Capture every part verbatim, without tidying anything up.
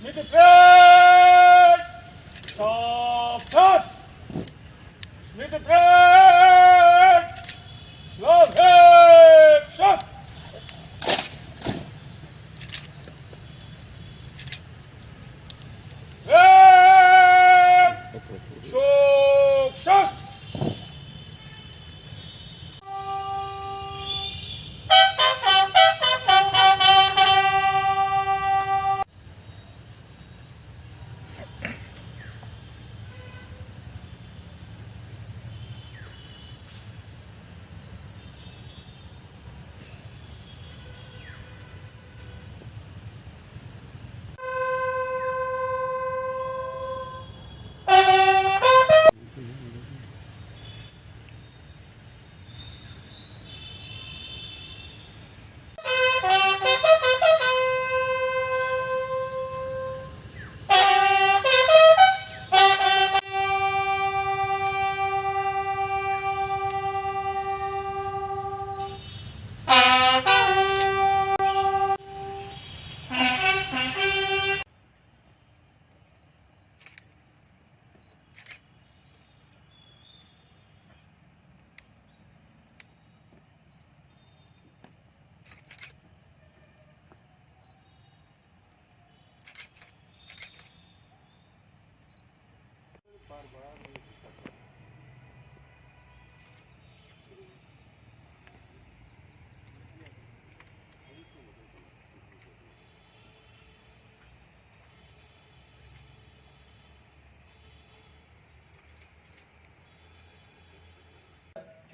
Smriti Pret! Sabdhan! Smriti Pret! Slavhe Shast! Pret! Shok Shast!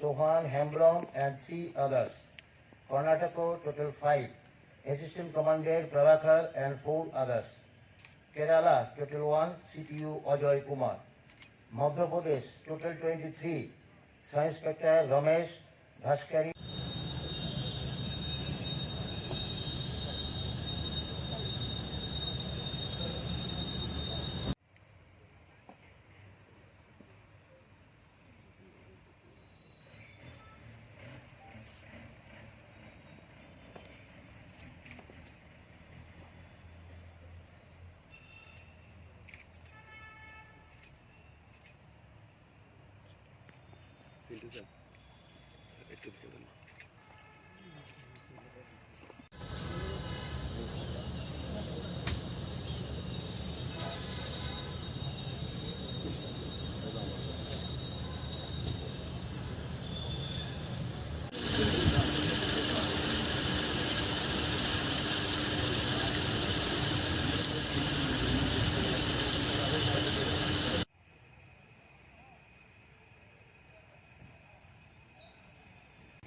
Chauhan, Hembrom and three others. Karnataka, total five. Assistant Commandant Prabhakar and four others. Kerala, total one, C P O Ajoy Kumar. Madhya Pradesh, total twenty-three. Sub Inspector Ramesh Bhaskari.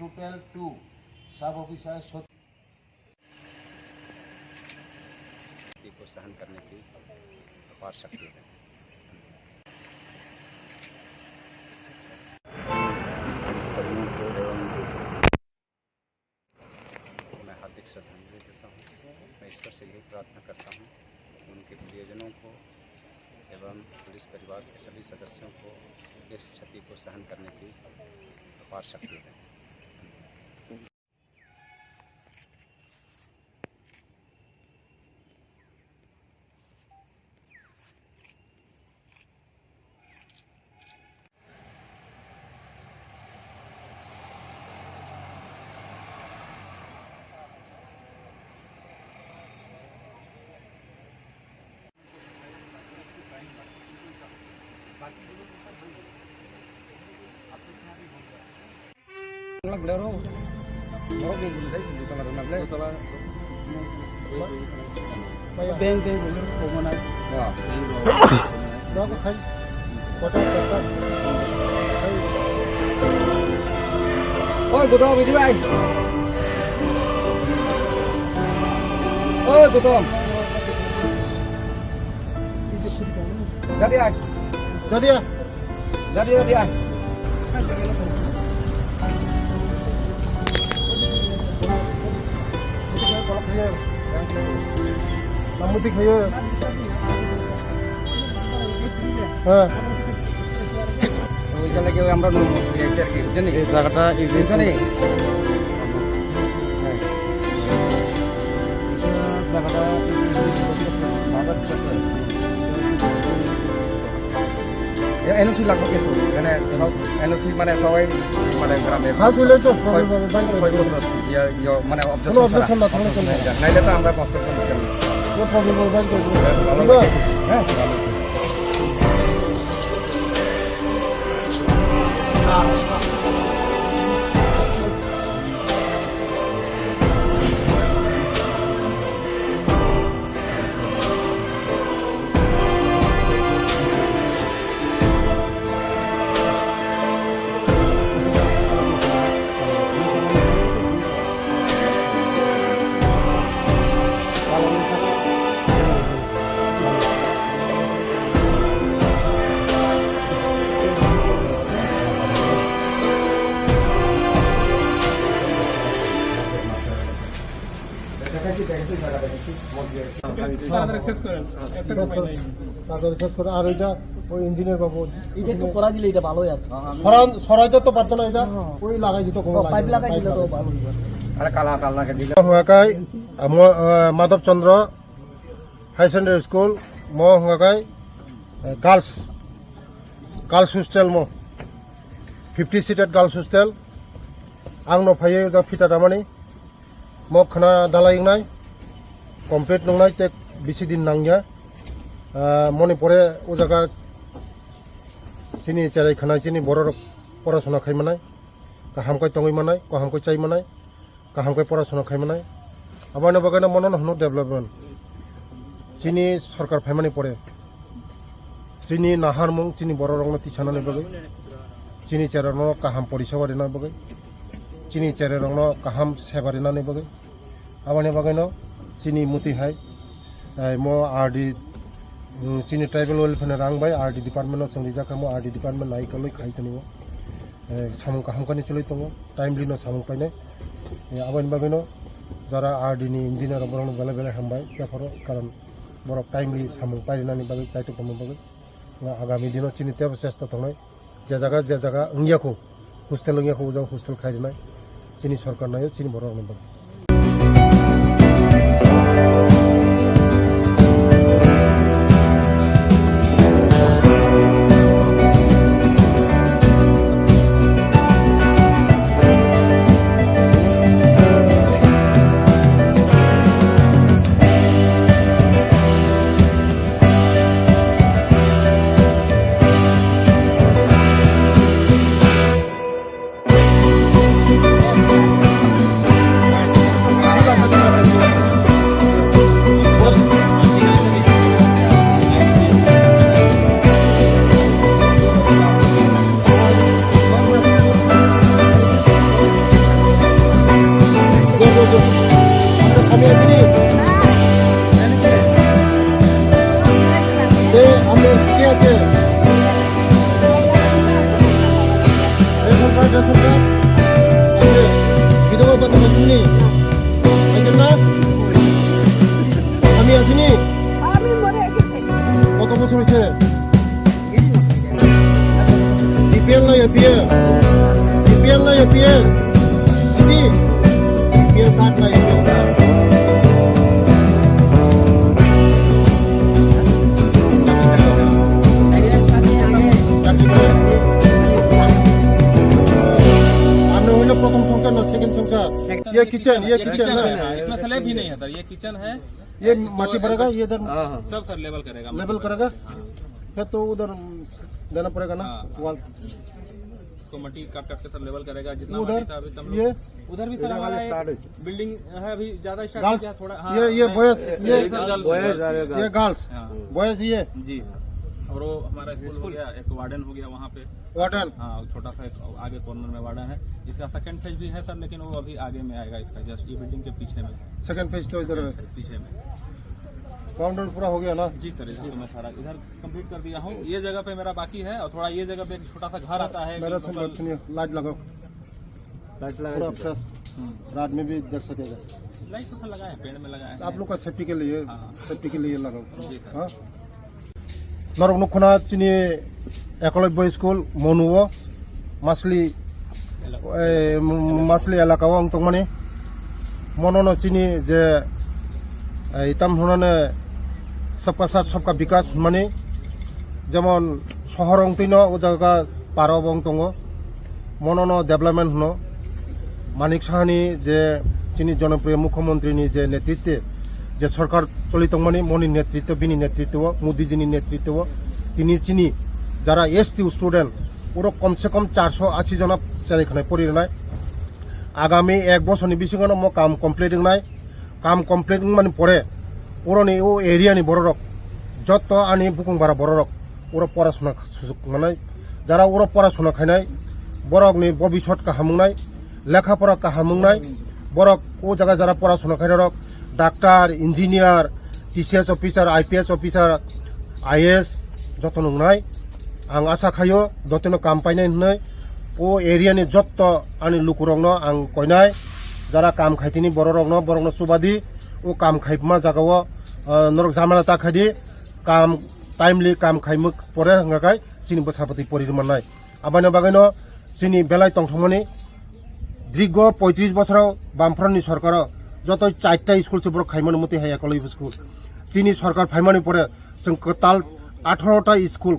Total two sub officer. को सहन करने की अपार शक्ति है। पुलिस कर्मियों को एवं मैं हार्दिक श्रद्धांजलि देता हूँ। मैं ईश्वर से यही प्रार्थना करता हूँ, उनके प्रियजनों को एवं पुलिस परिवार के सभी सदस्यों को इस क्षति को सहन करने की अपार शक्ति दें। Beng, beng, beng, beng, beng. Oi, Gautam, idi bai. Oi, Gautam. Jadi ai. Jadi ai. Jadi, jadi ai. Namutik hayo. হ্যাঁ। তো ওইখান থেকে আমরা নুন মন্ত্রী আছি আর কি, বুঝছেন নি? এই জায়গাটা, এই যে বুঝছেন নি? হ্যাঁ। জায়গাটা, এনওসি লাগবে কিন্তু, মানে সব এনওসি মানে সবাই মানে গ্রামে খাস হইলে তো ছয়, problem হবে, ছয় বছর ইয়া, ইয়া, মানে কোনো objection ছাড়া। Objection না থাকলে চলবে। নাইলে তো আমরা construction করতাম না। কোনো problem হবে, বাইর করে দেবো। ভালো ঠিক আছে? হ্যাঁ, ভালো। তাড়াতাড়ি শেষ করেন, শেষ করেন। তাড়াতাড়ি শেষ করে। আর ওইটা ওই ইঞ্জিনিয়ার বাবু। এটা একটু করা দিলে এটা ভালো হয় আর কি। সরান-, সরাইতে তো পারতো না এটা। হ্যাঁ। ওই লাগাই দিত, কোনো ও, পাইপ লাগাই দিলে তো ভালো হইতো। আরে কালা, কালা লাগাই দিলে। Hwnga khe, amo, ah, Madhab Chandra Higher Secondary School, mo hwnga khe, eh, girls, girls hostel mo, fifty seated girls hostel. Ang no phaiwi ja phita ramani. Mo khna dalai wngnai, complete nungnai tei bisi din nangya. Ah, moni pore o jaga chini cherai khna chini borok rok porasona khai manai, kaham khe tongwi manai, kaham khe chai manai, kaham khe porasona khai manai. Aboni bagwi no mono no hwnwi development. Chini sorkar phaimani pore chini naharmung chini borok rokno tisanani bagwi, chini cherarokno kaham poriseba rina bagwi, chini cherarokno kaham seba rinani bagwi, aboni bagwino chini muti hai, eh, mo R D, mm, chini tribal welfare ni rang bai R D department no chwng rijak kha, mo R D department nai kwlwi khai tongo. Eh, samung kaham kani chwlwi tongo, timely no samung painai. Eh, aboni bagwino jara R D ni engineer rok borokno belai belai hambai, tephoro karon borok timely samung painani bagwi, chaitok tongmani bagwi. Agami dino chini tebo chesta tongnai. Je jaga, je jaga wngya kho, hostel wngya kho, o jaga hostel khai rinai. Chini sorkar naio, chini borok rokni bagwi. Ration card, ration card. Oke, বিধবা ভাতা পাইছনি? পাইছেন না? আমি আছি নি? আমি মরে গেছি। কত বছর হয়েছে? বিপিএল না এপিএল? বিপিএল না এপিএল? কি? বিপিএল কার্ড না এপিএল কার্ড? চাকরি করে? আপনি হইলো প্রথম সংসার না সেকেন্ড সংসার? ये किचन, ये ये किचन किचन है। है, हाँ, इसमें स्लैब ही नहीं है सर, ये किचन है। ये माटी भरेगा, ये इधर हाँ, हाँ। सब सर लेवल करेगा, लेवल करेगा? हाँ। फिर तो उधर देना पड़ेगा ना, हाँ। वॉल। इसको मट्टी काट काट के सर लेवल करेगा, जितना उधर माटी था अभी तम लोग ये उधर भी सर इधर हमारा वाला एक स्टार्ट है। बिल्डिंग है, अभी ज्यादा स्टार्ट गर्ल्स, किया थोड़ा, हाँ, ये, ये नहीं, बॉयज, ये ये इधर गर्ल्स, बॉयज आ रहे हैं, ये गर्ल्स। गर्ल्स, हाँ। बॉयज ये। जी सर। और वो हमारा स्कूल हो स्कूल। गया, एक वार्डन हो गया वहाँ पे। वार्डन। हाँ, छोटा सा एक आगे कॉर्नर में वार्डन है। इसका सेकंड फेज भी है सर, लेकिन वो अभी आगे में आएगा इसका, जस्ट ये बिल्डिंग के पीछे में। सेकंड फेज तो इधर है। पीछे में। ग्राउंड पूरा हो गया ना? जी सर, इधर तो मैं सारा इधर कंप्लीट कर दिया हूँ। ये जगह पे मेरा बाकी है और थोड़ा ये जगह पे एक छोटा सा घर आता है, मेरा तो सुन कल बात सुनिए, लाइट लगाओ। लाइट लगा पूरा दीजिए। फ्रेश। हम्म। रात में भी देख सकेगा। लाइट तो सर लगा है, पेड़ में लगा है। आप लोग का सेफ्टी के लिए, हाँ। सेफ्टी के लिए लगाओ। जी सर। हाँ? Norok nukho na chini Ekolobya School Monu o Masli, eh, Masli elaka o wng tongmani. Mono no chini je, eh, itam hwnane sabka saath sabka bikas hwnmani, jemon Sohor wngtwino o jaga paro bo wng tongo. Mono no development hwno. Manik Sahani je chini jonopriyo mukhyamantri ni je netritwe, je sorkar choli tongmani, moni netritwo, bini netritwo, Modi ji ni netritwo, tini chini jara S T student, oro komse kom charso ashi jona chari khanai pori rwnai. Agami ek bosorni bisingo no mo kam complete wngnai. Kam complete wngmani pore, oroni o area ni bororok, jotto ani bukung bara bororok, oro porasona sujuk manai, jara oro porasona khainai, borokni bobisot kaham wngnai, lekha pora kaham wngnai, borok o jaga jara porasona khainai rok, doctor, engineer, T C S officer, I P S officer, I A S joto wngnai. Ang asa khaio, jotono kam painai hwnwi, o area ni jotto ani lukurokno ang koinai, jara kam khaitini bororokno, borokno chubadi, o kam khaima jagao, ah, norok jamala ta khaidi, kam timely kam khaimwk pore hwnga khai chini bwsa bwtwi pori rwmannai. Aboni bagwino chini belai tongthokmani, dirgo poitris bosoro Bamfront ni sorkaro joto chaita school se borok khaimano, mwtwi hai ekologibo school. Chini sorkar phaimani pore chwng kwtal atharo ta school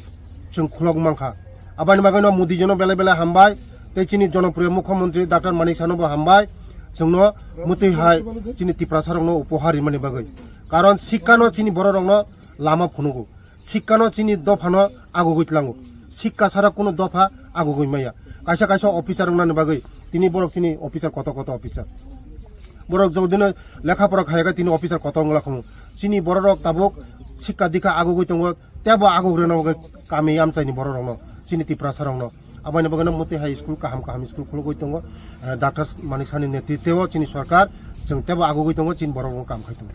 chwng khulok mankha. Aboni bagwino Modi jino belai belai hambai, tei chini jonopriyo mukhyamantri Doctor Manik Sahano bo hambai, chwngno mwtwi hai chini Tiprasa rokno upohar rimani bagwi. Karon sikkano chini bororokno lama phunugo. Sikkano chini dophano agugwi tlango. Sikka sara kuno dopha agugwi maya. Kaisa kaisa officer wngnani bagwi tini borok chini officer koto koto officer. Borok jodino lekha pora khayakha tini officer koto wngla khumu. Chini bororok tabuk sikka dikha agugwi tongo, tebo agugreno kami amchaini bororokno, chini Tiprasa rokno. Aboni bagwino mwtwi hai school kaham kaham school khulugwi tongo. Eh, Doctor Manik Sahani netritwo chini sorkar, chwng tebo agugwi tongo, chini borok rok kam khai tongo.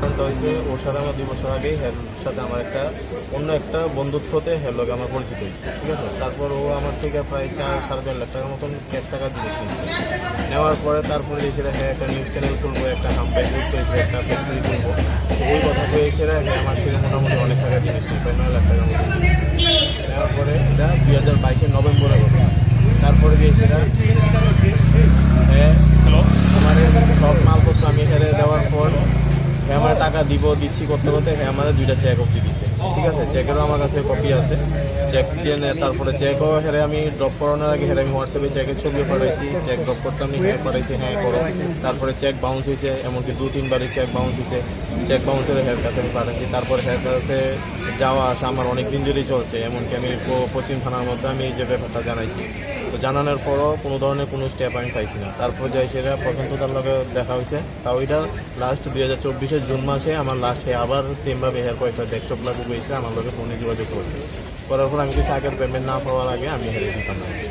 কারণটা হয়েছে, ওর সাথে আমার দুই বছর আগেই, হ্যাঁ, সাথে আমার একটা অন্য একটা বন্ধুত্ব হতে হ্যাঁ লোক আমার পরিচিত হয়েছে, ঠিক আছে। তারপর ও আমার থেকে প্রায় চার সাড়ে চার লাখ টাকার মতন ক্যাশ টাকা জিনিস নিয়েছে। নেওয়ার পরে তারপরে এসে দেখা একটা নিউজ চ্যানেল খুলবো, একটা হাম্পেট করতে এসে একটা ফ্যাক্টরি খুলবো। তো ওই কথা তো এসে হ্যাঁ আমার থেকে মোটামুটি অনেক টাকা জিনিস নিয়ে প্রায় নয় লাখ টাকার মতন। নেওয়ার পরে এটা দুই হাজার বাইশের নভেম্বরে ঘটে। তারপরে দিয়ে সেটা হ্যাঁ হ্যালো আমার এই সব মালপত্র আমি এখানে দেওয়ার পর আমার টাকা দিব দিচ্ছি করতে করতে হে আমার দুইটা চেক অবধি দিছে, ঠিক আছে? চেকেরও আমার কাছে কপি আছে। চেক দিয়ে নে, তারপরে চেকও হেরে আমি ড্রপ করানোর আগে হেরে আমি হোয়াটসঅ্যাপে চেকের ছবিও পাঠাইছি, চেক ড্রপ করতে আমি হ্যাঁ পাঠাইছি, হ্যাঁ করো। তারপরে চেক বাউন্স হয়েছে, এমনকি দু তিনবারই চেক বাউন্স হয়েছে। চেক বাউন্সের হের কাছে আমি পাঠাইছি। তারপর হের কাছে যাওয়া আসা আমার অনেক দিন ধরেই চলছে, এমনকি আমি প- পশ্চিম থানার মধ্যে আমি এই যে ব্যাপারটা জানাইছি। তো জানানোর পরও কোনো ধরনের কোনো স্টেপ আমি পাইছি না। তারপর যাই সেটা প্রশান্ত দার লগে দেখা হয়েছে, তাও এটা লাস্ট দুই হাজার চব্বিশের জুন মাসে আমার লাস্ট আবার সেমভাবে হের কয়েকটা ডেস্কটপ লাগু হয়েছে, আমার লগে ফোনে যোগাযোগ করছে। করার পর আমি কিছু আগের পেমেন্ট না পাওয়ার আগে আমি হেরে দিতাম না।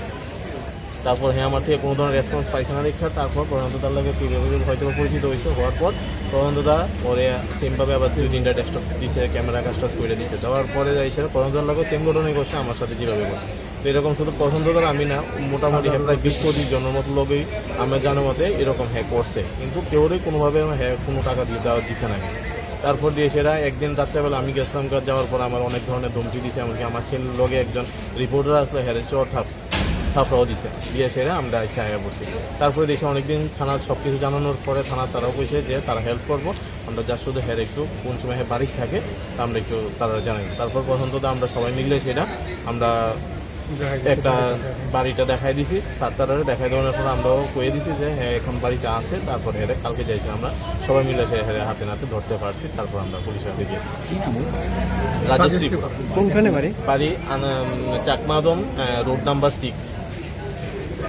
তারপর হে আমার থেকে কোনো ধরনের রেসপন্স পাইছে না দেখা, তারপর প্রশান্ত দার লগে পিরিয়ড হয়তো বা পরিচিত হয়েছে, হওয়ার পর প্রশান্ত দা ওরে সেমভাবে আবার দুই তিনটা ডেস্কটপ দিছে, ক্যামেরা কাজ টাজ করে দিছে। দেওয়ার পরে যাই সেটা প্রশান্ত দার লগে সেম ঘটনাই করছে আমার সাথে যেভাবে করছে। তো এরকম শুধু প্রশান্ত দার আমি না, মোটামুটি হে প্রায় বিশ পঁচিশ জনের মতো লোকেই আমরা জানার মতে এরকম হ্যাক করছে, কিন্তু কেউরই কোনোভাবে হ্যাক কোনো টাকা দিয়ে দেওয়া দিছে না। তারপর দিয়ে সেটা একদিন রাত্রেবেলা আমি গেছিলাম, যাওয়ার পর আমার অনেক ধরনের ধমকি দিছে, এমনকি আমার ছেলের লগে একজন রিপোর্টার আসলে হেরে চর থাপ থাপড়াও দিছে, দিয়ে সেটা আমরা ইচ্ছা আয়া পড়ছি। তারপরে দেশে অনেকদিন থানা সব কিছু জানানোর পরে থানা তারাও কইছে যে তারা হেল্প করবো, আমরা যা শুধু হের একটু কোন সময় হে বাড়ি থাকে তা আমরা একটু তারা জানাই। তারপর প্রশান্ত দা আমরা সবাই মিলে সেটা আমরা একটা বাড়িটা দেখাই দিছি, সাতটারে দেখাই দেওয়ার পর আমরাও কয়ে দিছি যে হ্যাঁ এখন বাড়িতে আছে। তারপর হেরে কালকে যাইছি আমরা সবাই মিলে সে হেরে হাতে নাতে ধরতে পারছি, তারপর আমরা পুলিশের হাতে দিয়ে দিচ্ছি। কি নাম ওর? রাজেশ ত্রিপুরা। কোনখানে বাড়ি? বাড়ি আন- চাকমাদম, আহ, রোড নাম্বার সিক্স,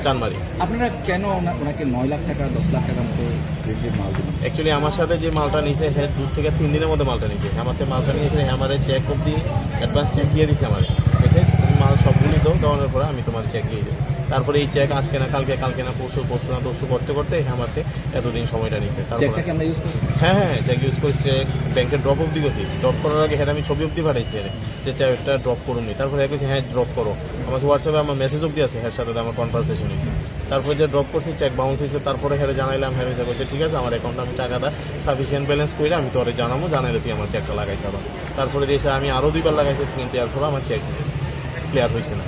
চানমারি। আপনারা কেন ওনা- ওনাকে নয় লাখ টাকা, দশ লাখ টাকার মতো রেঞ্জের মাল দিলেন? অ্যাকচুয়ালি আমার সাথে যে মালটা নিছে, হ্যাঁ, দু থেকে তিন দিনের মধ্যে মালটা নিছে। আমার তো মালটা নিয়ে এসে আমার চেক অবধি, অ্যাডভান্স চেক দিয়ে দিছে আমার। বলছে, "তুমি মাল সবগুলি দাও, দেওয়ানোর পরে আমি তোমার চেক দিয়ে দিই।" তারপরে এই চেক আজকে না কালকে, কালকে না পরশু, পরশু না তরশু করতে করতে আমাকে এতদিন সময়টা নিছে। তারপরে চেকটা কি আমরা ইউজ করছি? হ্যাঁ, হ্যাঁ, চেক ইউজ করছি, চেক ব্যাংকে ড্রপ অবধি করছি। ড্রপ করার আগে হ্যাঁ আমি ছবি অবধি পাঠাইছি আরে, যে চেকটা ড্রপ করুন নি। তারপরে এক হচ্ছে, "হ্যাঁ, ড্রপ করো।" আমার হোয়াটসঅ্যাপে আমার মেসেজ অবধি আছে, হ্যাঁ সাথে আমার কনভারসেশন হয়েছে। তারপরে যে ড্রপ করছি, চেক বাউন্স হয়েছে, তারপরে হ্যাঁ জানাইলাম, হ্যাঁ হয়েছে, বলছে, "ঠিক আছে, আমার অ্যাকাউন্টে আমি টাকা দা সাফিসিয়েন্ট ব্যালেন্স করে আমি তোরে জানাবো, জানাইলে তুই আমার চেকটা লাগাইস আবার।" তারপরে দিয়ে আমি আরও দুইবার লাগাইছি, কিন্তু এরপর আমার চেক ক্লিয়ার হয়েছে না।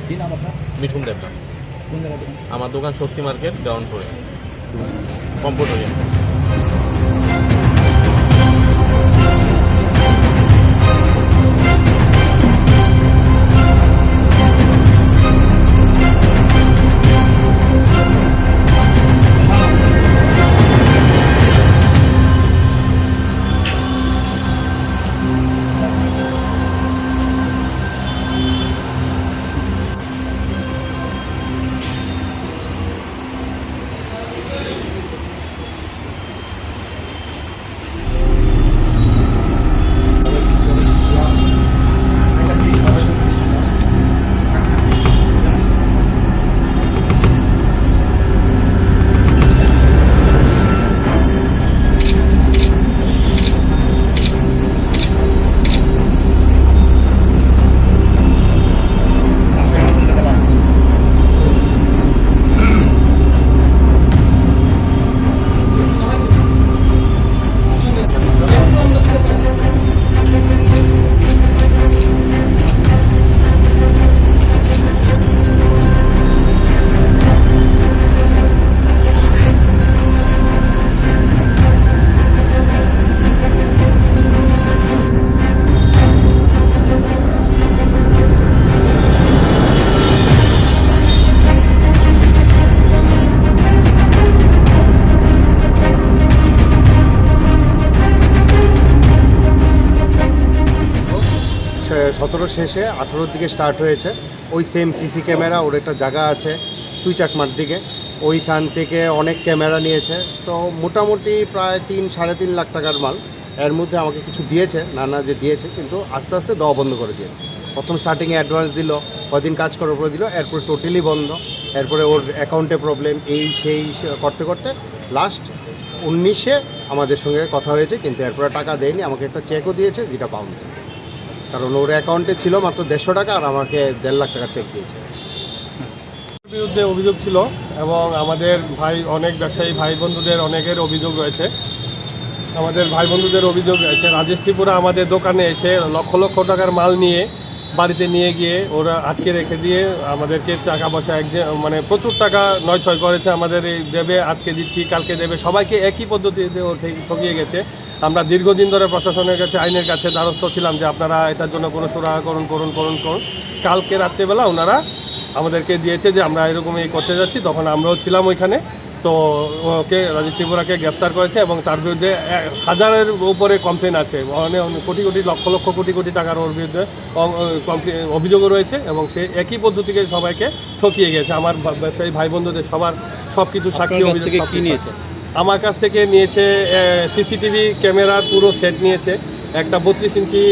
কি নাম আপনার? মিঠুন দেবনাথ। কোন জায়গায় দোকান? আমার দোকান স্বস্তি মার্কেট, গ্রাউন্ড ফ্লোরে, কম্পিউটার। সে-, সতেরো শেষে আঠারোর দিকে স্টার্ট হয়েছে। ওই সেম সিসি ক্যামেরা, ওর একটা জায়গা আছে তুই চাকমার দিকে, ওইখান থেকে অনেক ক্যামেরা নিয়েছে। তো মোটামুটি প্রায় তিন, সাড়ে তিন লাখ টাকার মাল। এর মধ্যে আমাকে কিছু দিয়েছে, না না যে দিয়েছে, কিন্তু আস্তে আস্তে দেওয়া বন্ধ করে দিয়েছে। প্রথম স্টার্টিংয়ে অ্যাডভান্স দিল, কদিন কাজ করার পরে দিল, এরপরে টোটালি বন্ধ। এরপরে ওর অ্যাকাউন্টে প্রবলেম, এই সেই সে করতে করতে লাস্ট উনিশে আমাদের সঙ্গে কথা হয়েছে, কিন্তু এরপরে টাকা দেয়নি। আমাকে একটা চেকও দিয়েছে, যেটা বাউন্স, কারণ ওর অ্যাকাউন্টে ছিল মাত্র দেড়শো টাকা আর আমাকে দেড় লাখ টাকার চেক দিয়েছে। বিরুদ্ধে অভিযোগ ছিল এবং আমাদের ভাই, অনেক ব্যবসায়ী ভাই বন্ধুদের অনেকের অভিযোগ রয়েছে। আমাদের ভাই বন্ধুদের অভিযোগ রয়েছে, রাজেশ ত্রিপুরা আমাদের দোকানে এসে লক্ষ লক্ষ টাকার মাল নিয়ে বাড়িতে নিয়ে গিয়ে ওরা আটকে রেখে দিয়ে আমাদেরকে টাকা পয়সা এক যে, মানে, প্রচুর টাকা নয় ছয় করেছে। আমাদের এই দেবে, আজকে দিচ্ছি, কালকে দেবে, সবাইকে একই পদ্ধতিতে ও ঠে-, ঠকিয়ে গেছে। আমরা দীর্ঘদিন ধরে প্রশাসনের কাছে, আইনের কাছে দ্বারস্থ ছিলাম যে আপনারা এটার জন্য কোনো সুরাহা করুন, করুন, করুন, করুন। কালকে রাত্রেবেলা ওনারা আমাদেরকে দিয়েছে যে আমরা এরকম এই করতে যাচ্ছি, তখন আমরাও ছিলাম ওইখানে। তো ওকে, রাজেশ ত্রিপুরাকে গ্রেফতার করেছে এবং তার বিরুদ্ধে এ, হাজারের উপরে কমপ্লেন আছে, মানে, কোটি কোটি, লক্ষ লক্ষ, কোটি কোটি টাকার ওর বিরুদ্ধে অ-, অ-, কমপ্লে-, অভিযোগও রয়েছে এবং সে একই পদ্ধতিকে সবাইকে ঠকিয়ে গেছে। আমার বা-, ব্যবসায়ী ভাই বন্ধুদের সবার সব কিছু সাক্ষী, আপনার কাছ অভিযোগ থেকে সব কি কিছু নিয়েছে? আছে। আমার কাছ থেকে নিয়েছে সিসিটিভি ক্যামেরার পুরো সেট নিয়েছে, একটা বত্রিশ ইঞ্চি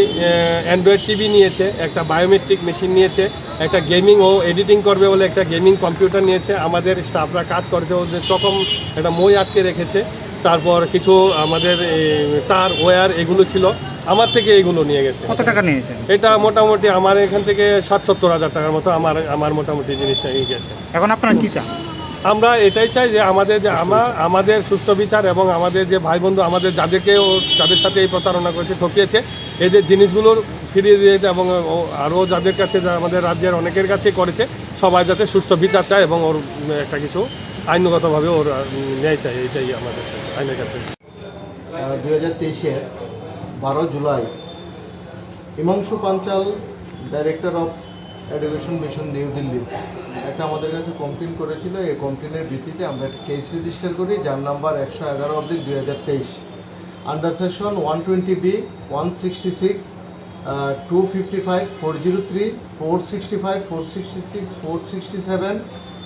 অ্যান্ড্রয়েড টিভি নিয়েছে, একটা বায়োমেট্রিক মেশিন নিয়েছে, একটা গেমিং, ও এডিটিং করবে বলে একটা গেমিং কম্পিউটার নিয়েছে। আমাদের স্টাফরা কাজ করছে, ওদের চকম একটা মই আটকে রেখেছে। তারপর কিছু আমাদের এই তার ওয়্যার এগুলো ছিল, আমার থেকে এগুলো নিয়ে গেছে। কত টাকা নিয়েছেন? এটা মোটামুটি আমার এখান থেকে ষাট সত্তর হাজার টাকার মতো আমার, আমার মোটামুটি জিনিস নিয়ে গেছে। এখন আপনারা কি চান? আমরা এটাই চাই যে আমাদের যে আমা-, আমাদের সুষ্ঠু বিচার এবং আমাদের যে ভাই বন্ধু, আমাদের যাদেরকে ও, যাদের সাথে এই প্রতারণা করেছে, ঠকিয়েছে, এদের জিনিসগুলোর ফিরিয়ে দিয়ে এবং ও আরও যাদের কাছে, যা আমাদের রাজ্যের অনেকের কাছে করেছে, সবাই যাতে সুষ্ঠু বিচার চায় এবং ওর একটা কিছু আইনগতভাবে ওর, উম, ন্যায় চাই, এটাই আমাদের কাছে, আইনের কাছে। দুই হাজার তেইশের বারো জুলাই Himanshu Panchal, director of education mission, New Delhi, একটা আমাদের কাছে কমপ্লেন করেছিল। এই কমপ্লেনের ভিত্তিতে আমরা একটা কেস রেজিস্টার করি, যার নাম্বার একশো এগারো অব্লিক দুই হাজার তেইশ, under section one twenty B, one sixty six, two fifty five, four zero three, four sixty five, four sixty six, four sixty seven,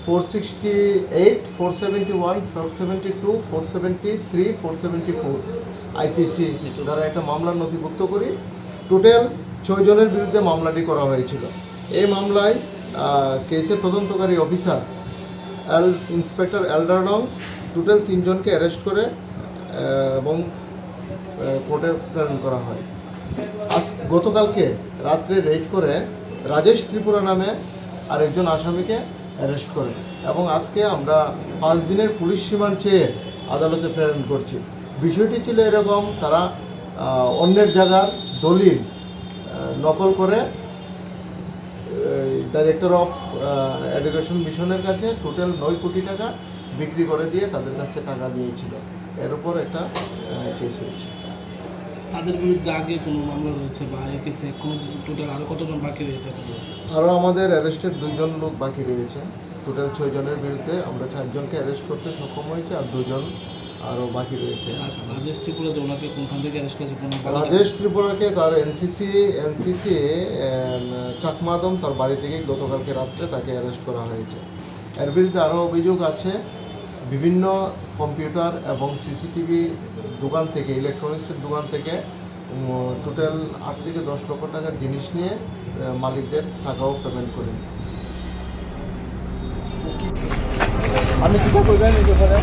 four sixty eight, four seventy one, four seventy two, four seventy three, four seventy four, IPC দ্বারা একটা মামলা নথিভুক্ত করি। টোটাল ছয় জনের বিরুদ্ধে মামলাটি করা হয়েছিল। এই মামলায়, আহ, কেসের তদন্তকারী অফিসার এল, ইন্সপেক্টর এলডারডং টোটাল তিনজনকে অ্যারেস্ট করে, আহ, এবং, আহ, কোর্টে প্রেরণ করা হয়। আজ, গতকালকে রাত্রে রেড করে রাজেশ ত্রিপুরা নামে আরেকজন আসামিকে অ্যারেস্ট করে এবং আজকে আমরা পাঁচ দিনের পুলিশ রিমান্ড চেয়ে আদালতে প্রেরণ করছি। বিষয়টি ছিল এরকম, তারা, আহ, অন্যের জায়গার দলিল, আহ, নকল করে, এই, ডাইরেক্টর অফ, আহ, এডুকেশন মিশনের কাছে টোটাল নয় কোটি টাকা বিক্রি করে দিয়ে তাদের কাছে টাকা নিয়েছিল। এর উপর একটা, আহ, কেস হয়েছে। তাদের বিরুদ্ধে আগে কোনো মামলা রয়েছে বা এই কেসে কোনো টোটাল আরো কতজন বাকি রয়েছে আপনাদের? আরও আমাদের অ্যারেস্টেড দুইজন লোক বাকি রয়েছে। টোটাল ছয় জনের বিরুদ্ধে আমরা চারজনকে অ্যারেস্ট করতে সক্ষম হয়েছি, আর দুজন আরও বাকি রয়েছে। আর রাজেশ ত্রিপুরা যে ওনাকে কোনখান থেকে অ্যারেস্ট করেছে, কোনো রাজেশ ত্রিপুরাকে তার এনসিসি, এনসিসি, এম, চাকমাদম তার বাড়ি থেকে গতকালকে রাত্রে তাকে অ্যারেস্ট করা হয়েছে। এর বিরুদ্ধে আরও অভিযোগ আছে, বিভিন্ন কম্পিউটার এবং সিসিটিভি দোকান থেকে, ইলেকট্রনিক্সের দোকান থেকে, উম, টোটাল আট থেকে দশ লক্ষ টাকার জিনিস নিয়ে, আহ, মালিকদের টাকাও পেমেন্ট করেন। আমি কিতা কইবা নি ব্যাপারে?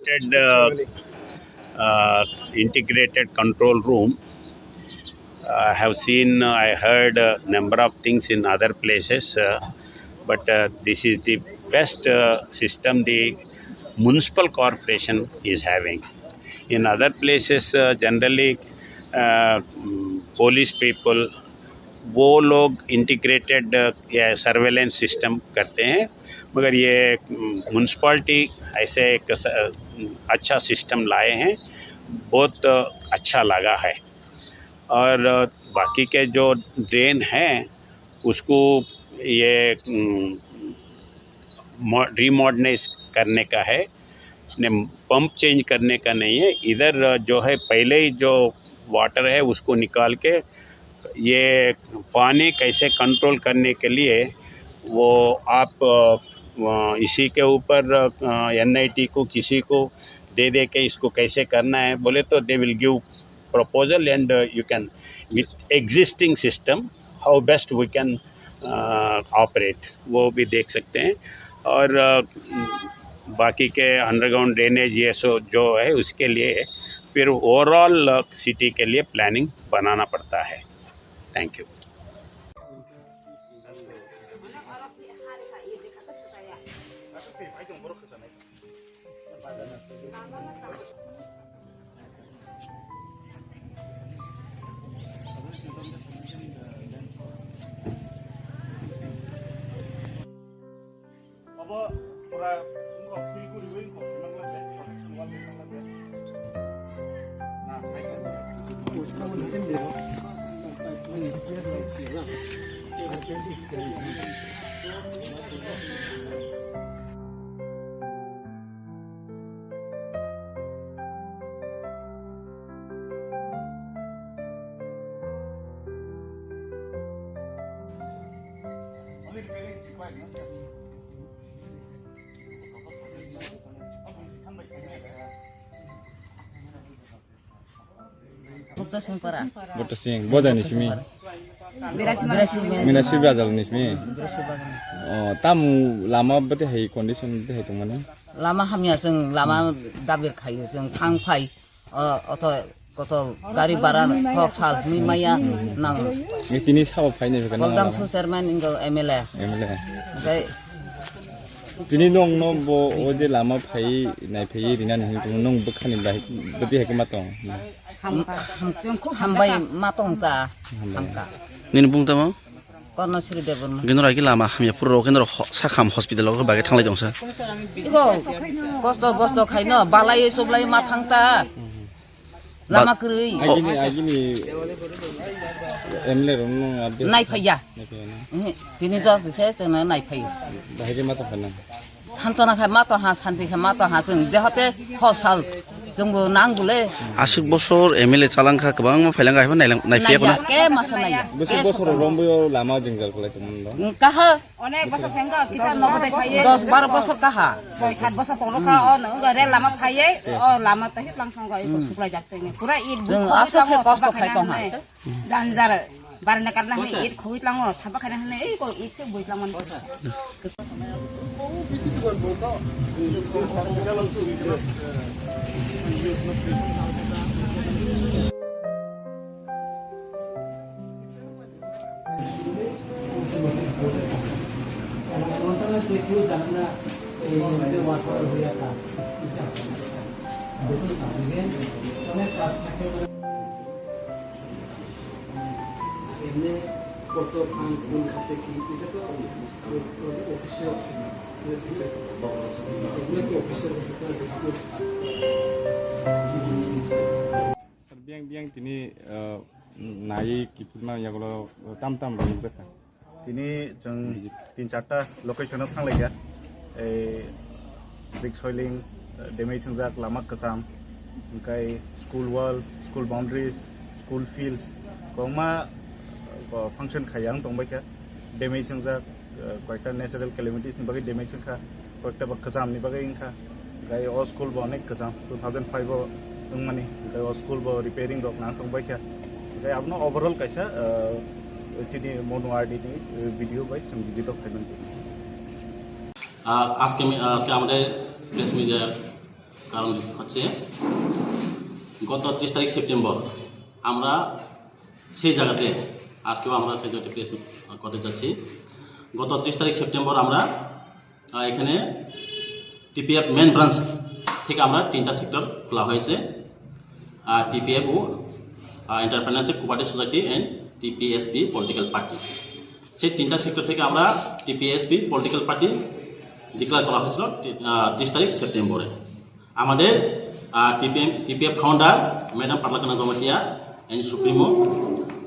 uh, uh, integrated control room. I have seen, I heard a number of things in other places, uh, but uh, this is the best uh, system the municipal corporation is having. In other places, uh, generally, uh, mm, police people वो लोग integrated surveillance system करते हैं, मगर ये म्यूनसिपैलिटी ऐसे एक स-, अच्छा सिस्टम लाए हैं, बहुत अच्छा लगा है। और बाकी के जो ड्रेन हैं, उसको ये रिमॉडर्नाइज करने का है, ने पंप चेंज करने का नहीं है। इधर जो है, पहले ही जो वाटर है, उसको निकाल के ये पानी कैसे कंट्रोल करने के लिए वो आप, अ, इसी के ऊपर एनआईटी को किसी को दे दे के इसको कैसे करना है बोले तो they will give proposal and you can, with existing system, how best we can operate, वो भी देख सकते हैं। और अ, बाकी के अंडरग्राउंड ड्रेनेज ये सो जो है, उसके लिए फिर ओवरऑल सिटी के लिए प्लानिंग बनाना पड़ता है। Thank you. Bukto Singpara. Bukto Sing, bojai ni simi. Birasi Birasi Mel. Mina simi bajal ni simi. Birasi Bagan. Oh, tamu lama bete hai condition bete hai tongmani. Lama hamya, chwng lama dabir khayo, chwng thang phai. O, oto, koto gari bara hok sal hwnwi maya nang. Ni tini sabo phaini bwkha nang Goldam lama. Su chairman ingo M L A. M L A. Oke. Tini nong no bo o je lama phai nai phai rina ni hing nong bwkhani bai bwdi hai ma tong. Hambai ma tong ta. Hambai. Hamka. Nini bung tamo? Korno Sri Debbarma. Gino ragi lama hamya puro gino ho-, sakham hospital o bage thanglai tongsa. Iko kosto bosto khaino balai sublai ma thangta. Lama kwrwi. Agini, agini M L A rok no update. Nai phaiya. Nai phaiya na. Ehe, tini jor se se na nai phaiya. Bahai ma to khana. Santona khai ma to ha, santi khai ma to ha, chwng jehote hosal chwngbo nang bole. Aswk bosor M L A chalangkha, kwbangma phailangkha, haikhe nailang-, naiphiya kono. Naiya, ke masa naiya. Bwswk bosor romboyo lama jwngjal kwlai tongmani no? Kaha. Onek bosor sengko kisa nobo de phaiye. Dos baro bosor kaha. Soi sat bosor tonglo kha, o no, rel lama phaiye, o lama tahi tlang thang go, iko suklai jak tenge. Pura it. Chwng aswk khe kosto khai tong ha. Janjar barna karna hwnwi it khogwi tlango, thapa khaina hwnwi ei ko it se bui tlang man. এমনি কত ফান্ড কোন খাতে কি, এটা তো অফিসিয়াল, এগুলো কি official disclose? Sir, biyang biyang tini, ah, nai kiphilma yagulo tam tam rok nukjakha. Tini chwng tin charta location o thanglaikha. Ei brick soiling, damage wngjak lama kwcham, hwnkhe school wall, school boundaries, school fields, kwbangma, uh, function khaiya wng tongbaikha. Damage wngjak, uh, koita natural calamities ni bagwi damage wngkha, koita ba kwcham ni bagwi wngkha. Gai o school bo onek kwcham, two thousand five o wngmani, gai o school bo repairing rok nang tongbaikha. Gai abono overall kaisa, uh, chini Monuardi ni, uh, video bai chwng visit o khaimani. আহ, আজকে মি-, আজকে আমাদের press media কারণ হচ্ছে, গত ত্রিশ তারিখ সেপ্টেম্বর আমরা সেই জায়গাতে, আজকেও আমরা সেই জায়গাতে প্রেস করতে যাচ্ছি। গত ত্রিশ তারিখ সেপ্টেম্বর আমরা, আহ, এখানে টিপিএফ মেন ব্রাঞ্চ থেকে আমরা তিনটা সেক্টর খোলা হয়েছে। টিপিএফ ও এন্টারপ্রেনারশিপ কোঅপারেটিভ সোসাইটি অ্যান্ড টিপিএসপি পলিটিক্যাল পার্টি, সেই তিনটা সেক্টর থেকে আমরা টিপিএসপি পলিটিক্যাল পার্টি ডিক্লেয়ার করা হয়েছিল তি- আহ, ত্রিশ তারিখ সেপ্টেম্বরে। আমাদের টিপিএম টিপিএফ ফাউন্ডার ম্যাডাম পাতলাকানা জমাতিয়া এন্ড সুপ্রিমো,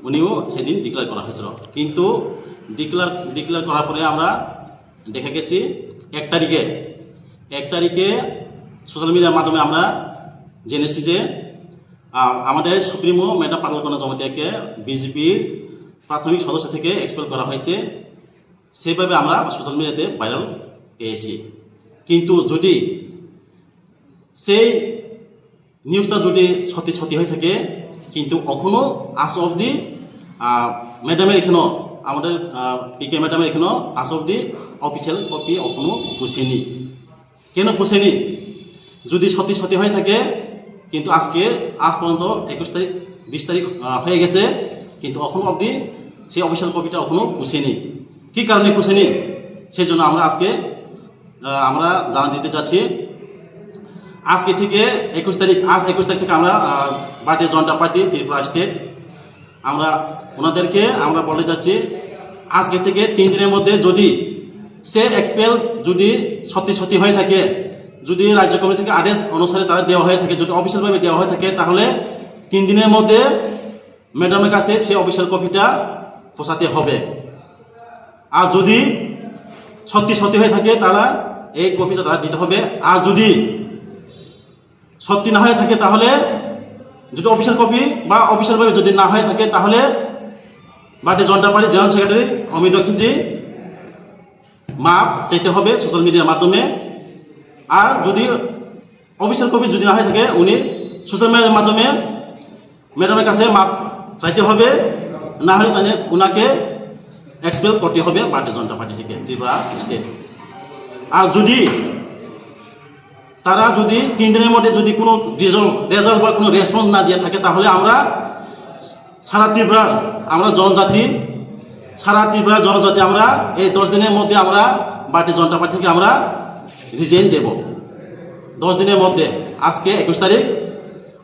উনিও সেদিন ডিক্লেয়ার করা হয়েছিল। কিন্তু ডিক্লেয়ার ডিক্লেয়ার করার পরে আমরা দেখা গেছি এক তারিখে, এক তারিখে সোশ্যাল মিডিয়ার মাধ্যমে আমরা জেনেছি যে, আহ, আমাদের সুপ্রিমো ম্যাডাম পাতলাকানা জমাতিয়াকে বিজেপির প্রাথমিক সদস্য থেকে এক্সপেল করা হয়েছে। সেইভাবে আমরা সোশ্যাল মিডিয়াতে ভাইরাল পেয়েছি। কিন্তু যদি সেই নিউজটা যদি সত্যি সত্যি হয়ে থাকে, কিন্তু এখনো আজ অবধি, আহ, ম্যাডামের এখানো, আমাদের পিকে ম্যাডামের এখানো আজ অবধি অফিসিয়াল কপি এখনো পৌঁছেনি। কেন পৌঁছেনি? যদি সত্যি সত্যি হয়ে থাকে, কিন্তু আজকে, আজ পর্যন্ত একুশ তারিখ, বিশ তারিখ, আহ, হয়ে গেছে, কিন্তু এখনো অবধি সেই অফিসিয়াল কপিটা এখনো পৌঁছেনি। কি কারণে পৌঁছেনি, সেই জন্য আমরা আজকে, আহ, আমরা জানা দিতে চাচ্ছি। আজকে থেকে একুশ তারিখ, আজ একুশ তারিখ থেকে আমরা, আহ, ভারতীয় জনতা পার্টি ত্রিপুরা স্টেট, আমরা ওনাদেরকে আমরা বলে যাচ্ছি, আজকে থেকে তিন দিনের মধ্যে যদি সে এক্সপেল যদি সত্যি সত্যি হয়ে থাকে, যদি রাজ্য কমিটি থেকে আদেশ অনুসারে তারা দেওয়া হয়ে থাকে, যদি অফিসিয়াল ভাবে দেওয়া হয়ে থাকে, তাহলে তিন দিনের মধ্যে ম্যাডামের কাছে সেই অফিসিয়াল কপিটা পৌঁছাতে হবে। আর যদি সত্যি সত্যি হয়ে থাকে, তারা এই কপিটা তারা দিতে হবে। আর যদি সত্যি না হয়ে থাকে, তাহলে যদি অফিসিয়াল কপি বা অফিসিয়াল ভাবে যদি না হয়ে থাকে, তাহলে ভারতীয় জনতা পার্টি জেনারেল সেক্রেটারি অমিত রক্ষিতজি মাপ চাইতে হবে সোশ্যাল মিডিয়ার মাধ্যমে। আর যদি অফিসিয়াল কপি যদি না হয়ে থাকে, উনি সোশ্যাল মিডিয়ার মাধ্যমে ম্যাডামের কাছে মাপ চাইতে হবে, না হলে তাহলে ওনাকে এক্সপেল করতে হবে ভারতীয় জনতা পার্টি থেকে ত্রিপুরা স্টেট। আর যদি তারা যদি তিন দিনের মধ্যে যদি কোনো রেজাল্ট রেজাল্ট বা কোনো রেসপন্স না দিয়ে থাকে, তাহলে আমরা সারা ত্রিপুরার, আমরা জনজাতি, সারা ত্রিপুরার জনজাতি আমরা এই দশ দিনের মধ্যে আমরা ভারতীয় জনতা পার্টি থেকে আমরা রিজাইন দেব। দশ দিনের মধ্যে, আজকে একুশ তারিখ,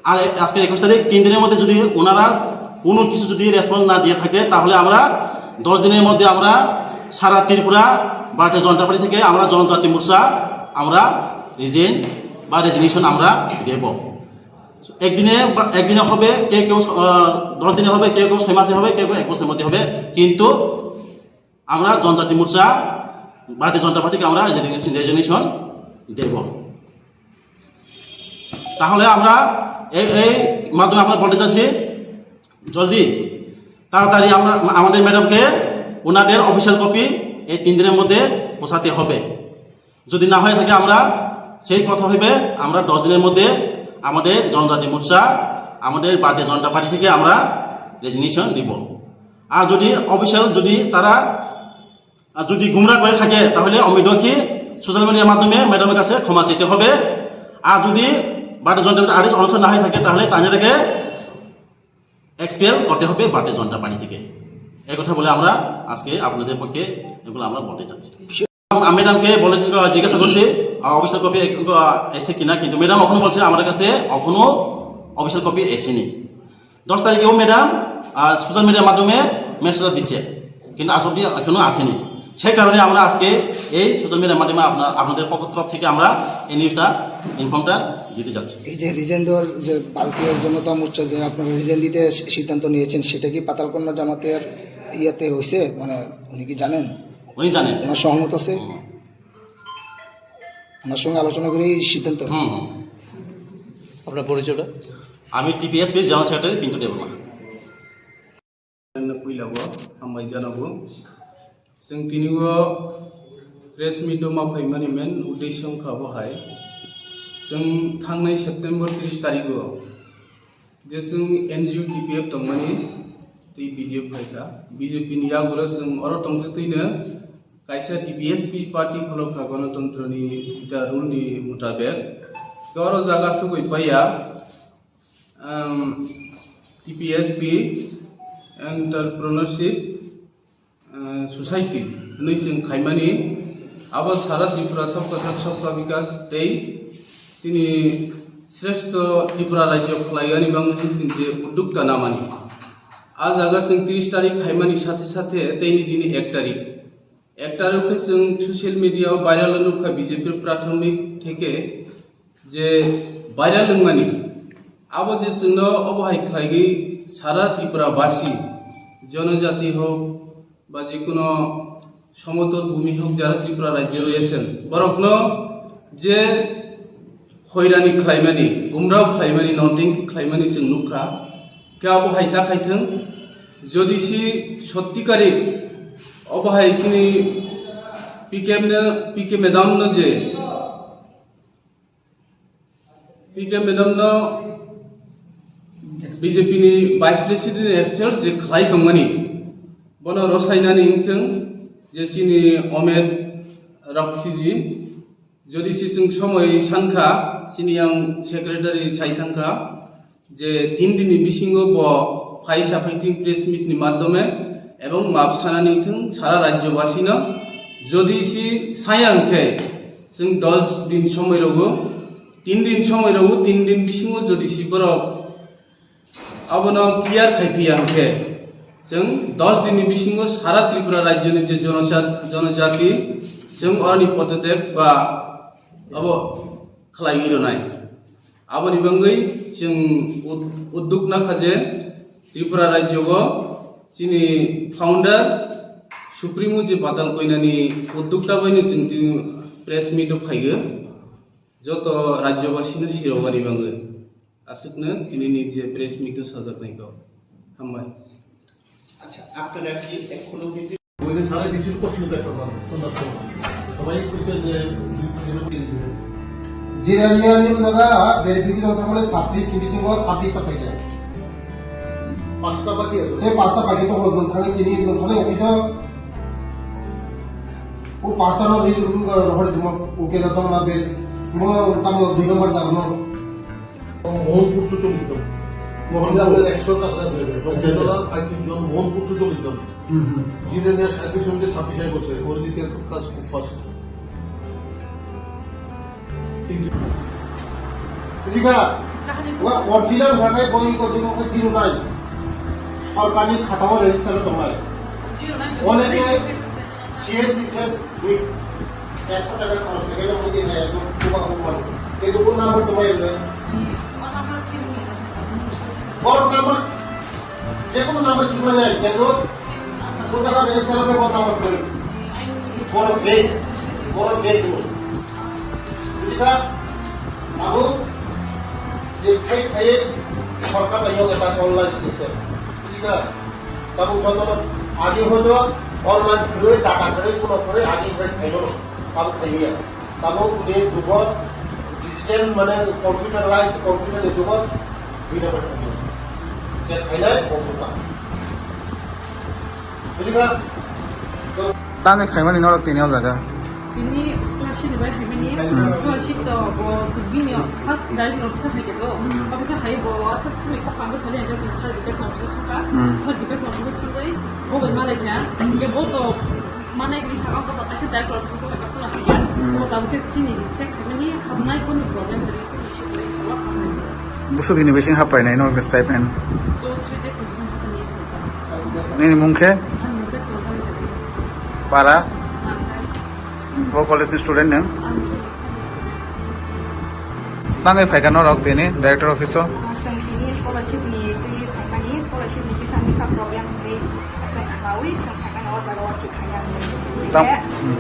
আর এ- আজকে একুশ তারিখ, তিন দিনের মধ্যে যদি ওনারা কোনো কিছু যদি রেসপন্স না দিয়ে থাকে, তাহলে আমরা দশ দিনের মধ্যে আমরা সারা ত্রিপুরা ভারতীয় জনতা পার্টি থেকে আমরা জনজাতি মোর্চা আমরা রিজাইন বা রেজিগনেশন আমরা দেব। একদিনে বা- একদিনে হবে, কেউ কেউ আহ, দশ দিনে হবে, কেউ কেউ ছয় মাসে হবে, কেউ কেউ এক বছরের মধ্যে হবে, কিন্তু আমরা জনজাতি মোর্চা ভারতীয় জনতা পার্টিকে আমরা রেজিগনেশন দেব। তাহলে আমরা এই এই মাধ্যমে আমরা বলতে চাচ্ছি, জলদি তাড়াতাড়ি আমরা আমাদের ম্যাডামকে ওনাদের অফিসিয়াল কপি এই তিন দিনের মধ্যে পৌঁছাতে হবে। যদি না হয়ে থাকে, আমরা সেই কথা হইবে, আমরা দশ দিনের মধ্যে আমাদের জনজাতি মোর্চা, আমাদের ভারতীয় জনতা পার্টি থেকে আমরা রেজিগনেশন দিব। আর যদি অফিসিয়াল যদি তারা আর যদি গুমরা করে থাকে, তাহলে অমিত রক্ষিত সোশ্যাল মিডিয়ার মাধ্যমে ম্যাডামের কাছে ক্ষমা চাইতে হবে। আর যদি ভারতীয় জনতা পার্টির আদেশ অনুসরণ না হয়ে থাকে, তাহলে তাদেরকে এক্সপেল করতে হবে ভারতীয় জনতা পার্টি থেকে। এই কথা বলে আমরা আজকে আপনাদের পক্ষে এগুলো আমরা বলতে চাচ্ছি। আমি ম্যাডামকে বলে, জিজ্ঞাসা করছি, আহ, অফিসিয়াল কপি এসে কিনা, কিন্তু ম্যাডাম এখনো বলছে আমার কাছে এখনো অফিসিয়াল কপি এসেনি। দশ তারিখেও ম্যাডাম সোশ্যাল মিডিয়ার মাধ্যমে মেসেজ দিচ্ছে, কিন্তু আজ অব্দি এখনো আসেনি। সেই কারণে আমরা আজকে এই সোশ্যাল মিডিয়ার মাধ্যমে আপনার আপনাদের পক্ষ তরফ থেকে আমরা এই নিউজটা, ইনফর্মটা দিতে যাচ্ছি। এই যে রিজেন দেওয়ার যে ভারতীয় জনতা মোর্চা যে আপনারা রিজেন দিতে সি- সিদ্ধান্ত নিয়েছেন, সেটা কি পাতালকন্যা জামাতের ইয়েতে হয়েছে? মানে, উনি কি জানেন? উনি জানেন। ওনার সহমত আছে? হুম। ওনার সঙ্গে আলোচনা করে এই সিদ্ধান্ত? হুম, হুম। আপনার পরিচয়টা? আমি টিপিএসপি general secretary Pintu Debbarma. Puilao hambai janogo. Chwng tini o press meet o ma phaimani main uddesho wngkha bo hai. Chwng thangnai September tris tarikh o je chwng N G O T P F tongmani tei B J P phaikha. B J P ni yagulo chwng oro tongtwtwino kaisa T P S P party kholopkha, Ganatantrani jeta rule ni mutabek. Toro jaga sugwi paiya, um, T P S P Entrepreneurship, uh, Society hwnwi chwng khaimani. Abo sara Tripura Sabka Sath Sabka Vikas tei chini Shrestho Tripura Rajyo khlaigani bagwi chwng je uddukta namani. A jaga chwng tris tarik khaimani sathe sathe teini dini ek tarik. Ekta rok khe chwng social media o viral nukha B J P prathomik theke je viral wngmani. Abo je chwngno obo hai khlaigwi sara Tripura basi, jonojati hok ba jekuno somotol bhumi hok jara Tripura rajyo royesen. Borokno je hoirani khlaimani, gumrao khlaimani, nongtengki khlaimani chwng nukha. Khe abo hai ta khaithwng, jodi si sotti kari obo hai chini P K M no, P K madam no je, P K madam no B J P ni Vice President expel je khlai tongmani, bono rosainani wngthwng je chini Omer Raksiji. Jodi si chwng somoi sankha, chini yang secretary sai thangkha, je tin dini bisingo bo phai saphai thwng press meet ni madhyome ebong map sanani wngthwng sara rajyobasino. Jodi si saya hwnkhe chwng dos din somoi rogo, tin din somoi rogo, tin din bisingo jodi si borok abono clear khai phiya hwnkhe, chwng dos dinni bisingo sara Tripura rajyoni je jonojat-, jonojati, chwng oroni podotep ba abo khlaiwi rwnai. Aboni bagwi chwng ud-, udduk nakha je Tripura rajyogo chini founder Supremo je badal koinani uddukta baino chwng tini press meet o phaigo. Joto rajyobasino sirogani bagwi aswkno tinini je press meet o sajaknai kok. Hambai. আচ্ছা, আপনারা কি এখনো ভিজিট বইলে সারা ডিসির প্রশ্ন দেখতে পারেন, সন্ধ্যার সময়। সবাই কইছে যে জিরানিয়ানি জায়গা ভেরিফিকেশন হতে বলে ছাব্বিশ, তিরিশ ও ছাব্বিশ সাতাইশ। পাঁচটা বাকি আছে। এই পাঁচটা বাকি তো বলবেন, তাহলে তিনি বলছেন অফিসে ও পাঁচটা না, এই রকম করে রহরে তোমার ওকে না, তোমার না বের, তোমার তারপর দুই নম্বর দাম না। মোহনপুর চতুর্থ। মোহনপুর। মোহনপুর একশো কাছাকাছি হয়ে গেছে। আচ্ছা, আচ্ছা। দক্ষিণতলা পঁয়ত্রিশ জন, মোহনপুর চতুর্থ জন। হুম, হুম। জিরানিয়া সার্ভিস সমিতি ছাব্বিশ হয়ে বসে, ওর দিকে কাজ খুব ফাস্ট। ঠিক। বুঝিবা? ওয়া অরিজিনাল ভাষায় বই করছে, ওকে জিরো নাই। সরকারি খাতাও রেজিস্টার তোমার। জিরো নাই। অনেকে সিএসসি স্যার, ওই একশো টাকা খরচ থেকে যখন দিয়ে দেয়, একদম বোবা বোবা। কিন্তু কোন নাম্বার তোমার এলো? বড় নাম্বার, যে কোনো নাম্বার ঠিক হয়ে যায়, কিন্তু কোথাকার রেজিস্টার হবে, বড় নাম্বার করে। বড় ফেক, বড় ফেক। বুঝলি sir? Abo je khai khai sorkar bai yoga ta online system. Buji kha? Tamo joto age hoito online kwrwi, data kwrwi, kuno kwrwi age khai khai no. Tamo khai ya. Tamo ne jugo digital mane computerized, computer ni jugo bina bai khai. Je khainai computer. Buji kha? Tangwi khaimani norok tini o jaga. Bini scholarship ni bai khaimani, hmm, scholarship to bo bini first direct officer hai khe do. Hmm. Officer hai bo aswk chini kok pangwi sali hai khe sir Bikash ni office thangkha. Hmm. Sir Bikash ni office thangwi bo bai malai kha. Hingke bo to manai bini saka bo to kaisa direct officer hai khe sala hai khe. Hmm. Bo tabuk khe chini check khaimani habnai koni problem tari koni issue tari chala habnai. Busuk ni bising hapai nai no stipend. Two, three days ni bising hapai nai chala. Nini mung khe? Ani mung khe Tongthai. Para? Tongthai. Bo college ni student nung? Ani. Tangwi phaikha norok tini director office o? Chwng tini scholarship ni twi phaimani, scholarship ni kisa misa problem hwnwi chwng khnaui chwng phaimani o jaga o thik khainani. Tam-, hwnkhe, hmm,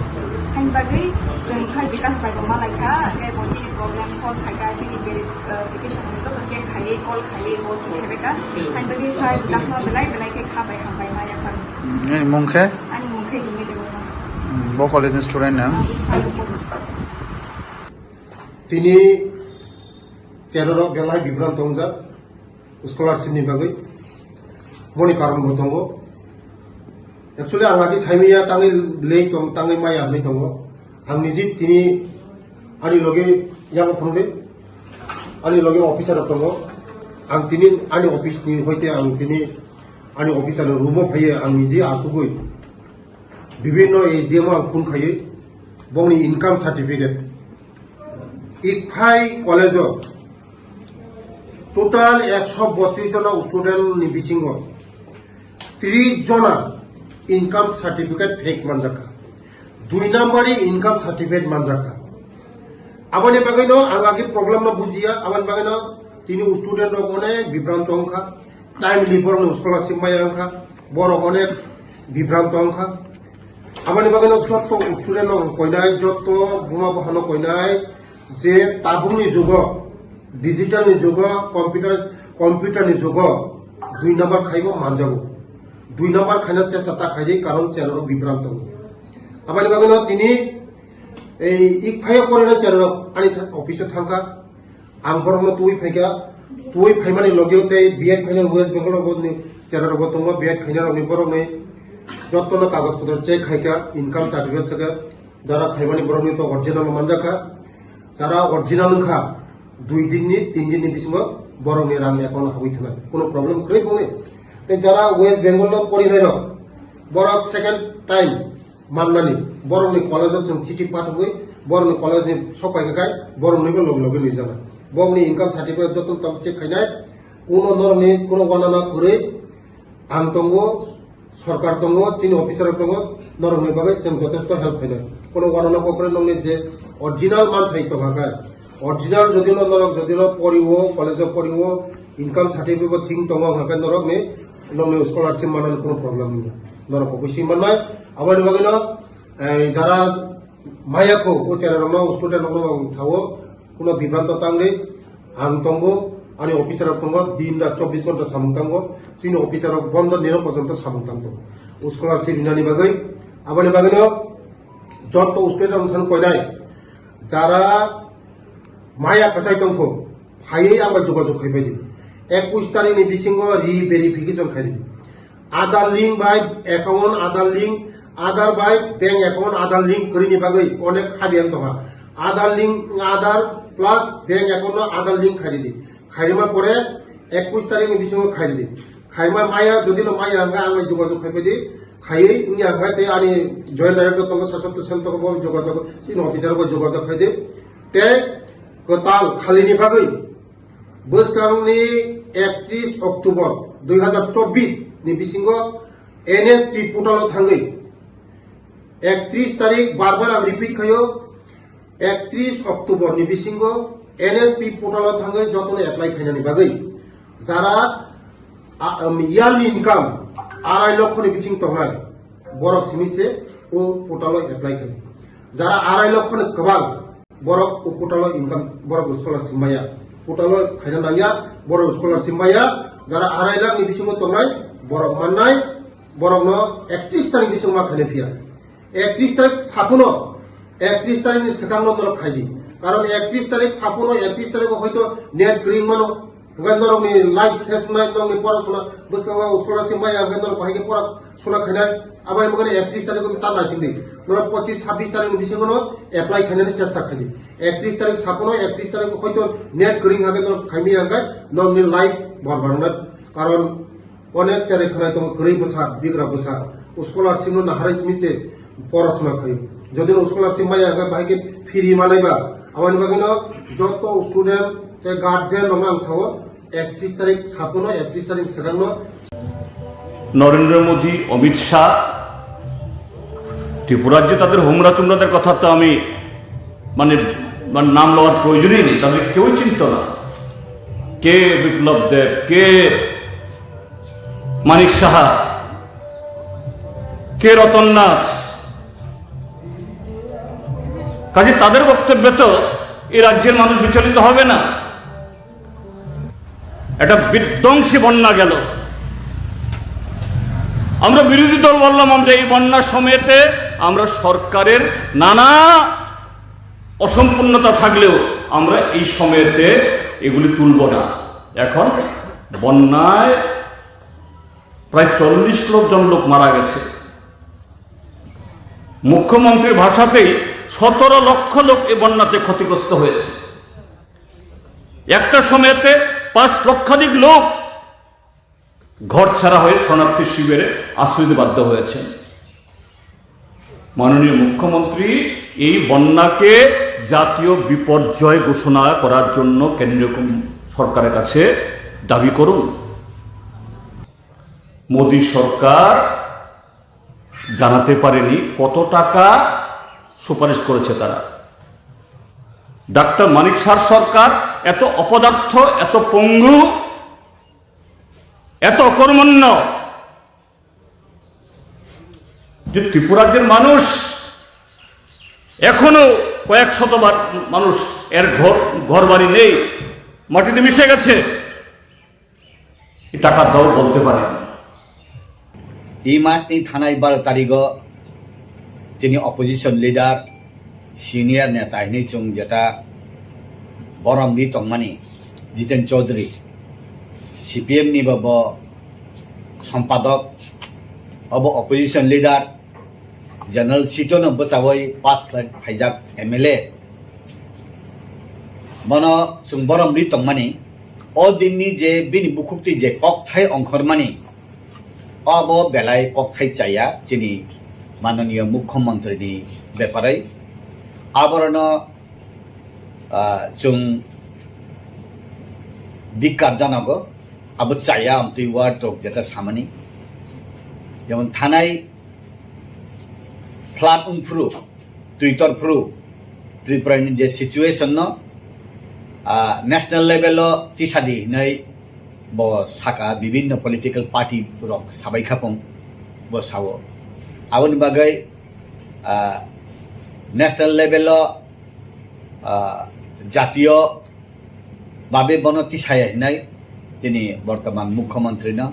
haini bagwi chwng sir Bikash bai bo malaikha, hwnkhe bo chini problem solve khaikha, chini veri-, uh, verification hwnwi joto check khaiwi, call khaiwi, bo thik khaibaikha. Haini bagwi sir Bikash no belai belai khe kha bai hambai ma yaphar. Hmm, nini mung khe? Ani mung khe Himbe Debbarma. Hmm, bo college ni student nang? Tini cherorok belai bibran tongjak scholarship ni bagwi. Boni karon bo tongo. Actually, ang agi saimaya tangwi lei tong, tangwi maya hwnwi tongo. Ang niji tini ani loge yago phunukdi. Ani loge officer rok tongo. Ang tini ani office ni hoite ang tini ani officer ni room o phaiye ang niji achugwi bibhinno S D M o ang phone khaiwi bongni income certificate. Iphai college o total ekso botris jona student ni bisingo tris jona income certificate fake manjakha, dui number ni income certificate manjakha. Aboni bagwi no ang agi problem no bujiya, aboni bagwi no tini student rok onek bibranto wngkha, timely borok no scholarship maya wngkha, borok onek bibranto wngkha. Aboni bagwi no jotto student no koinai, jotto buma boha no koinai, je tabukni jugo, digital ni jugo, computer, computer ni jugo, dui number khaibo manjago. Dui number khaina chesta ta khaidi, karon cherarok bibranto tongo. Aboni bagwi no tini ei Iphai o porina cherarok ani tha-, office o thangkha. Ang borokno twi phaikha, twi phaimani logeo tei B Ed khaina West Bengal rokni cherarokbo tongo, B Ed khaina rokni borokni jottono kagoj potro check khaikha, income certificate chekha. Jara phaimani borokni to original manjakha. Jara original wngkha, dui dinni, tin dinni bisingo borokni rang account habwi thanai. Kuno problem kwrwi bongni. Tei jara West Bengal no porinai rok, borok second time mannani, borokni college o chwng chiti pathogwi, borokni college ni sok paikha khai, boroknibo loge loge nwijana. Borokni income certificate joto tok check khainai, kuno norokni kuno wanana kwrwi, ang tongo, sorkar tongo, chini officer rok tongo, norokni bagwi chwng jotesto help khainai. Kuno wanana kokre nokni je original manthai tongkha khai, original jodi no norok jodi no poriwo, college o poriwo, income certificate bo thing tongo hwnkhe norokni, nokni scholarship manani kuno problem wngya. Norok bo bisi mannai, aboni bagwi no, eh, jara maya kho, o chera rokno, student rokno ang sao, kuno bibranto tangwi, ang tongo, ani officer rok tongo, din rat chobbish ghonta samung tango, chini officer rok bondo nino porjonto samung tang tongo. O scholarship hinani bagwi, aboni bagwi no, jotto student rok thang koinai, jara maya kwchai tongkho, phaiwi ang bai jogajog khai bai di. Ekush tarikh ni bisingo re-verification khai di. Aadhaar link bai account, Aadhaar link, Aadhaar bai bank account, Aadhaar link kwrwini bagwi onek habiyang tongkha. Aadhaar link, Aadhaar plus bank account no Aadhaar link khai di. Khairima pore ekush tarikh ni bisingo khai di. Khaima maya, jodi no maya hwnkhe ang bai jogajog khai bai di. Khaiwi wngya hwnkhe tei ani joint director tongo, Sasatto Sen tongo, bo jogajog, chini officer bo jogajog khai di. Tei kwtal khalini bagwi bwskangni ektris October dui hazar chobbish ni bisingo N S P portal o thangwi ektris tarik, bar bar ang repeat khaio, ektris October ni bisingo N S P portal o thangwi jotono apply khainani bagwi jara, a, um, yearly income arai lokho ni bising tongnai, borok simi se o portal o apply khai. Jara arai lokho ni kwbang, borok o portal o income, borok scholarship maya. Portal o khaina nangya, borok scholarship maya. Jara arai lakh ni bisingo tongnai, borok mannai, borokno ektris tarik bisingo ma khaina phiya. Ektris tarik sapuno, ektris tarik ni swkangno norok khai di. Karon ektris tarik sapuno, ektris tarik o hoito net kwrwi mano. Hwnkhe norokni life ses wngnai, norokni porasona bwskango scholarship maya, hwnkhe norok bahai khe pora sona khainai. Aboni bagwi ektris tarik o ta naising di. Norok pochis sabbish tarik ni bisingo no apply khainani chesta khai di. Ektris tarik sapuno, ektris tarik o hoito net kwrwi hwnkhe norok khaimaya hwnkhe norokni life borbad wngnai. Karon onek cherai khwnai tongo, kwrwi bwsa, bigra bwsa. O scholarship no naharwi simi se porasona khaio. Jodi no scholarship maya hwnkhe bahai khe free manai ba. Aboni bagwi no joto student tei guardian rokno ang sao, ektris tarik sapuno, ektris tarik swkangno Narendra Modi, Amit Shah, ত্রিপুরার যে তাদের হোমরা চোমরাদের কথা তো আমি মানে, মানে নাম লওয়ার প্রয়োজনই নেই, তাদের কেউই চিনত না। কে বিপ্লব দেব, কে মানিক সাহা, কে রতন নাথ। কাজে তাদের বক্তব্যে তো এই রাজ্যের মানুষ বিচলিত হবে না। একটা বিধ্বংসী বন্যা গেল। আমরা বিরোধী দল বললাম, আমরা এই বন্যার সময়তে আমরা সরকারের নানা অসম্পূর্ণতা থাকলেও আমরা এই সময়তে এগুলি তুলব না। এখন বন্যায় প্রায় চল্লিশ লক্ষ জন লোক মারা গেছে। মুখ্যমন্ত্রীর ভাষাতেই সতেরো লক্ষ লোক এই বন্যাতে ক্ষতিগ্রস্ত হয়েছে। একটা সময়তে পাঁচ লক্ষাধিক লোক ঘর ছাড়া হয়ে শরণার্থী শিবিরে আশ্রয় নিতে বাধ্য হয়েছেন। মাননীয় মুখ্যমন্ত্রী এই বন্যাকে জাতীয় বিপর্যয় ঘোষণা করার জন্য কেন্দ্রীয় কম-, সরকারের কাছে দাবি করুন। মোদী সরকার জানাতে পারেনি কত টাকা সুপারিশ করেছে তারা। ডাক্তার মানিক সাহা সরকার এত অপদার্থ, এত পঙ্গু, এত অকর্মণ্য যে ত্রিপুরার যে মানুষ এখনো কয়েক শতবার মানুষ এর ঘর, ঘর বাড়ি নেই, মাটিতে মিশে গেছে। এই টাকার দাম বলতে পারেন। Ei mas ni thanai baro tarigo chini opposition leader, senior neta hinwi chwng jeta borom ri tongmani Jiten Chaudhary, C P M ni bo, bo sompadok, obo opposition leader, General Sito no bwchawi pass khlai phaijak M L A. Bono chwng borom ri tongmani, o dinni je bini bukhukti je kokthai ongkhormani, obo belai kokthai chaya chini mananiya mukhyamantri ni beparai. Aborno, ah, chwng dikkar janogo, abo chaya amtwi word rok jeta samani. Jemon thanai flood wngphuru, twi torphuru Tripura ni je situation no, ah, national level o tisadi hinwi bo saka, bibinno political party rok sabai khapung bo sao. Aboni bagwi, ah, national level o, ah, jatiyo babe bono tisaya hinai chini bortoman mukhyamantri no,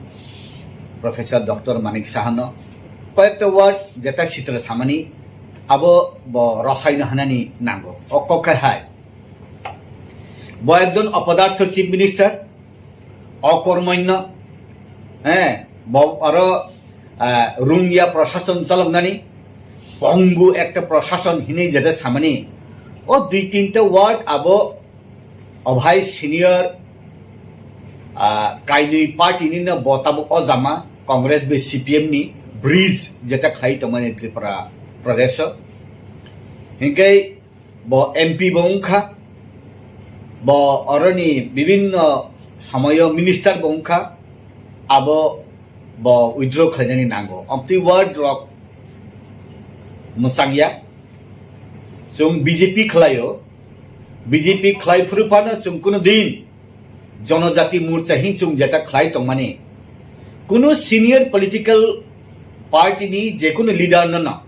Professor Doctor Manik Saha no koyekta word jeta sitra samani abo bo rosai no hanani nango. O kok khe hai bo ekjon opodartho chief minister, okormonyo, eh, bo aro, ah, rungya prosason chaloknani, pongu ekta prosason hinwi jeta samani, o dui tinta word abo obhai senior, ah, kainwi party ni no bo tabuk o jama Congress bai C P M ni bridge jeta khlai tongmani Tripura Pradesh o. Hinkhe bo M P bo wngkha, bo oroni bibinno somoyo minister bo wngkha, abo bo withdraw khlainani nango. Amtwi word rok mwchangya. Chwng B J P khlaio, B J P khlai phuru phano chwng kuno din Jonojati Morcha hin chwng jeta khlai tongmani, kuno senior political party ni jekunu leader no no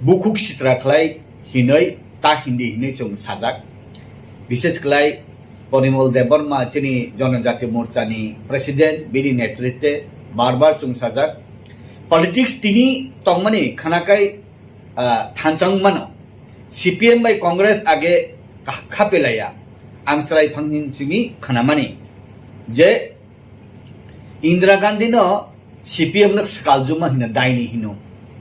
bukhuk sitra khlai hinoi ta hindi hinoi chwng sajak. Bishes khlai Porimol Debbarma chini Jonojati Morcha ni president, bini netritwe bar bar chwng sajak. Politics tini tongmani khanakai, ah, thanchang mano. C P M bai Congress age kha-, khapelaya. Ang chwrai phangni chini khanamani je Indira Gandhi no C P M no swkaljuma hino, daini hino.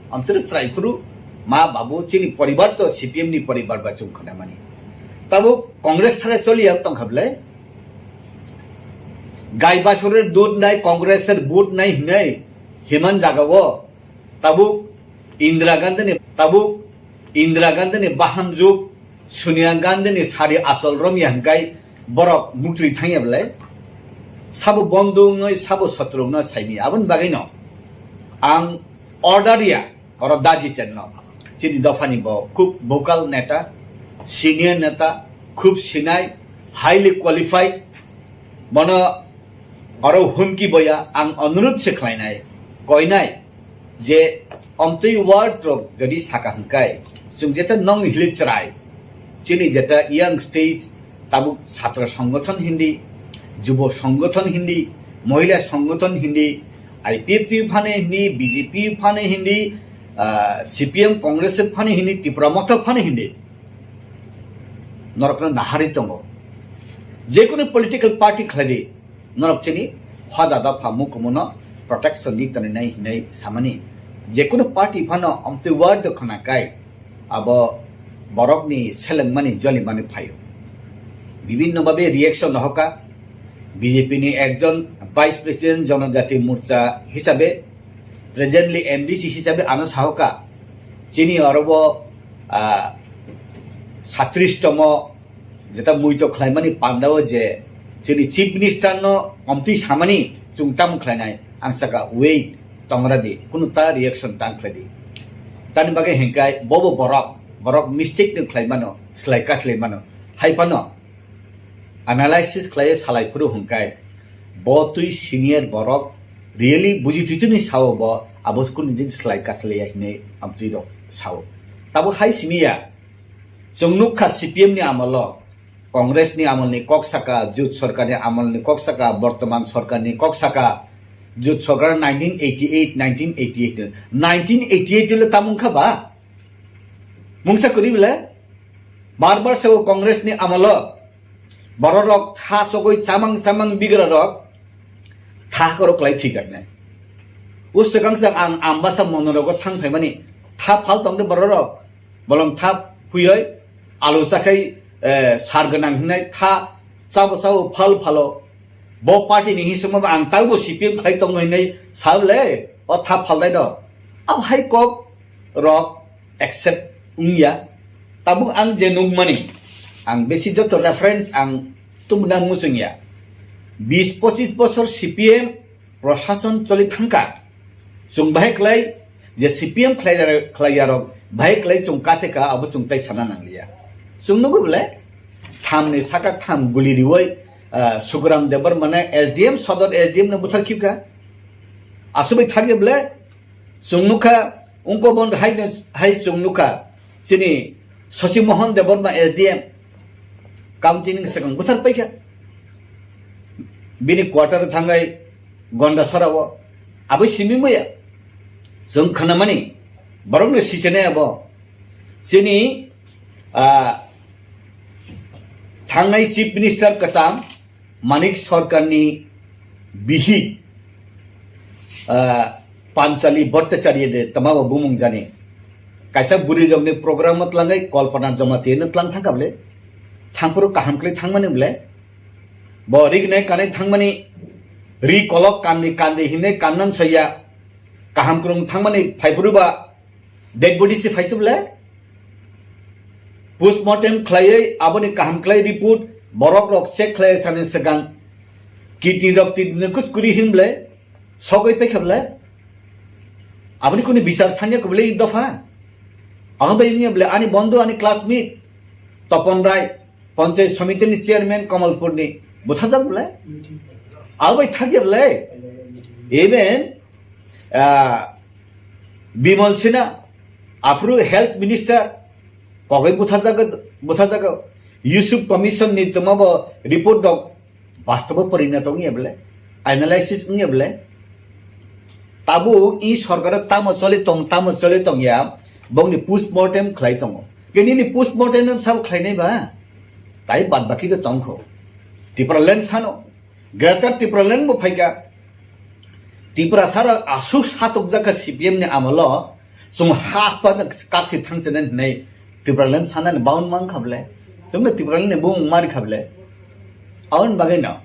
Amtwrwk chwrai phuru ma babu chini poribar to C P M ni poribar ba chwng khanamani. Tabuk Congress sare choliya tongkha bwle? Gai basure dud nai, Congress er vote nai hinai himan jaga o. Tabuk Indira Gandhi ni, tabuk Indira Gandhi ni bahamjuk Sonia Gandhi ni sari asol romya hingkai borok muktwi thangya belai. Sabo bondung noi, sabo sotrung no saimi. Aboni bagwi no ang order ya, oro daji ten no. Chini dopha ni bo khub vocal neta, senior neta, khub sinai, highly qualified. Bono oro humki boya, ang onurudh se khlainai, koinai. Je omtwi word rok jodi saka hwnkhe, chwng jeta nong hili chwrai, chini jeta young stage, tabuk chhatra songgothon hindi, jubo songgothon hindi, mohila songgothon hindi, I P F T phane hindi, B J P phane hindi, ah, C P M Congress phane hindi, Tipra Motha phane hindi. Norokno nahari tongo. Jekunu political party khlai di, norok chini hoda dopha mukumu no protection ni tonwi nai hinwi samani. Jekunu party phano omtwi word khna kai, abo borokni selengmani jolimani phaio. Bibhinno bhabe reaction rohorkha. B J P ni ekjon Vice President Jonojati Morcha hisabe, presently M D C hisabe ano sahoka, chini orobo, ah, satris tomo jeta muito khlaimani pandao je chini Chief Minister no omtwi samani chwng tamo khlainai, ang saka wait tongra di, kunu ta reaction tang khlai di. Tani bagwi hinkai bobo borok, borok mistake no khlai mano, slai kaslai mano, hai phano analysis khlai salai phuru hinkai bo twi senior borok really buji twi twi ni sao bo abo kunu din slai kaslai ya hinwi amtwi rok sao. Tabo hai simi ya. Chwng nukha C P M ni amolo, Congress ni amolni kok saka, Jut Sarkar ni amolni kok saka, bortoman Sarkar ni kok saka, Jut Sarkar nineteen eighty eight, nineteen eighty eight, nineteen eighty eight le tamung kha ba? Mungsa kwrwi bele? Bar bar sabo Congress ni amolo, bororok tha sogwi chamang chamang bigra rok tha korok lai thik nai. O swkang swkang ang Ambasa mono rogo thang phaimani tha phal tong de bororok. Bolong thap huyoi alu chakhai, eh, sar gwnang hinai tha chabo chabo phal phalo. Bo party ni hisimo ang taubo C P M khai tong hinai sable o tha phal dai do. Ab hai kok rok accept wngya. Tabuk ang je nukmani, ang besi joto reference ang tumna muchungya. Bis pochis bosor C P M proshason choli thangka. Chwng bahai khlai je C P M khlai, khlai yarok, bahai khlai chwng kate ka, abo chwng tai sana nangliya. Chwng nugo bole, tham ni saka tham guli riwoi, ah, Sukuram Debbarma ne S D M, Sodor S D M no buthar khibka. Aswbai thangya bole, chwng nukha, ungko bon hai no, hai chwng nukha. Chini Sachi Mohan Debbarma S D M, county ni swkang buthar paikha. Bini quarter thangai Gondasora o. Abo simi muya. Chwng khanamani. Borok no sichene abo. Chini, ah, thangnai Chief Minister kwcham Manik Sarkar ni bihik, ah, Panchali Bhattacharya de tama bo bumung jani. Kaisa bwrwi rok ni program o tlangai Kalpana Jamatia no tlang thangka bole. Thangphuru kaham khlai thangmani bole. Bo rignai kanai thangmani ri kolok kandi kandi hinai kannan saya kaham krung thangmani phaiphuru ba dead body se phaisa bole. Postmortem khlaiwi aboni kaham khlai report borok rok check khlai sani swkang kidney rok tini kuskuri hin bole sogwi paikha bole. Aboni kuni bichar sanya ko bole dopha. Ang bai niya bole ani bondhu ani classmate Topon Rai. Panchayat Samiti ni chairman Kamalpur ni buthajak bole. Abo bai thakya bole. Even, ah, Bimal Sinha, aphuru health minister, kogwi buthajak, buthajak. Yusuf Commission ni tuma bo report dok, bastobo porina tongya bole. Analysis wngya bole. Tabuk i sorkar tamo choli tong, tamo choli tong ya, bongni postmortem khlai tongo. Ke nini postmortem no sabo khlai nai ba? Tai bad baki to tongkho. Tipraland sano. Greater Tipraland bo phaika. Tiprasa rok asuk satok jaka C P M ni amolo, chwng ha pa kaksi thangse nai hinai Tipraland sanani baun mang khable. Chwngno Tipraland ni bung mari khable. Aun bagwi no.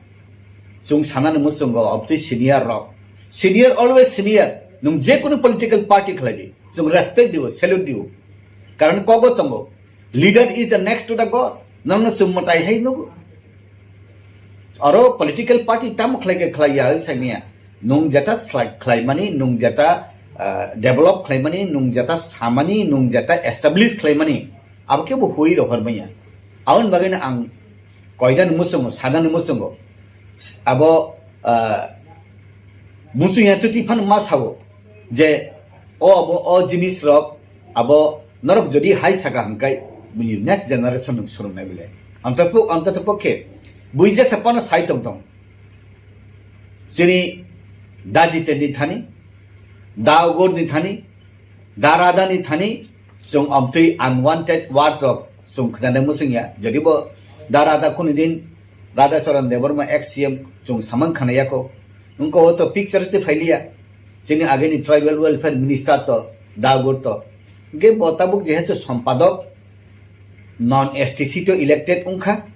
Chwng sanani muchungo obtwi senior rok. Senior always senior. Nwng je kunu political party khlai di. Chwng respect dibo, salute dibo. Karon kogo tongo. Leader is the next to the God. Nono chwng mwtai hai nugo. Aro political party tamo khlai khe khlai ya, sai manya. Nwng jeta slai-, khlaimani, nwng jeta, ah, develop khlaimani, nwng jeta samani, nwng jeta establish khlaimani. Abo khe bo hui rohor manya. Aboni bagwi no ang koidani muchungo, sadani muchungo. Abo, ah, muchung ya chuti phano ma sao je o abo o jinis rok abo norok jodi hai saka hwnkhe bini next generation rok swrwngnai bile. Antapo-, antatopokhe bui jesa phano sai tong tong. Chini da Jiten ni thani, da Ugur ni thani, da Radha ni thani, chwng amtwi unwanted word rok chwng khwnanai muchung ya. Jodi bo da Radha kunu din Radha Charan Debbarma ex C M chwng samang khana yako. Wngkha o to picture se phailiya. Chini ageni tribal welfare minister to da Ugur to. Ge bo tabuk jehetu sompadok non S T C to elected wngkha.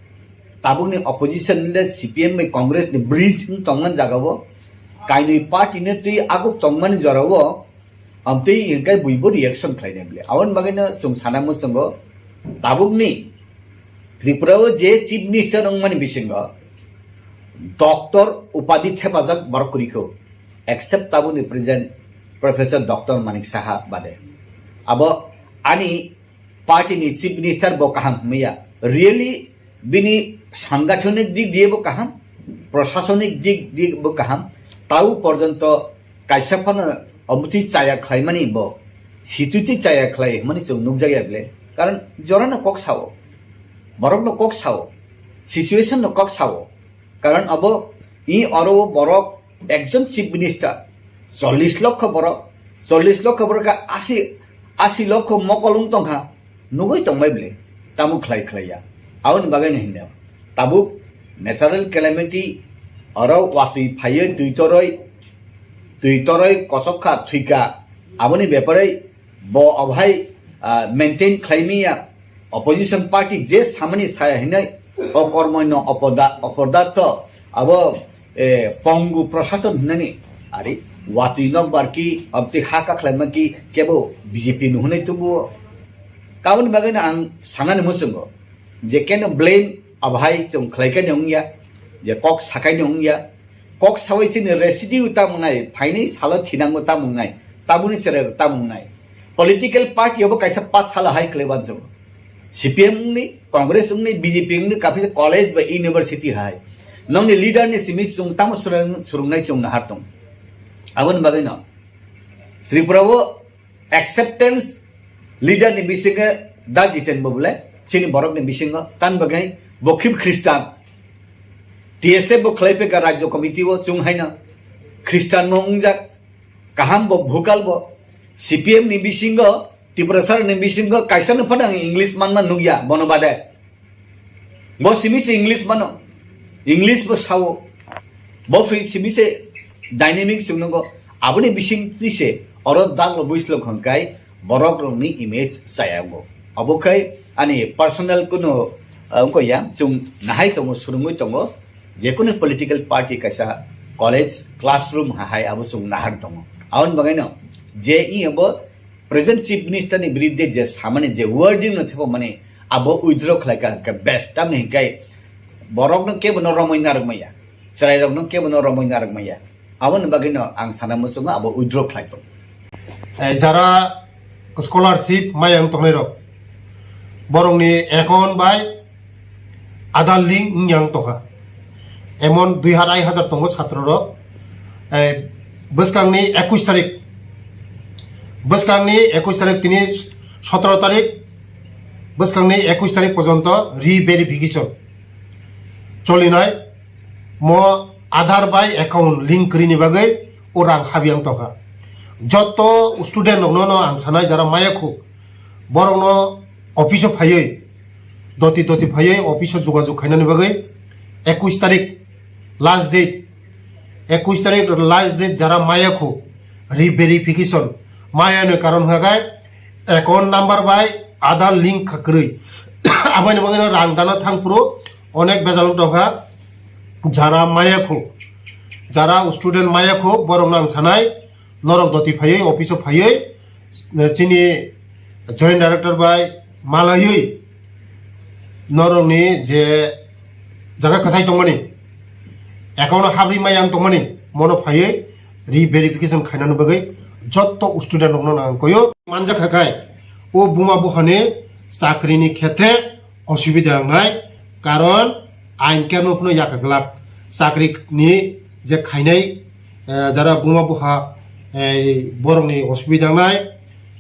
tabukni opposition le C P M bai Congress ni bridge wng tongmani jagao, kainwi party ni twi aguk tongmani jorao, amtwi hingkai buibo reaction khlainai bwle. Aboni bagwino chwng sana muchungo, tabukni Tripura o je Chief Minister wngmani bisingo doctor upadhi thepajak borok kwrwi kho, except tabukni present Professor Doctor Manik Saha bade. Abo ani party ni Chief Minister bo kaham hwnmaya. Really, bini sangathonik dik diye bo kaham, prosasonik dik diye bo kaham, tau porjonto kaisa phano omuti chaya khlaimani bo, situti chaya khlai hwnmani chwng nukjakya bwle. Karon jorano kok sao, borokno kok sao, situation no kok sao. Karon abo i oro o borok ekjon Chief Minister, chollish lokho borok, chollish lokho borok khe asi, asi lokho mokol wng tongkha, nugui tongbai bwle, tamo khlai khlai ya. Aboni bagwi no hinmaya, tabuk natural calamity, oro watwi phaiwi twi toroi, twi toroi kochok kha, thwi kha, aboni bepare bo obohai, ah, maintain khlaimaya. Opposition party je samani saya hinwi okormoino opoda-, opodato abo, eh, pongu prosason hinani ari watwi nok barki abti ha kakhlaima ki kebo B J P no hinwi tubuo. Kaboni bagwino ang sanani muchungo je keno blame abohai chwng khlaikani wngya, je kok sakaini wngya, kok sawi chini residue tamo wngnai, phaini salo thinango tamo wngnai, tabuni chwrai tamo wngnai. Political party obo kaisa pathsala hai kwlai uansukgo. C P M wngni, Congress wngni, B J P wngni, kaphisa college ba university hai. Nongni leader ni simi chwng tamo surung-, surungnai chwng nahar tong. Aboni bagwino Tripura o acceptance leader ni bisingo da Jiten bo bole, chini borok ni bisingo, tan bagwi bo khib Christian. T S F bo khlai peka Rajya Committee o chwng haino Christian no wngjak, kaham bo bhukal bo. C P M ni bisingo, Tiprasa ni bisingo kaisa no phano ang English manma nukya bono bade. Bo simi se English mano, English bo sao. Bo phi simi se dynamic chwng nukgo. Aboni bising twi se oro daglo buislo hwnkai borok rokni image chaya bo. Abo khai ani personal kuno, ah, wngkha ya, chwng nahai tongo, surungwi tongo, jekunu political party kaisa college classroom ha hai abo chwng nahar tongo. Aboni bagwino je i abo present Chief Minister ni biridde je samani je wording no thepa mani abo withdraw khlai ka hwnkhe best, tamni hwnkhe borok no kebo no romwi narwk maya, chwrai rok no kebo no romwi narwk maya. Aboni bagwi no ang sana muchungo abo withdraw khlai tong. Eh, jara scholarship maya wng tongnai rok, borok ni account bai Aadhaar link wng yang tongkha. Emon dui hajar, hai hajar tongo satro rok. Eh, bwskangni ekush tarik, bwskangni ekush tarik tini sotoro tarik, bwskangni ekush tarik porjonto re-verification cholinai. Mo Aadhaar bai account link kwrwini bagwi o rang habiyang tongkha. Joto student rokno no ang sanai, jara maya khu, borokno office o phaiwi, doti doti phaiwi office o jogajog khainani bagwi ekush tarik last date, ekush tarik last date, jara maya khu re-verification maya ni karon hwnkha khe account number bai Aadhaar link kha kwrwi. Aboni bagwi no rang dana thang phuru onek bejal wng tongkha. Jara maya khu, jara student maya khu, borok no ang sanai, norok doti phaiwi, office o phaiwi, chini joint director bai malaiwi norokni je jaga kwchai tongmani, account o habri maya wng tongmani, mono phaiwi re-verification khainani bagwi jotto student rokno nang koyo. Manjakha khai o buma buhani chakrini khetre osubida wngnai, karon ain keno phano yakaglak chakri ni je khainai, eh, jara buma buha, eh, borokni osubida wngnai,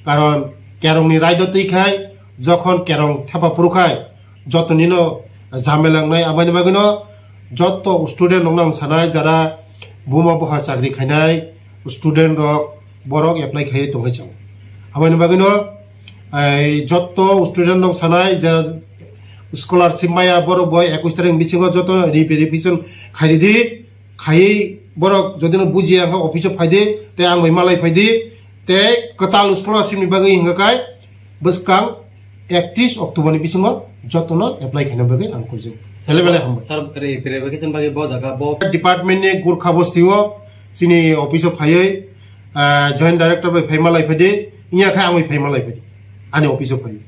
karon kerongni raida twi khai, jokhon kerong thepa phuru khai, jotoni no jamela wngnai. Aboni bagwi no jotto student rokno ang sanai, jara buma buha chakri khainai student rok, borok apply khaiwi tongwi chwng. Aboni bagwi no, ai, jotto student rok sanai je scholarship maya borok bo ekush tarik bisingo joto re-verification khairidi, khaiwi borok jodi no bujiya wngkha office o phaidi, tei ang bai malai phaidi, tei kwtal scholarship ni bagwi hwnkha khai bwskang ektris October ni bisingo jotono apply khaina bagwi ang kuijak. Thele bele hambai. Sir, re verification bagwi bo jaga bo. Department ni Gurkha bosti o chini office o phaiwi, ah, joint director bai phaima lai phadi, iya kha amwi phaima lai phadi. Ani office o phaiwi.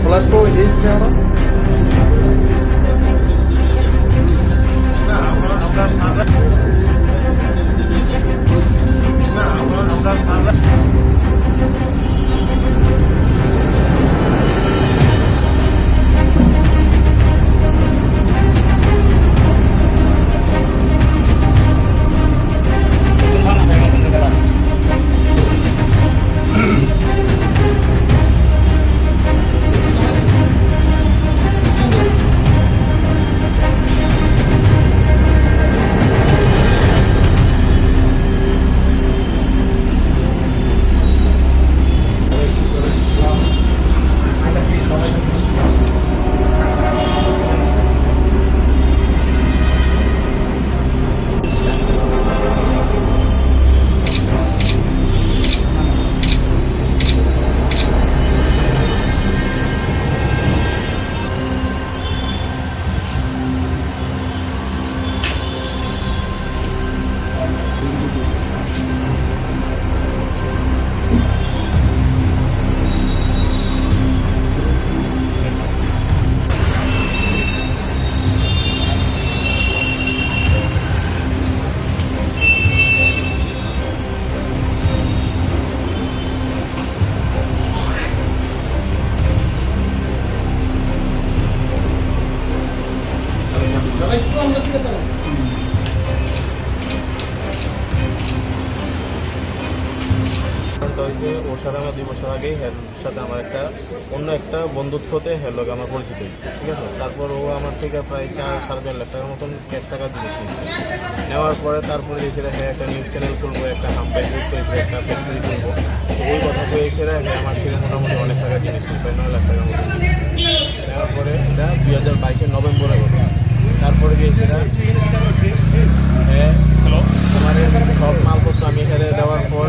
Flash ko ini siapa? কারণটা হয়েছে, ওর সাথে আমার দুই বছর আগেই হ্যার সাথে আমার একটা অন্য একটা বন্ধুত্বতে হ্যার লগে আমার পরিচিত হয়েছে, ঠিক আছে? তারপর ও আমার থেকে প্রায় চার সাড়ে চার লাখ টাকার মতন ক্যাশ টাকা জিনিস নিচ্ছে। নেওয়ার পরে তারপরে যে সেটা হ্যাঁ একটা নিউজ চ্যানেল খুলবো, একটা হাম্পের গ্রুপ করেছিল, একটা ফেসবুক খুলবো, তো ওই কথা কয়ে সেটা হ্যাঁ আমার থেকে মোটামুটি অনেক টাকা জিনিস নিচ্ছে, প্রায় নয় লাখ টাকার মতো নিচ্ছে। নেওয়ার পরে এটা দুই হাজার বাইশের নভেম্বরে ঘটে। তারপরে যে সেটা হ্যাঁ হ্যালো, তোমার এই সব মালপত্র আমি এখানে দেওয়ার পর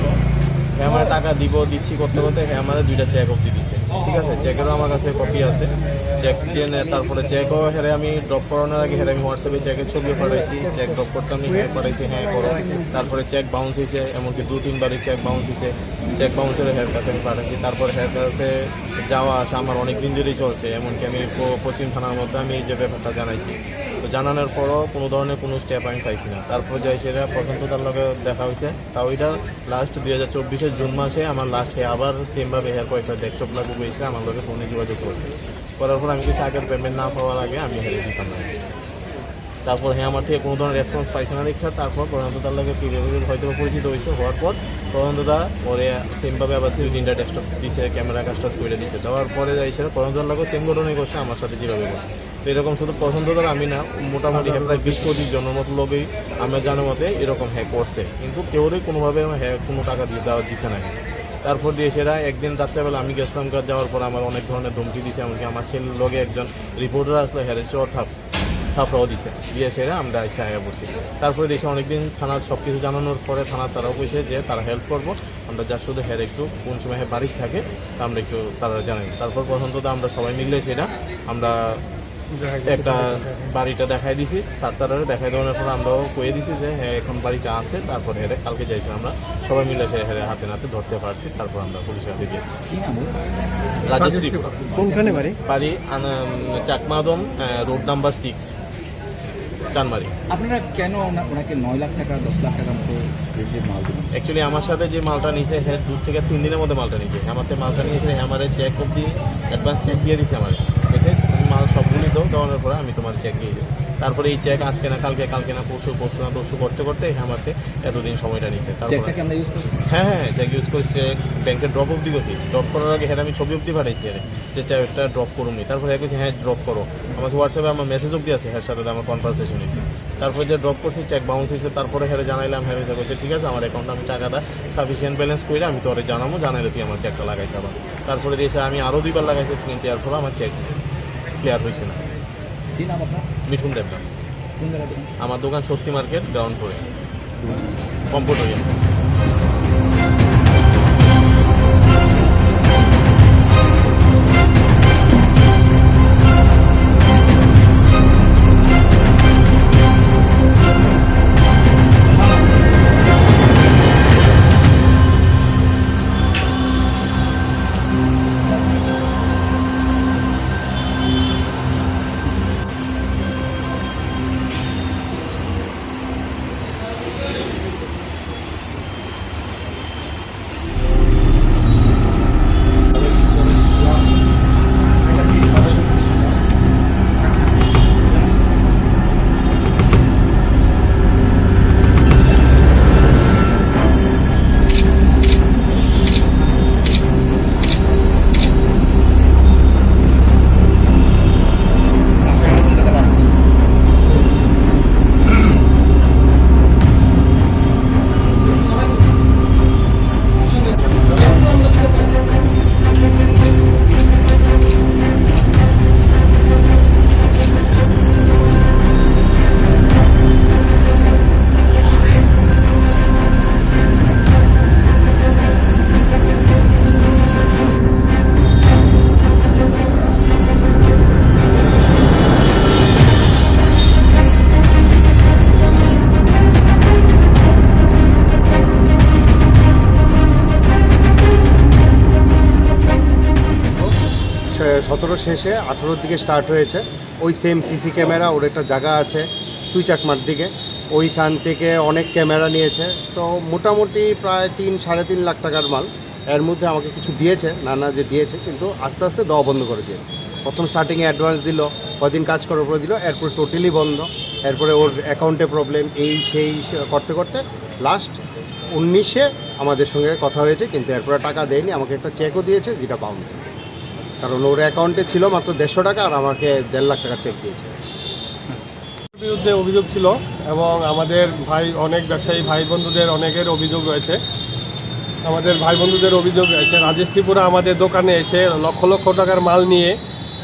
হ্যাঁ আমার টাকা দিব দিচ্ছি করতে করতে হ্যাঁ আমার দুইটা চেক অবধি দিচ্ছে, ঠিক আছে? চেকেরও আমার কাছে কপি আছে। চেক দিয়ে নে-, তারপরে চেকও হেরে আমি ড্রপ করানোর আগে হেরে আমি হোয়াটসঅ্যাপে চেকের ছবিও পাঠাইছি, চেক ড্রপ করতে আমি হ্যাঁ পাঠাইছি, হ্যাঁ করো। তারপরে চেক বাউন্স হয়েছে, এমনকি দু তিনবারই চেক বাউন্স হয়েছে। চেক বাউন্সের হের কাছে আমি পাঠাইছি। তারপর হের কাছে যাওয়া আসা আমার অনেক দিন ধরেই চলছে, এমনকি আমি প-, পশ্চিম থানার মধ্যে আমি এই যে ব্যাপারটা জানাইছি। তো জানানোর পরও কোনো ধরনের কোনো স্টেপ আমি পাইছি না। তারপর যাই সেটা প্রশান্ত তার লগে দেখা হয়েছে, তাও এটা লাস্ট দুই হাজার চব্বিশের জুন মাসে আমার লাস্ট হে আবার সেমভাবে হের কয়েকটা ডেস্কটপ লাগু হয়েছে, আমার লগে ফোনে যোগাযোগ করছে। করার পর আমি কিছু আগের পেমেন্ট না পাওয়ার আগে আমি হেরে দিতাম না। তারপর হে আমার থেকে কোনো ধরনের রেসপন্স পাইছে না দেখা, তারপর প্রশান্ত দার লগে কিভাবে হয়তো বা পরিচিত হয়েছে, হওয়ার পর প্রশান্ত দা ওরে সেমভাবে আবার দুই তিনটা ডেস্কটপ দিছে, ক্যামেরা কাস্টাস করে দিছে। দেওয়ার পরে যাই সেটা প্রশান্ত দার লগে সেম ঘটনাই করছে আমার সাথে যেভাবে করছে। তো এরকম শুধু প্রশান্ত দার আমি না, মোটামুটি হে প্রায় বিশ পঁচিশ জনের মতো লোকেই আমরা জানার মতে এরকম হ্যাক করছে, কিন্তু কেউরই কোনোভাবে হ্যাক কোনো টাকা দিয়ে দেওয়া দিছে না। তারপর দিয়ে সেটা একদিন রাত্রেবেলা আমি গেছিলাম, যাওয়ার পর আমার অনেক ধরনের ধমকি দিছে, এমনকি আমার ছেলের লগে একজন রিপোর্টার আসলো, হেরে চর থাপ থাপড়াও দিছে, দিয়ে সেটা আমরা ইচ্ছা আয়া পড়ছি। তারপরে দেশে অনেকদিন থানার সব কিছু জানানোর পরে থানা তারাও কইছে যে তারা হেল্প করবো, আমরা যা শুধু হের একটু কোন সময় হে বাড়ি থাকে তা আমরা একটু তারা জানাই। তারপর প্রশান্ত দা আমরা সবাই মিললে সেটা আমরা একটা বাড়িটা দেখাই দিছি, সাতটারে দেখাই দেওয়ার পর আমরাও কয়ে দিছি যে হ্যাঁ এখন বাড়িতে আছে। তারপর হেরে কালকে যাইছি আমরা সবাই মিলে সে হেরে হাতে নাতে ধরতে পারছি, তারপর আমরা পুলিশের হাতে দিয়েছি। কি নাম ওর? রাজেশ ত্রিপুরা। কোনখানে বাড়ি? বাড়ি আন-, উম, চাকমাদম, আহ, রোড নাম্বার সিক্স, চানমারি। আপনারা কেন ওনা-, ওনাকে নয় লাখ টাকা, দশ লাখ টাকার মতো রিলেটেড মাল দিলেন? অ্যাকচুয়ালি আমার সাথে যে মালটা নিছে, হ্যাঁ, দু থেকে তিন দিনের মধ্যে মালটা নিছে। আমার তো মালটা নিয়ে এসে আমার চেক অবধি অ্যাডভান্স চেক দিয়ে দিছে আমার। ঠিক আছে? তুমি মাল সবগুলি দাও, দেওয়ানোর পরে আমি তোমার চেক দিয়ে দিচ্ছি। তারপরে এই চেক আজকে না কালকে, কালকে না পরশু, পরশু না তরশু করতে করতে আমাকে এতদিন সময়টা নিছে। তারপরে চেকটা কি আমরা ইউজ করছি? হ্যাঁ, হ্যাঁ, চেক ইউজ করছি, চেক ব্যাংকে ড্রপ অবধি করছি। ড্রপ করার আগে হ্যাঁ আমি ছবি অবধি পাঠাইছি আরে, যে চেকটা ড্রপ করুন নি। তারপরে হ্যাঁ কইছে, "হ্যাঁ, ড্রপ করো।" আমার WhatsApp-এ আমার মেসেজ অবধি আছে, হ্যাঁ সাথে আমার কনভারসেশন হয়েছে। তারপরে যে ড্রপ করছি, চেক বাউন্স হয়েছে, তারপরে হ্যাঁ জানাইলাম, হ্যাঁ হয়েছে, বলছে, "ঠিক আছে, আমার অ্যাকাউন্টে আমি টাকাটা সাফিসিয়েন্ট ব্যালেন্স করে আমি তোরে জানাবো, জানাইলে তুই আমার চেকটা লাগাইস আবার।" তারপরে দিয়েছে, আমি আরও দুইবার লাগাইছি, কিন্তু এর ফলে আমার চেক ক্লিয়ার হয়েছে না। কি নাম আপনার? মিঠুন দেবনাথ। কোন জায়গায় দোকান? আমার দোকান স্বস্তি মার্কেট, গ্রাউন্ড ফ্লোরে, কম্পিউটার। সে-, সতেরো শেষে আঠারোর দিকে স্টার্ট হয়েছে। ওই সেম সিসি ক্যামেরা, ওর একটা জায়গা আছে তুই চাকমার দিকে, ওইখান থেকে অনেক ক্যামেরা নিয়েছে। তো মোটামুটি প্রায় তিন, সাড়ে তিন লাখ টাকার মাল। এর মধ্যে আমাকে কিছু দিয়েছে, নানা যে দিয়েছে, কিন্তু আস্তে আস্তে দেওয়া বন্ধ করে দিয়েছে। প্রথম স্টার্টিংয়ে অ্যাডভান্স দিল, কদিন কাজ করার পরে দিল, এরপর টোটালি বন্ধ। এরপরে ওর অ্যাকাউন্টে প্রবলেম, এই সেই সে করতে করতে লাস্ট উনিশে আমাদের সঙ্গে কথা হয়েছে, কিন্তু এরপরে টাকা দেয়নি। আমাকে একটা চেকও দিয়েছে, যেটা বাউন্স। কারণ ওর অ্যাকাউন্টে ছিল মাত্র দেড়শো টাকা, আর আমাকে দেড় লাখ টাকার চেক দিয়েছে। বিরুদ্ধে অভিযোগ ছিল এবং আমাদের ভাই, অনেক ব্যবসায়ী ভাই বন্ধুদের অনেকের অভিযোগ রয়েছে। আমাদের ভাই বন্ধুদের অভিযোগ রয়েছে, রাজেশ ত্রিপুরা আমাদের দোকানে এসে লক্ষ লক্ষ টাকার মাল নিয়ে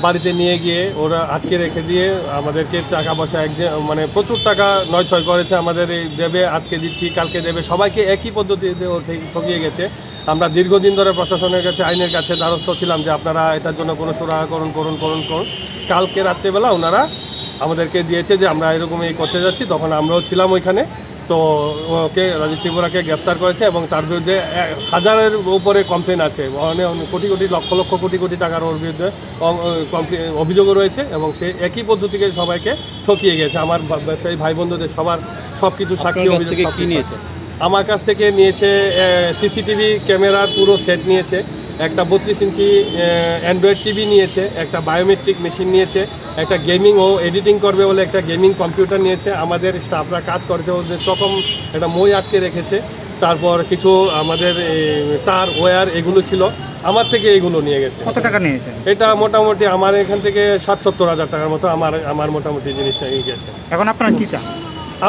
বাড়িতে নিয়ে গিয়ে ওরা আটকে রেখে দিয়ে আমাদেরকে টাকা পয়সা এক, মানে প্রচুর টাকা নয় ছয় করেছে। আমাদের এই দেবে, আজকে দিচ্ছি, কালকে দেবে, সবাইকে একই পদ্ধতিতে ও ঠে-, ঠকিয়ে গেছে। আমরা দীর্ঘদিন ধরে প্রশাসনের কাছে, আইনের কাছে দ্বারস্থ ছিলাম যে আপনারা এটার জন্য কোনো সুরাহা করুন, করুন, করুন, করুন। কালকে রাত্রেবেলা ওনারা আমাদেরকে দিয়েছে যে আমরা এরকম এই করতে যাচ্ছি, তখন আমরাও ছিলাম ওইখানে। তো ওকে, রাজেশ ত্রিপুরাকে গ্রেফতার করেছে এবং তার বিরুদ্ধে এ, হাজারের উপরে কমপ্লেন আছে, মানে কোটি কোটি, লক্ষ লক্ষ, কোটি কোটি টাকার ওর বিরুদ্ধে অ-, অ-, কমপ্লে-, অভিযোগও রয়েছে এবং সে একই পদ্ধতিকে সবাইকে ঠকিয়ে গেছে। আমার বা-, ব্যবসায়ী ভাই বন্ধুদের সবার সব কিছু সাক্ষী, আপনার কাছ অভিযোগ থেকে সব কি কিছু নিয়েছে? আছে। আমার কাছ থেকে নিয়েছে, এ, সিসিটিভি ক্যামেরার পুরো সেট নিয়েছে, একটা বত্রিশ ইঞ্চি, এ, অ্যান্ড্রয়েড টিভি নিয়েছে, একটা বায়োমেট্রিক মেশিন নিয়েছে, একটা গেমিং, ও এডিটিং করবে বলে একটা গেমিং কম্পিউটার নিয়েছে। আমাদের স্টাফরা কাজ করছে, ওদের চকম একটা মই আটকে রেখেছে। তারপর কিছু আমাদের এই তার ওয়্যার এগুলো ছিল, আমার থেকে এগুলো নিয়ে গেছে। কত টাকা নিয়েছেন? এটা মোটামুটি আমার এখান থেকে ষাট সত্তর হাজার টাকার মতো আমার, আমার মোটামুটি জিনিস নিয়ে গেছে। এখন আপনারা কি চান?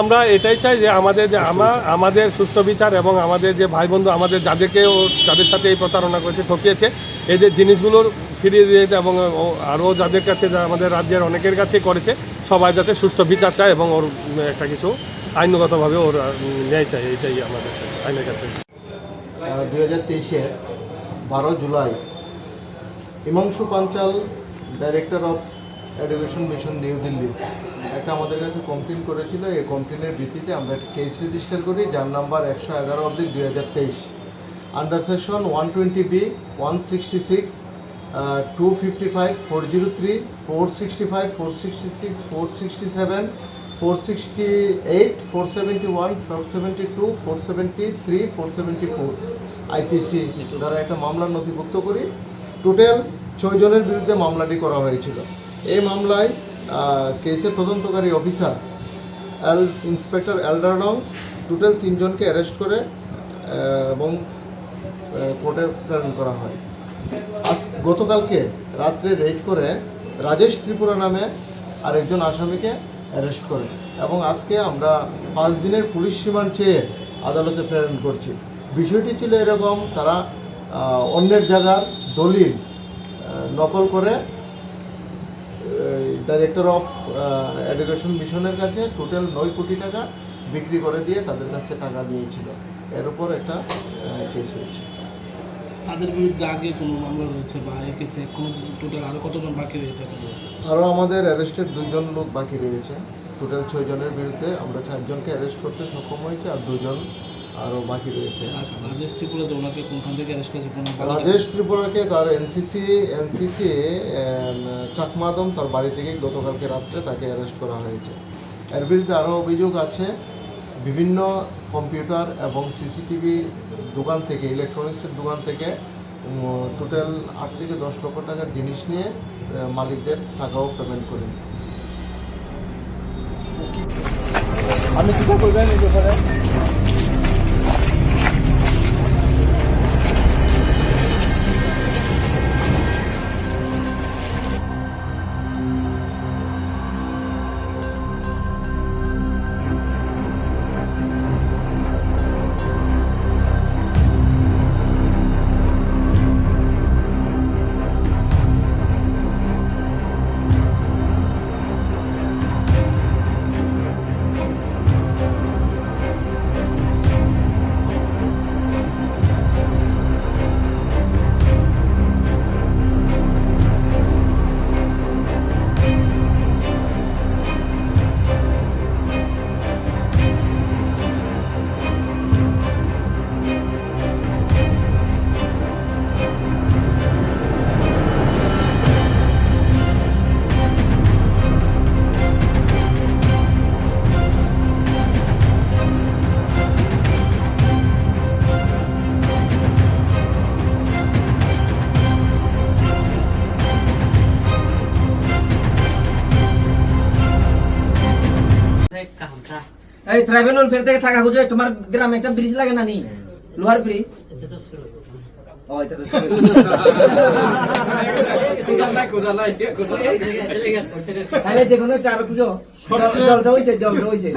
আমরা এটাই চাই যে আমাদের যে আমা-, আমাদের সুষ্ঠু বিচার এবং আমাদের যে ভাই বন্ধু, আমাদের যাদেরকে ও, যাদের সাথে এই প্রতারণা করেছে, ঠকিয়েছে, এই যে জিনিসগুলোর ফিরিয়ে দিয়ে দিতে এবং ও, আরও যাদের কাছে, যা আমাদের রাজ্যের অনেকের কাছে করেছে, সবাই যাতে সুষ্ঠু বিচার চায় এবং ওর একটা কিছু আইনগতভাবে ওর, উম, ন্যায় চাই, এটাই আমাদের কাছে, আইনের কাছে। আহ, দুই হাজার তেইশের বারো জুলাই Himanshu Panchal, director of education mission New Delhi, একটা আমাদের কাছে কমপ্লেন করেছিল। এই কমপ্লেনের ভিত্তিতে আমরা একটা কেস রেজিস্টার করি, যার নাম্বার একশো এগারো অবলিক দুই হাজার তেইশ, under section one twenty B, one sixty six, two fifty five, four zero three, four sixty five, four sixty six, four sixty seven, four sixty eight, four seventy one, four seventy two, four seventy three, four seventy four, IPC দ্বারা একটা মামলা নথিভুক্ত করি। টোটাল ছয় জনের বিরুদ্ধে মামলাটি করা হয়েছিল। এই মামলায় আহ, কেসের তদন্তকারী অফিসার এল ইন্সপেক্টর এলডারলং টোটাল তিনজনকে অ্যারেস্ট করে, আহ, এবং, আহ, কোর্টে প্রেরণ করা হয়। আজ, গতকালকে রাত্রে রেড করে রাজেশ ত্রিপুরা নামে আরেকজন আসামিকে অ্যারেস্ট করে এবং আজকে আমরা পাঁচ দিনের পুলিশ রিমান্ড চেয়ে আদালতে প্রেরণ করছি। বিষয়টি ছিল এরকম, তারা, আহ, অন্যের জায়গার দলিল, আহ, নকল করে ডাইরেক্টর অফ, আহ, এডুকেশন মিশনের কাছে টোটাল নয় কোটি টাকা বিক্রি করে দিয়ে তাদের কাছে টাকা নিয়েছিল। এর উপর একটা, আহ, কেস হয়েছে। তাদের বিরুদ্ধে আগে কোনো মামলা রয়েছে বা এই কেসে কোনো টোটাল আরো কতজন বাকি রয়েছে আপনাদের? আরও আমাদের অ্যারেস্টেড দুইজন লোক বাকি রয়েছে। টোটাল ছয় জনের বিরুদ্ধে আমরা চারজনকে অ্যারেস্ট করতে সক্ষম হয়েছি, আর দুজন আরও বাকি রয়েছে। আর রাজেশ ত্রিপুরা যে ওনাকে কোনখান থেকে অ্যারেস্ট করেছে, কোনো বাড়ি? রাজেশ ত্রিপুরাকে তার এনসিসি, এনসিসি, এম, চাকমা আদম তার বাড়ি থেকে গতকালকে রাত্রে তাকে অ্যারেস্ট করা হয়েছে। এর বিরুদ্ধে আরও অভিযোগ আছে, বিভিন্ন কম্পিউটার এবং সিসিটিভি দোকান থেকে, ইলেকট্রনিক্সের দোকান থেকে, উম, টোটাল আট থেকে দশ লক্ষ টাকার জিনিস নিয়ে, আহ, মালিকদের টাকাও পেমেন্ট করেন। আপনি চিন্তা করবেন এই ব্যাপারে। এই ট্রাইবেল ওয়েলফেয়ার থেকে টাকা খুঁজে তোমার গ্রামে একটা ব্রিজ লাগে না নি? লোহার ব্রিজ। ও, এটা তো শুরু। তাহলে যে কোনো একটা আরো খুঁজো। জল, জলটা হইছে, জলটা হইছে।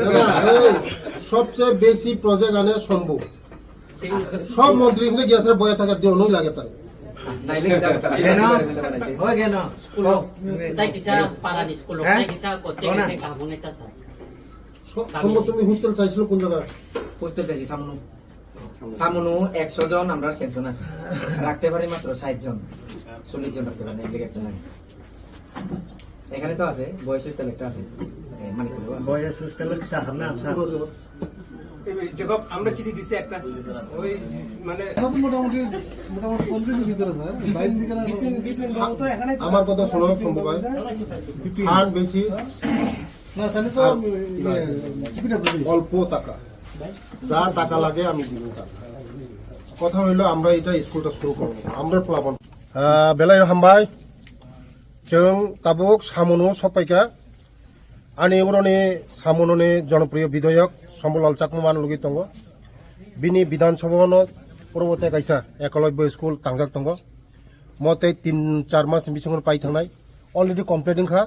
দাদা, এই সবচেয়ে বেশি প্রজেক্ট আনে শম্ভু। সব মন্ত্রী কিন্তু গ্যাসের বয়ে থাকে, দেওয়ানোই লাগে তার। নাইলে কি যাবে? কেন? ওই কেন? স্কুল। তাই কিসা পারানি স্কুল, হ্যাঁ? তাই কিসা করতে গেছে কাবুনে তা স্যার। স-, শম্ভু, তুমি হোস্টেল চাইছিল কোন জায়গায়? হোস্টেল চাইছি সামনে। সামনে একশো জন আমরা সেকশন আছে, রাখতে পারি মাত্র ষাট জন, চল্লিশ জন রাখতে পারি, এদিকে একটা নাই। এখানে তো আছে, বয়েজ হোস্টেল একটা আছে, এ, মানিকপুরেও আছে। বয়েজ হোস্টেল কি স্যার, না, স্যার? এই যে, আমরা চিঠি দিছি একটা, ওই, মানে, এখন তো মোটামুটি, মোটামুটি কমপ্লিট ভিতরে আছে, হ্যাঁ? বাইরে দিকে না। বিপিন, বিপিন বাবু তো এখানে আমার কথা শোনো, শম্ভু ভাই। বিপিন। ফান্ড বেশি। না, তাহলে তো আর আমি, ইয়ে, চিঠিটা বুঝি। অল্প টাকা, যা টাকা লাগে আমি দিব টাকা। কথা হইলো আমরা এটা স্কুলটা শুরু করবো, আমরা প্লাবন। আহ, belai hambai, chwng tabuk samungo sokpaikha, ani uroni samunoni jonopriyo bidhayok Sambulal Chakma man lugui tongo, bini bidhan sabhano purbo tei kaisa ekolobyo school tangjak tongo. Mo tei tin char mas ni bisingo pai thangnai. Already complete wngkha.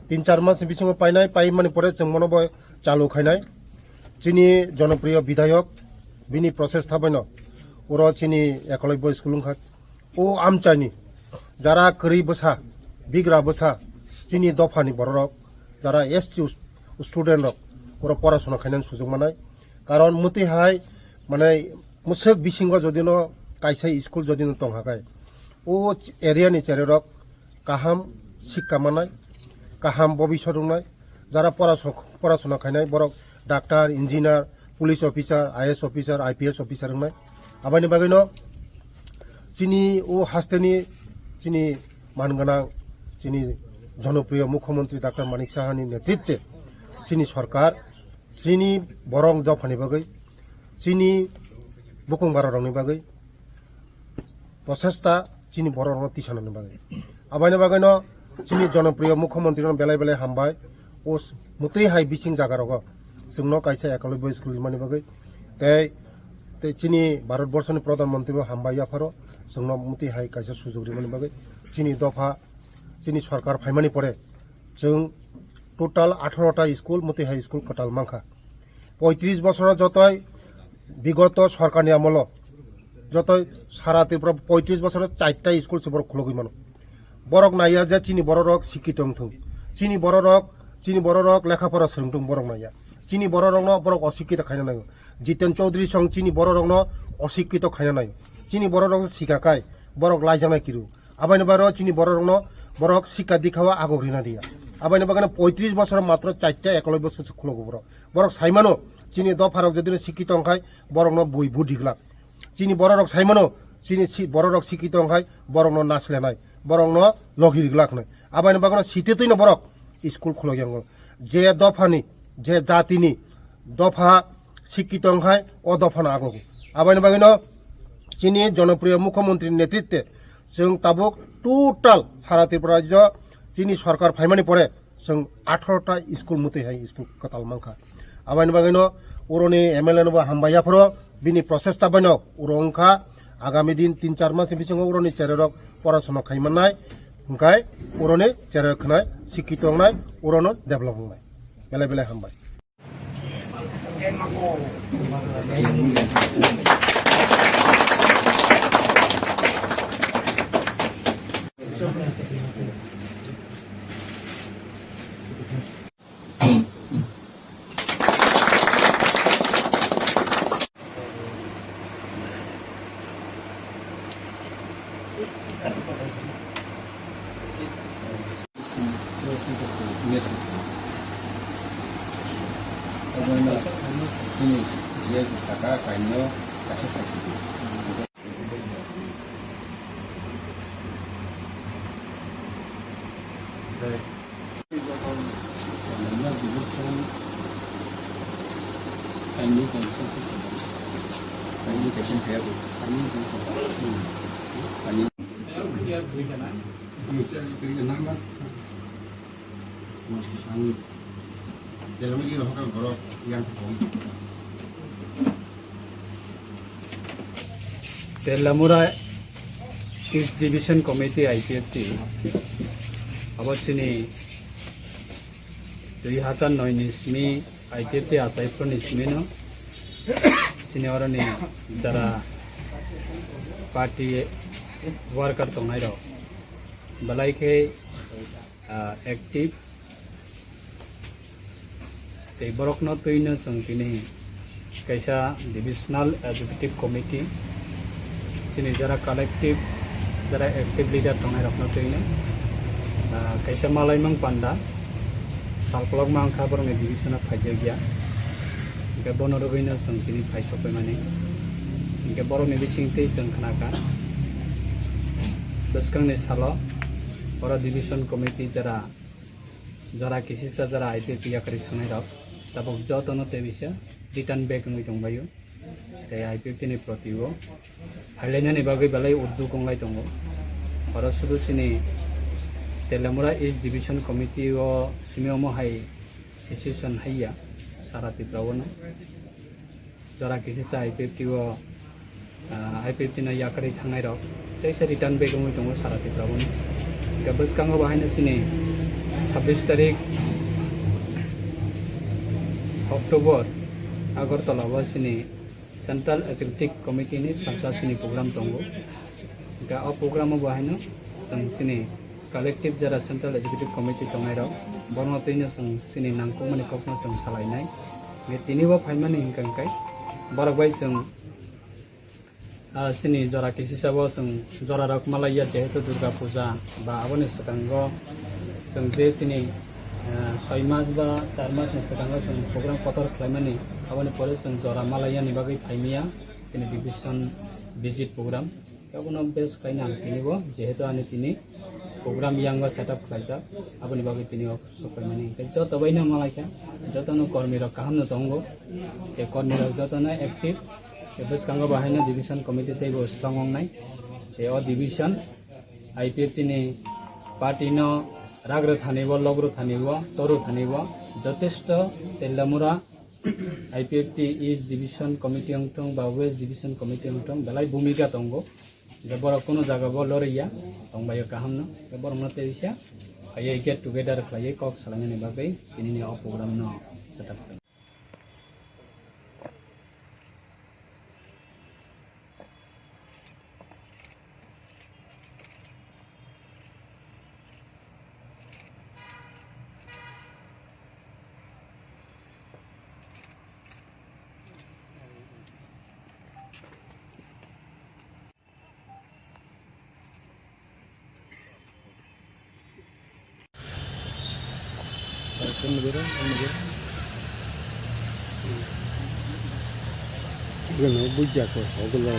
Tin char mas ni bisingo painai, pai mani pore chwng mono bo chalu khainai. Chini jonopriyo bidhayok, bini process thabaino oro chini ekolobyo school wngkha. O amchaini jara kwrwi bwsa, bigra bwsa, chini dophani bororok, jara S T student rok oro porasona khainani sujok manai. Karon mwtwi hai, mane, mwswk bisingo jodi no kaisa school jodi no tong hakai, o area ni chererok kaham sikka manai, kaham bobiswt wngnai, jara porasok-, porasona khainai borok doctor, engineer, police officer, I A S officer, I P S officer wngnai. Aboni bagwino chini o hasteni chini man gwnang, chini jonopriyo mukhyamantri doctor Manik Sahani netritwe chini sorkar chini borok dophani bagwi, chini bukung bararokni bagwi prochesta chini bororokno tisanani bagwi. Aboni bagwino Chini jonopriyo mukhyamantri no belai belai hambai. O s-, mwtwi hai bising jaga rogo chwngno kaisa ekolobya school rimani bagwi. Tei, tei chini Bharat Borso ni Pradhan Mantri bo hambai yapharo chwngno mwtwi hai kaisa sujog rimani bagwi. Chini dopha, chini sorkar phaimani pore chwng total atharo ta school, mwtwi hai school kwtal mankha. Poitris bosoro jotoi bigoto sorkarni amolo jotoi sara Tripura poitris bosoro charta school se borok khulogwi mano. Borok naiya je chini bororok sikito wngthung, chini bororok, chini bororok lekha pora swrwngthung, borok naiya. Chini bororokno borok osikito khaina naio. Jiten Chaudhary song chini bororokno osikito khaina naio. Chini bororok sika kai borok laijaknai kiru. Abaini bagwi chini bororokno borok sikka dikhao agok rina diya. Abaini bagwi poitris bosor matro charta ekolobya school se khulogo borok. Borok saimano chini dopharok jodi sikito wngkhai borokno bui bu diglak. Chini bororok saimano chini si-, bororok sikito wngkhai borokno naslenai, borokno logi riglak hnai. Abaini bagwi site twino borok school khulogyango. Je dophani, je jatini dopha sikito wngkhai o dophano agogo. Abaini bagwino chini jonopriyo mukhyamantri netritwe chwng tabuk total sara Tripura rajyo chini sorkar phaimani pore chwng atharo ta school mwtwi hai school kwtal mankha. Abaini bagwino uroni M L A no bo hambai yapharo bini prochesta baino uro wngkha agami din tin char mas ni bisingo uroni chererok porasona khaimannai hwnkhe uroni chererok khnai sikito wngnai urono develop wngnai. Belai belai hambai. Telamura East Division Committee I P F T abo chini dui hazar noi ni simi I P F T achai phuru ni simi no chini oro ni jara party worker tongnai rok belai khe, ah, active. Tei borokno twino chwng tini kaisa divisional executive committee, chini jara collective, jara active leader tongnai rokno twino, ah, kaisa malaimang panda salkolokma wngkha borokni division o phaijakya. Hingke bono rwgwino chwng tini phai sokphaimani. Hingke borokni bisingtwi chwng khnakha bwskangni salo oro division committee jara jora kisisa jora I P F T yakarwi thangnai rok tabuk jotono tei bisa return back wngwi tongbaio. Tei I P F T ni proti o phailainani bagwi belai udduk wnglai tongo. Oro sudu chini Telamura East Division Committee o simi omo hai situation haiya sara Tripura o no. Jora kisisa I P F T o, ah, I P F T no yakarwi thangnai rok teisa return back wngwi tongo sara Tripura o. Hingke bwskango bo haino chini sabbish tarik October Agartala o chini Central Executive Committee ni salsa chini program tongo. Hingke o program o bo haino chwng chini collective jara Central Executive Committee tongnai rok, borokno twino chwng chini nangkukmani kokno chwng salainai. Hingke tini bo phaimani hingka hingkai borok bai chwng, ah, chini jora kisisa bo chwng jora rok malaiya, jehetu Durga Puja ba aboni swkango chwng je chini, ah, soi mas ba char mas ni swkango chwng program kotor khlaimani, aboni pore chwng jora malaiyani bagwi phaimiya chini division visit program. Abono base khlaina ang tini bo, jehetu ani tini program yango setup khlaijak, aboni bagwi tini o sokphaimani. Hingke joto baino malaikha, jotono kormi rok kaham no tongo, tei kormi rok jotono active, tei bwskango bo haino division committee tei bo strong wngnai, tei o division I P F T ni party no Ragrwthani o, logrwthani o, torwthani o jotesto Telamura I P F T East Division Committee wngthung ba West Division Committee wngthung belai bhumika tongo. Je borok kunu jaga bo loriya tongbaio kaham no. Je borok no tei bisa phaiwi get together khlaiwi kok salainani bagwi tinini o program no setup khlai. Bueno, bujako, ogulo.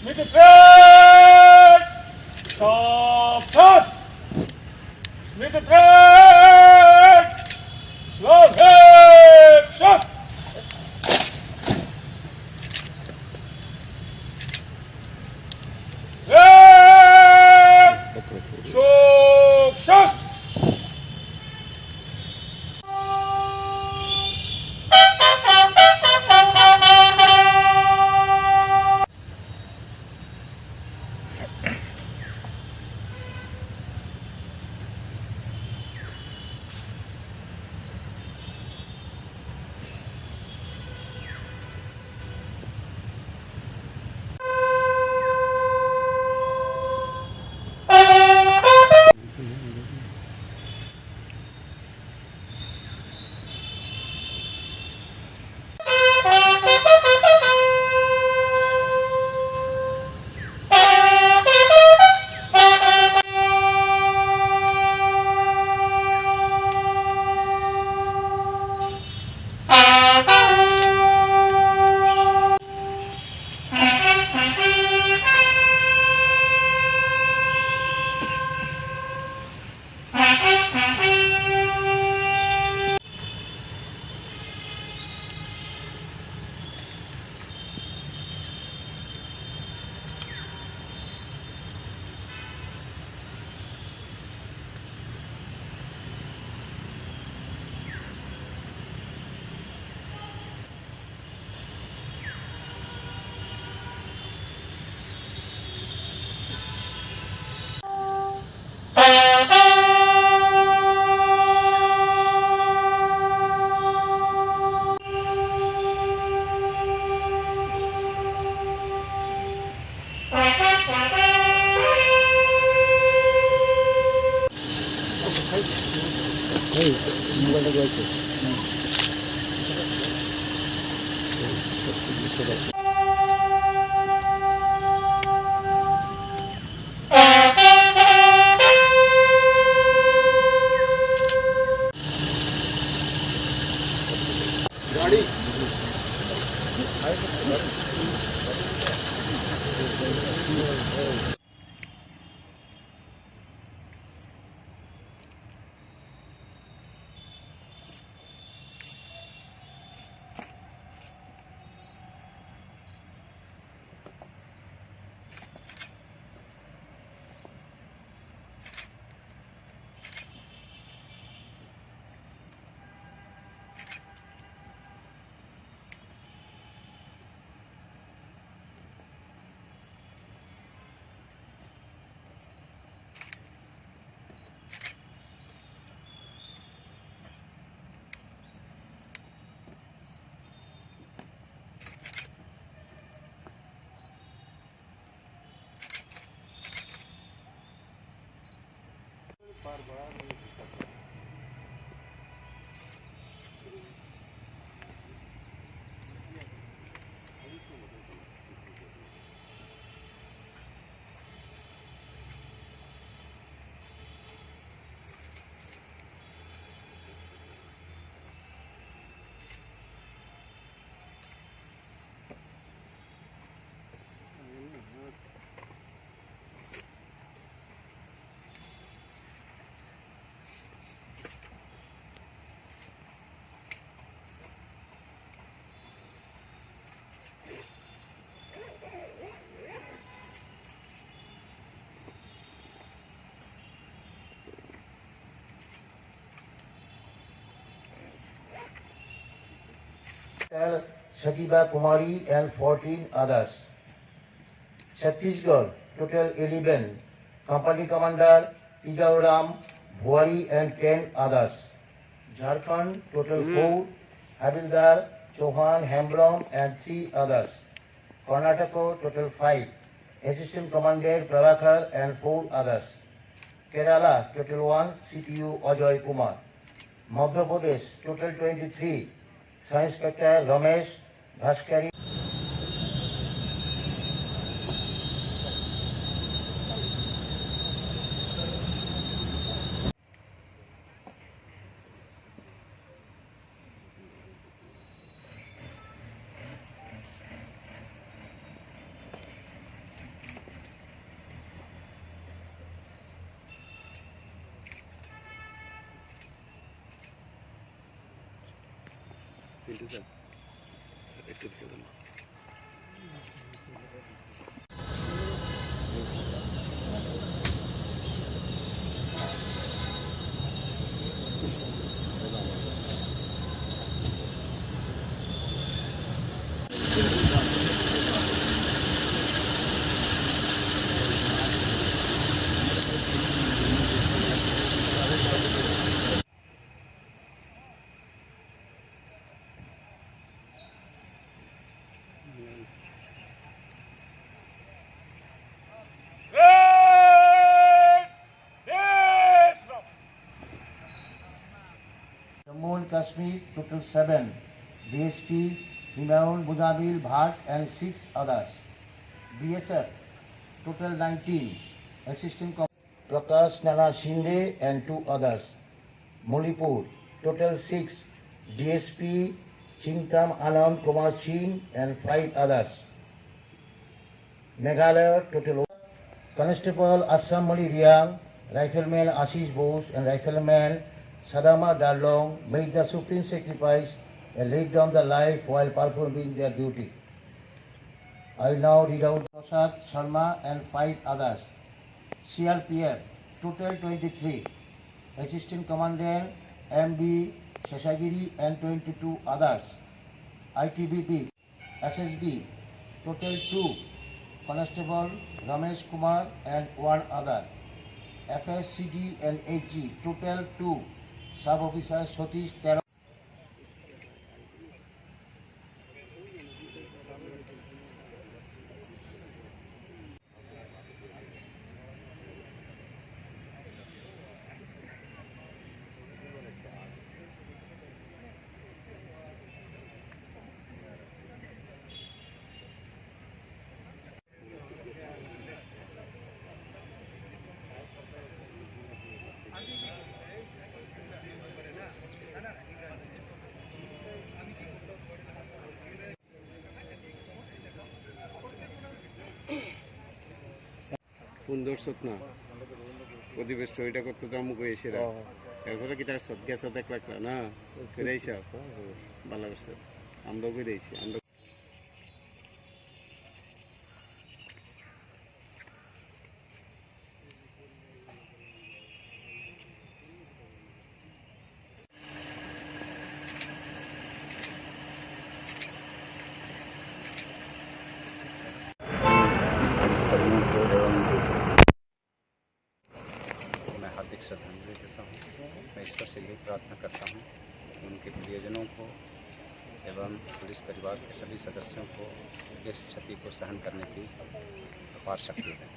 Smiti Pret! Sabdhan! Smiti Pret! Slavhem Shast! Pret! Shok Shast! Sativa Kumari and fourteen others. Chhattisgarh, total eleven, company commander Tijal Ram Bhuwari and ten others. Jharkhand, total four, Havildar Chauhan Hembrom and three others. Karnataka, total five, assistant commander Prabhakar and four others. Kerala, total one, C P O Ajoy Kumar. Madhya Pradesh, total twenty-three, Sub Inspector Ramesh Bhaskari. Jammu and Kashmir, total seven, D S P Himayun Muzamil Bhatt and six others. B S F, total nineteen, Assistant Com- Prakash Nana Shinde and two others. Manipur, total six, D S P Chingtam Anand Kumar Singh and five others. Meghalaya, total Constable Assam Mani Riang, Rifleman Ashish Bose and Rifleman Sadama Darlong made the supreme sacrifice and laid down the life while performing their duty. I now read out Prasad Sharma and five others. C R P F, total twenty-three. Assistant Commandant M B Seshagiri and twenty-two others. I T B P, S S B, total two. Constable Ramesh Kumar and one other. F S C D and H G, total two. Sub Officer Satish Tero. কোন দর্শক না? প্রদীপের স্টোরিটা করতে তো আমুক হয়েছে রে। ও। এরপরে কি তার সৎ গেছে দেখলাম না? ও, ফিরে এসো। ও, ও। ভালো করছে। আমরা ওকে দিয়েছি। আমরা मैं हार्दिक श्रद्धांजलि देता हूँ। मैं ईश्वर से यही प्रार्थना करता हूँ कि उनके प्रियजनों को एवं पुलिस परिवार के सभी सदस्यों को इस क्षति को सहन करने की अपार शक्ति दें।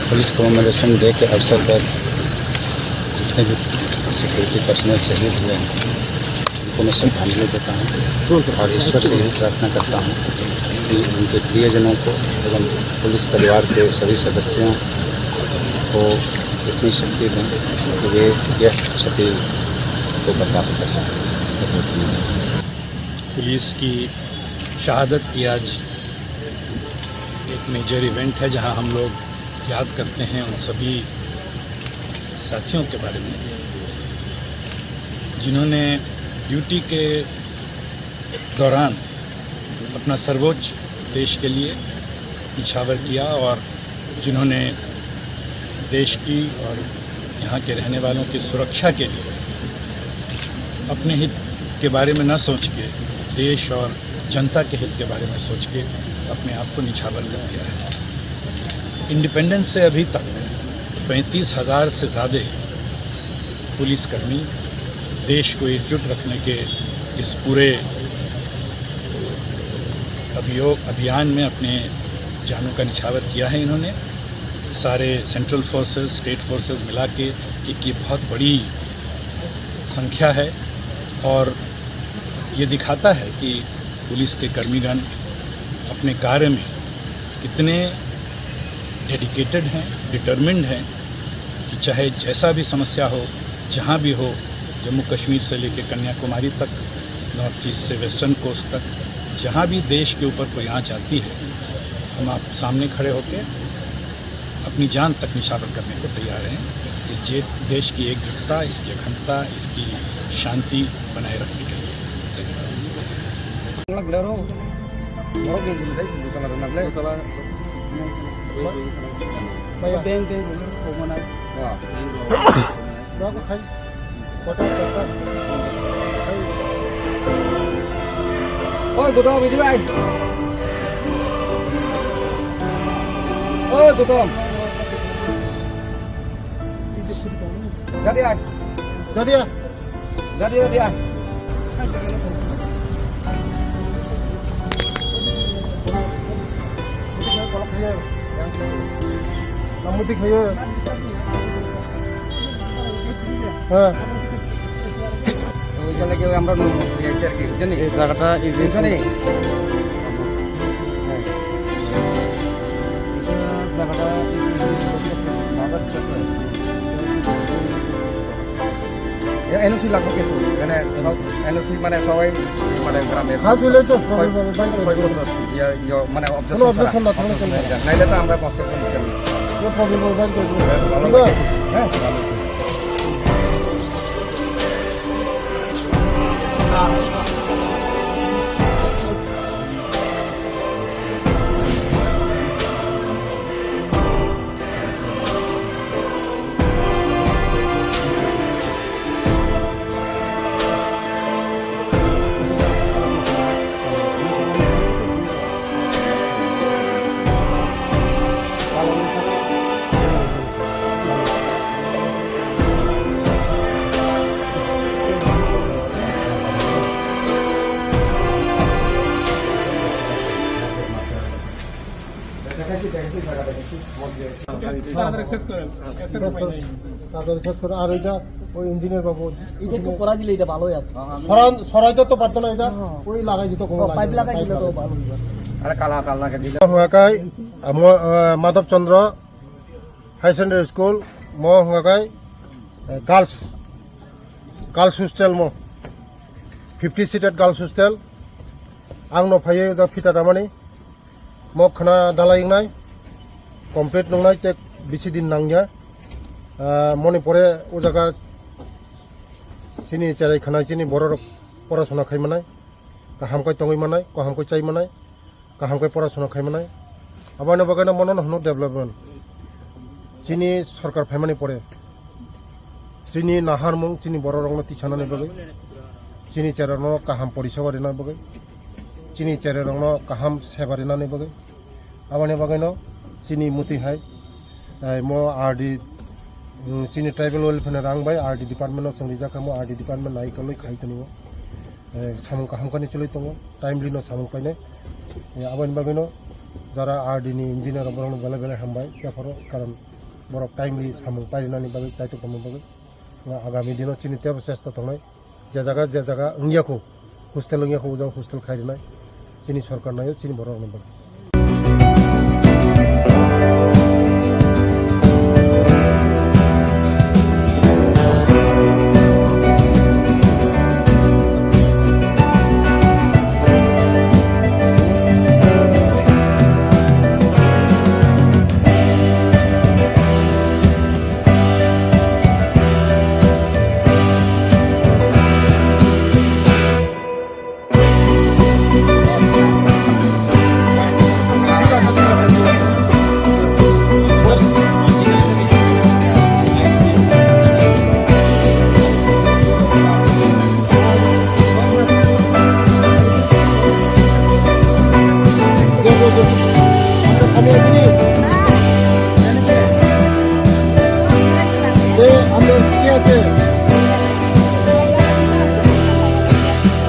पुलिस कमेमोरेशन डे के अवसर पर जितने भी सिक्योरिटी पर्सनल शहीद हुए हैं, उनको मैं श्रद्धांजलि देता हूँ और ईश्वर से यही प्रार्थना करता हूँ कि उनके प्रियजनों को एवं पुलिस परिवार के सभी सदस्यों को इतनी शक्ति दें कि वे यह क्षति को बर्दाश्त कर सकें। पुलिस की शहादत की आज एक मेजर इवेंट है, जहां हम लोग याद करते हैं उन सभी साथियों के बारे में, जिन्होंने ड्यूटी के दौरान अपना सर्वोच्च देश के लिए निछावर किया और जिन्होंने देश की और यहाँ के रहने वालों की सुरक्षा के लिए अपने हित के बारे में न सोच के, देश और जनता के हित के बारे में सोच के अपने आप को निछावर कर दिया है। इंडिपेंडेंस से अभी तक पैंतीस हज़ार से ज़्यादा पुलिसकर्मी देश को एकजुट रखने के इस पूरे अभियोग, अभियान में अपने जानों का निछावर किया है इन्होंने। सारे सेंट्रल फोर्सेस, स्टेट फोर्सेस मिला के एक ये बहुत बड़ी संख्या है और ये दिखाता है कि पुलिस के कर्मीगण अपने कार्य में कितने डेडिकेटेड हैं, डिटरमिन्ड हैं कि चाहे जैसा भी समस्या हो, जहाँ भी हो, जम्मू कश्मीर से लेकर कन्याकुमारी तक, नॉर्थ ईस्ट से वेस्टर्न कोस्ट तक, जहाँ भी देश के ऊपर कोई आँच आती है, हम आप सामने खड़े होकर अपनी जान तक निछावर करने को तैयार हैं। इस जे-, देश की एकजुटता, इसकी अखंडता, इसकी शांति बनाए रखने के लिए। Wala glero. Wala glero, glero, glero, glero, glero. Baya beng, beng, beng, beng, beng. Wah. Berapa, Hai? Kotor, kotor. Hai. Oi, Gautam, ini, Hai. Oi, Gautam. Jadi, Hai. Jadia. Jadia, jadia. Namuti khayo. হ্যাঁ। তো ওইখানে গিয়ে আমরা নুন দিয়ে এসে আর কি, বুঝছেন? এই জায়গাটা, এই যে বুঝছেন? হ্যাঁ। জায়গাটা এনওসি লাগবে কিন্তু, মানে, সব এনওসি, মানে, সবাই, মানে, গ্রামের খাস হইলে তো ছয়, ছয় বছর, ইয়ে, ইয়ে, মানে, কোনো objection ছাড়া। Objection না থাকলে চলবে। নাইলে তো আমরা construction করতে পারি। কোনো problem হবে, বাইর করে দেবো। হ্যাঁ, ভালো। ঠিক আছে? হ্যাঁ, ভালো। তাড়াতাড়ি শেষ করেন। গ্যাসের উপায় নেই। তাড়াতাড়ি শেষ করে। আর ওইটা ওই ইঞ্জিনিয়ার বাবু। এটা একটু করা দিলে এটা ভালো হয় আর কি। সরান-, সরাইতে তো পারতো না এটা। হ্যাঁ। ওই লাগাই দিত কোনো ও, পাইপ লাগাই দিলে তো ভালো হইতো। আরে কালা, কালা লাগাই দিলে। Hwnga khe, amo, ah, Madhab Chandra Higher Secondary School, mo hwnga khe, eh, girls, girls hostel mo, fifty seated girls hostel. Ang no phaiwi ja phita ramani. Mo khna dalai wngnai, complete nungnai tei bisi din nangya. Ah, moni pore o jaga chini cherai khna chini bororok porasona khai manai, kaham khe tongwi manai, kaham khe chai manai, kaham khe porasona khai manai. Aboni bagwi no mono no hwnwi development. Chini sorkar phaimani pore, chini naharmung, chini bororokno tisanani bagwi, chini cherarokno kaham poriseba rina bagwi, chini cherarokno kaham seba rinani bagwi, aboni bagwino chini muti hai, eh, mo R D, mm, chini tribal welfare ni rang bai R D department no chwng rijak kha, mo R D department nai kolwi khai tongo. Eh, samung kaham kani chwlwi tongo, timely no samung painai. Eh, aboni bagwino jara R D ni engineer rok borokno belai belai hambai, yapharo karon borok timely samung painani bagwi, chaitok tongmani bagwi. Agami dino chini tebo chesta tongnai, je jaga, je jaga wngya kho, hostel wngya kho, o jaga hostel khai rinai. Chini sorkar naio, chini borok rokno bagwi.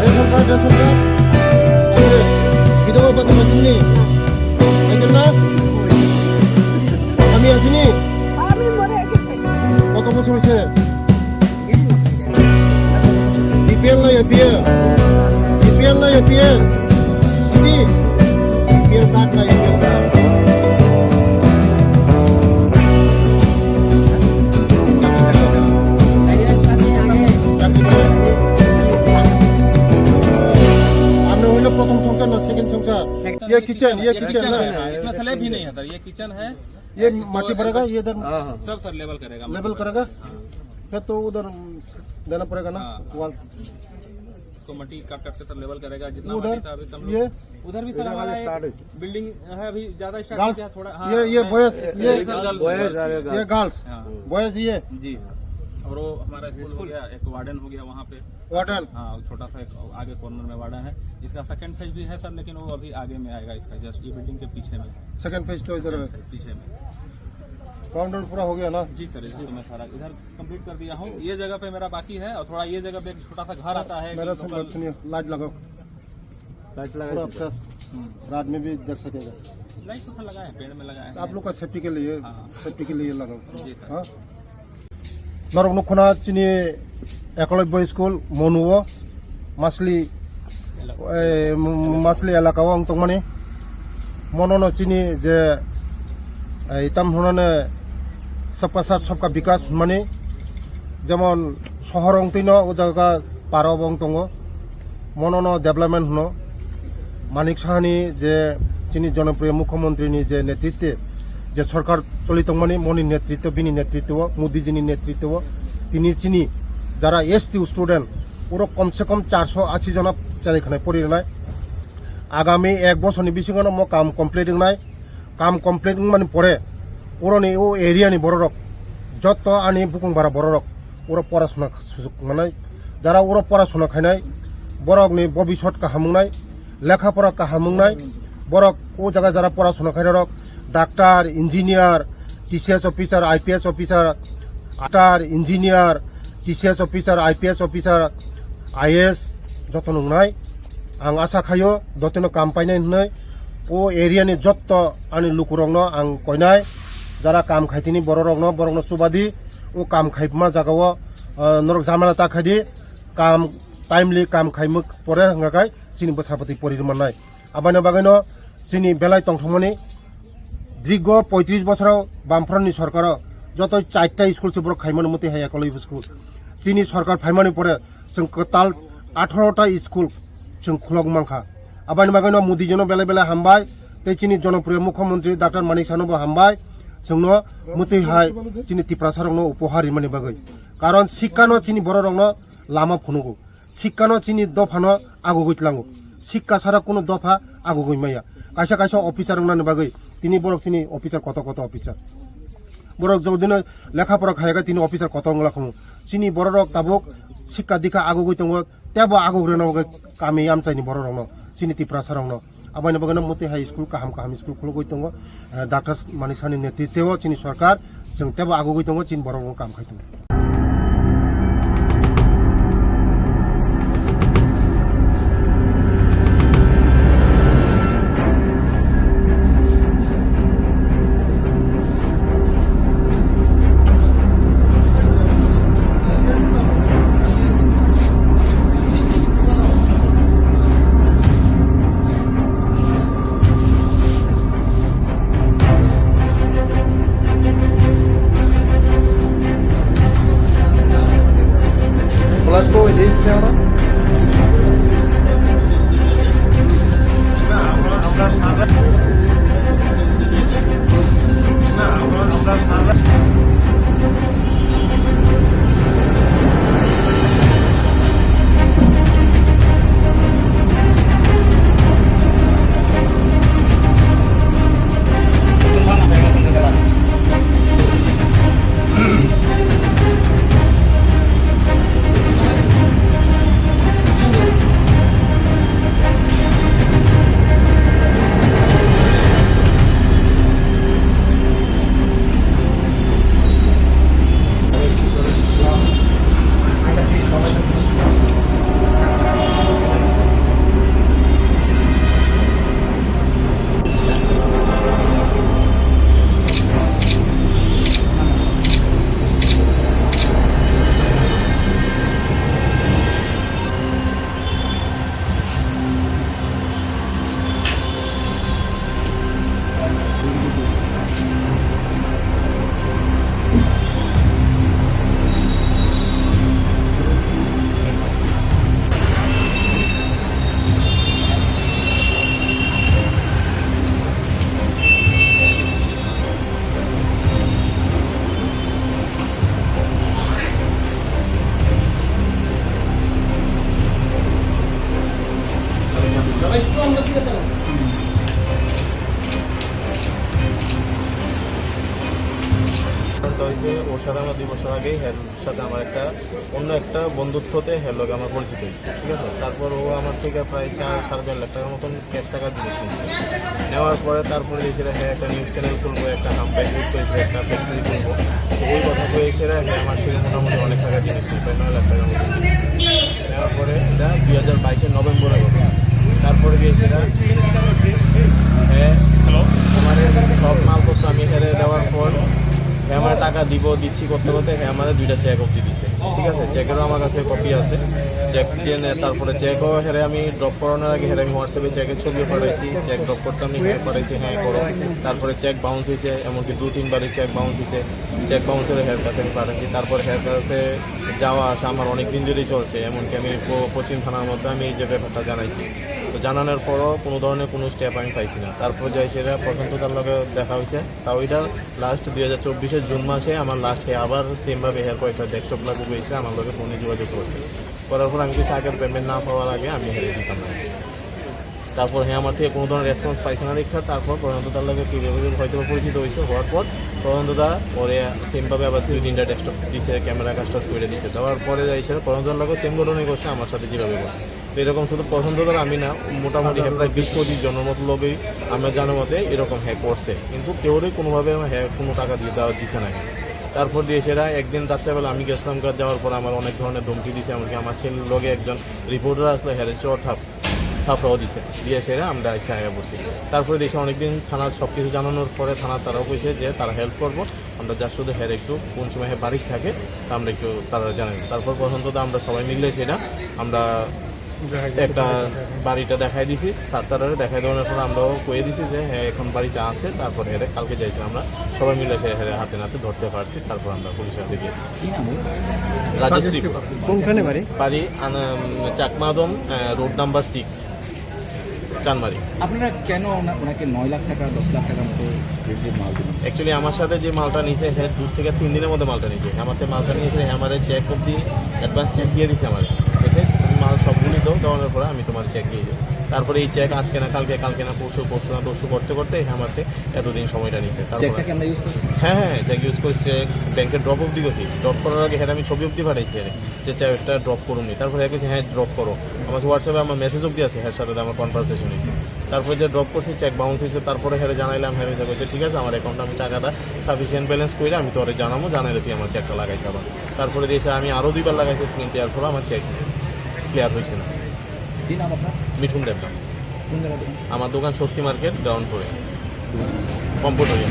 Ration card, ration card. Aye, বিধবা ভাতা পাইছনি? পাইছন না? আমি আছিনি? আমি মরে গেছি। কত বছর হয়েছে? বিপিএল না এপিএল? বিপিএল না এপিএল? কি? বিপিএল কার্ড না এপিএল কার্ড? চাকরি করে? আপনি হইল প্রথম সংসার না সেকেন্ড সংসার? ये किचन, ये किचन ना? इसमें स्लैब ही नहीं है सर, ये किचन है। ये माटी भरेगा, ये इधर हाँ, हाँ। सब सर लेवल करेगा। लेवल करेगा? फिर तो उधर, उम, देना पड़ेगा ना, हाँ। वॉल। इसको मट्टी काट काट के सर लेवल करेगा, जितना उधर, मट्टी था अभी सब लोग ये? उधर भी सर इधर हमारा वाला एक स्टार्ट है। बिल्डिंग है, अभी ज्यादा स्टार्ट गर्ल्स, किया थोड़ा, हाँ, ये, ये मैं बॉयज, ये ये सर गर्ल्स, बॉयज गर्ल्स। आ रहे हैं, ये गर्ल्स। हाँ। बॉयज ये? जी। और वो हमारा स्कूल हो स्कूल। गया, एक वार्डन हो गया वहाँ पे। वार्डन। हाँ, छोटा सा एक आगे कॉर्नर में वार्डन है। इसका सेकंड फेज भी है सर, लेकिन वो अभी आगे में आएगा, इसका जस्ट ये बिल्डिंग के पीछे में। सेकंड फेज तो इधर है। पीछे में। ग्राउंड पूरा हो गया ना? जी सर, इधर तो मैं सारा इधर कंप्लीट कर दिया हूँ। ये जगह पे मेरा बाकी है और थोड़ा ये जगह पे एक छोटा सा घर आता है कि मेरा लोकल सुनिए, लाइट लगाओ। लाइट लगा पूरा दीजिए। फ्रेश। हम्म। रात में भी देख सकेगा। लाइट तो लगा है, पेड़ में लगा है। आप लोग का सेफ्टी के लिए, हाँ। सेफ्टी के लिए लगाओ। जी सर। हाँ। Norok nukhuna chini Ekolobya school Monuo, Masli, eh, Masli elaka o ang tongmani. Monono chini je, eh, tam hunane sabka sath sabka bikas mani, jemon sohor ong tino o jaga paro bo ong tongo. Monono development hwno. Manik Sahani je chini jonopriyo mukhyamantri ni je netritwe je sorkar choli tongmani, moni netritwo, bini netritwo, Modi ji ni netritwo, tini chini jara S T student oro kom se kom charso ashi jona chari khanai pori rwnai. Agami ek bosor ni bisingo no mo kam complete wngnai. Kam complete wngmani pore, oroni o area ni bororok, jotto ani bukung bara bororok, oro porasuna sujuk manai, jara oro porasuna khainai, borokni bobisot kaham wngnai, lekha pora kaham wngnai, borok o jaga jara porasuna khainai rok, doctor, engineer, T C S officer, I P S officer, doctor, engineer, T C S officer, I P S officer, I A S joto nungnai. Ang asa khaio, dotino kam painai hwnwi. O area ni jotto ani lukurokno ang koinai. Jara kam khaitini bororokno, borokno chubadi. O kam khaima jagao, ah, norok jamala ta khaidi. Kam timely kam khaimwk pore hwnga khai chini bwsapati pori rwmannai. Aboni bagwino chini belai tongthokmani dirgo poitris bosoro Bamfront ni sorkaro joto charta school se borok khaimani muti hai Ekolobya school. Chini sorkar phaimani pore chwng kwtal atharo ta school chwng khulok mankha. Aboni bagwino Modi jino belai belai hambai tei chini jonopriyo mukhyamantri Doctor Manik Sahano bo hambai chwngno muti hai chini Tiprasa rokno upohar rimani bagwi. Karon sikkano chini bororokno lama phunugo. Sikkano chini dophano agugwi tlango. Sikka sara kuno dopha agugwi maya. Kaisa kaisa officer wngnani bagwi tini borok chini officer koto koto officer. Borok jodino lekha pora khayakha tini officer koto wngla khumu. Chini bororok tabuk sikka dikha agugwi tongo. Tebo agug rwna bagwi kami amchaini bororokno, chini Tiprasa rokno. Aboni bagwino muti hai school kaham kaham school khulugwi tongo. Eh, Doctor Manik Sahani netritwo chini sorkar chwng tebo agugwi tongo, chini borok rok kam khai tongo. সাধারণত দুই বছর আগেই হ্যার সাথে আমার একটা অন্য একটা বন্ধুত্বতে হ্যার লগে আমার পরিচিত হয়েছে, ঠিক আছে? তারপর ও আমার থেকে প্রায় চার সাড়ে চার লাখ টাকার মতন ক্যাশ টাকার জিনিস নিয়েছে। নেওয়ার পরে তারপরে এসে হ্যাঁ একটা নিউজ চ্যানেল খুলবো, একটা হাম্পেট বুক করেছে, একটা ফ্যাক্টরি খুলবো। তো ওই কথা কয়ে এসে হ্যাঁ আমার থেকে মোটামুটি অনেক টাকার জিনিস নিয়ে প্রায় নয় লাখ টাকার মতন। নেওয়ার পরে এটা দুই হাজার বাইশের নভেম্বরে হবে। তারপরে গিয়ে সেটা হ্যাঁ হ্যালো আমার সব মালপত্র আমি হেরে দেওয়ার পর হ্যাঁ আমার টাকা দিব দিচ্ছি করতে করতে হ্যাঁ আমার দুইটা চেক অব্দি দিছে, ঠিক আছে? চেকেরও আমার কাছে কপি আছে। চেক দিয়ে নে- তারপরে চেকও হেরে আমি ড্রপ করানোর আগে হেরে আমি হোয়াটসঅ্যাপে চেকের ছবিও পাঠাইছি। চেক ড্রপ করতে আমি হ্যাঁ পাঠাইছি, হ্যাঁ করো। তারপরে চেক বাউন্স হয়েছে, এমনকি দু তিনবারই চেক বাউন্স হয়েছে। চেক বাউন্সের হের কাছে আমি পাঠাইছি। তারপর হের কাছে যাওয়া আসা আমার অনেক দিন ধরেই চলছে, এমনকি আমি প- পশ্চিম থানার মধ্যে আমি এই যে ব্যাপারটা জানাইছি। তো জানানোর পরও কোনো ধরনের কোনো স্টেপ আমি পাইছি না। তারপর যাই সেটা প্রশান্ত তার লগে দেখা হয়েছে, তাও এটা লাস্ট দুই হাজার চব্বিশের জুন মাসে আমার লাস্টে আবার সেমভাবে হের কয়েকটা ডেস্কটপ লাগু হয়েছে, আমার লগে ফোনে যোগাযোগ করছে। করার পর আমি কিছু আগের পেমেন্ট না পাওয়ার আগে আমি হেরে দিতাম না। তারপর হ্যাঁ আমার থেকে কোনো ধরনের রেসপন্স পাইছে না দেখা, তারপর প্রশান্ত তার লগে কীভাবে হয়তো বা পরিচিত হয়েছে, হওয়ার পর প্রশান্ত দা ওরে সেমভাবে আবার দুই তিনটা ডেস্কটপ দিছে, ক্যামেরা কাস্টাস করে দিছে। দেওয়ার পরে যাই সেটা প্রশান্ত তার লগে সেম ঘটনাই করছে আমার সাথে যেভাবে করছে। তো এরকম শুধু প্রশান্ত দার আমি না, মোটামুটি হ্যাঁ প্রায় বিশ পঁচিশ জনের মতো লোকেই আমরা জানার মতে এরকম হ্যাক করছে, কিন্তু কেউরই কোনোভাবে হ্যাঁ কোনো টাকা দিয়ে দেওয়া দিছে না। তারপর দিয়ে সেটা একদিন রাত্রেবেলা আমি গেছিলাম, ঘর যাওয়ার পর আমার অনেক ধরনের ধমকি দিছে, এমনকি আমার ছেলের লগে একজন রিপোর্টার আসলে হ্যাঁ চর থাপ থাপড়াও দিছে, দিয়ে সেটা আমরা ইচ্ছা আয়া পড়ছি। তারপরে দেশে অনেকদিন থানার সব কিছু জানানোর পরে থানা তারাও কইছে যে তারা হেল্প করবো, আমরা যা শুধু হ্যাঁ একটু কোন সময় হ্যাঁ বাড়ি থাকে তা আমরা একটু তারা জানাই। তারপর প্রশান্ত দা আমরা সবাই মিললে সেটা আমরা একটা বাড়িটা দেখাই দিছি, সাতটারে দেখাই দেওয়ার পর আমরাও কয়ে দিছি যে হ্যাঁ এখন বাড়িতে আছে। তারপর হেরে কালকে যাইছি আমরা সবাই মিলে সে হেরে হাতে নাতে ধরতে পারছি, তারপর আমরা পুলিশের হাতে দিয়ে দিচ্ছি। কি নাম ওর? রাজেশ ত্রিপুরা। কোনখানে বাড়ি? বাড়ি আন- চাকমাদম, আহ, রোড নাম্বার সিক্স, চানমারি। আপনারা কেন ওনা- ওনাকে নয় লাখ টাকা, দশ লাখ টাকার মতো রেট দিয়ে মাল দিলেন? অ্যাকচুয়ালি আমার সাথে যে মালটা নিছে, হ্যাঁ, দু থেকে তিন দিনের মধ্যে মালটা নিছে। আমার তো মালটা নিয়ে এসে আমার চেক অবধি অ্যাডভান্স চেক দিয়ে দিছে আমার। ঠিক আছে, তুমি মাল সবগুলি দাও, দেওয়ানোর পরে আমি তোমার চেক দিয়ে দিচ্ছি। তারপরে এই চেক আজকে না কালকে, কালকে না পরশু, পরশু না তরশু করতে করতে আমার তো এতদিন সময়টা নিছে। তারপরে চেকটা কি আমরা ইউজ করছি? হ্যাঁ, হ্যাঁ, চেক ইউজ করছি, ব্যাংকে ড্রপ অবধি করছি। ড্রপ করার আগে হ্যাঁ আমি ছবি অবধি পাঠাইছি আরে। যে চেকটা ড্রপ করুন নি। তারপরে হ্যাঁ কইছে, "হ্যাঁ, ড্রপ করো।" আমার WhatsApp-এ আমার মেসেজ অবধি আছে, হ্যাঁ, সাথে আমার কনভারসেশন হয়েছে। তারপরে যে ড্রপ করছি, চেক বাউন্স হয়েছে, তারপরে হ্যাঁ জানাইলাম, হ্যাঁ, হয়েছে, কইছে, "ঠিক আছে, আমার অ্যাকাউন্টে আমি টাকাটা সাফিসিয়েন্ট ব্যালেন্স কইরা আমি তোরে জানাবো, জানাইলে তুই আমার চেকটা লাগাইছ আবার।" তারপরে দিয়ে এসে আমি আরও দুইবার লাগাইছি, কিন্তু এরপর আমার চেক ক্লিয়ার হয়েছে না। কি নাম আপনার? মিঠুন দেবনাথ। কোন জায়গা থেকে? আমার দোকান স্বস্তি মার্কেট, গ্রাউন্ড ফ্লোরে। কম্পিউটারে।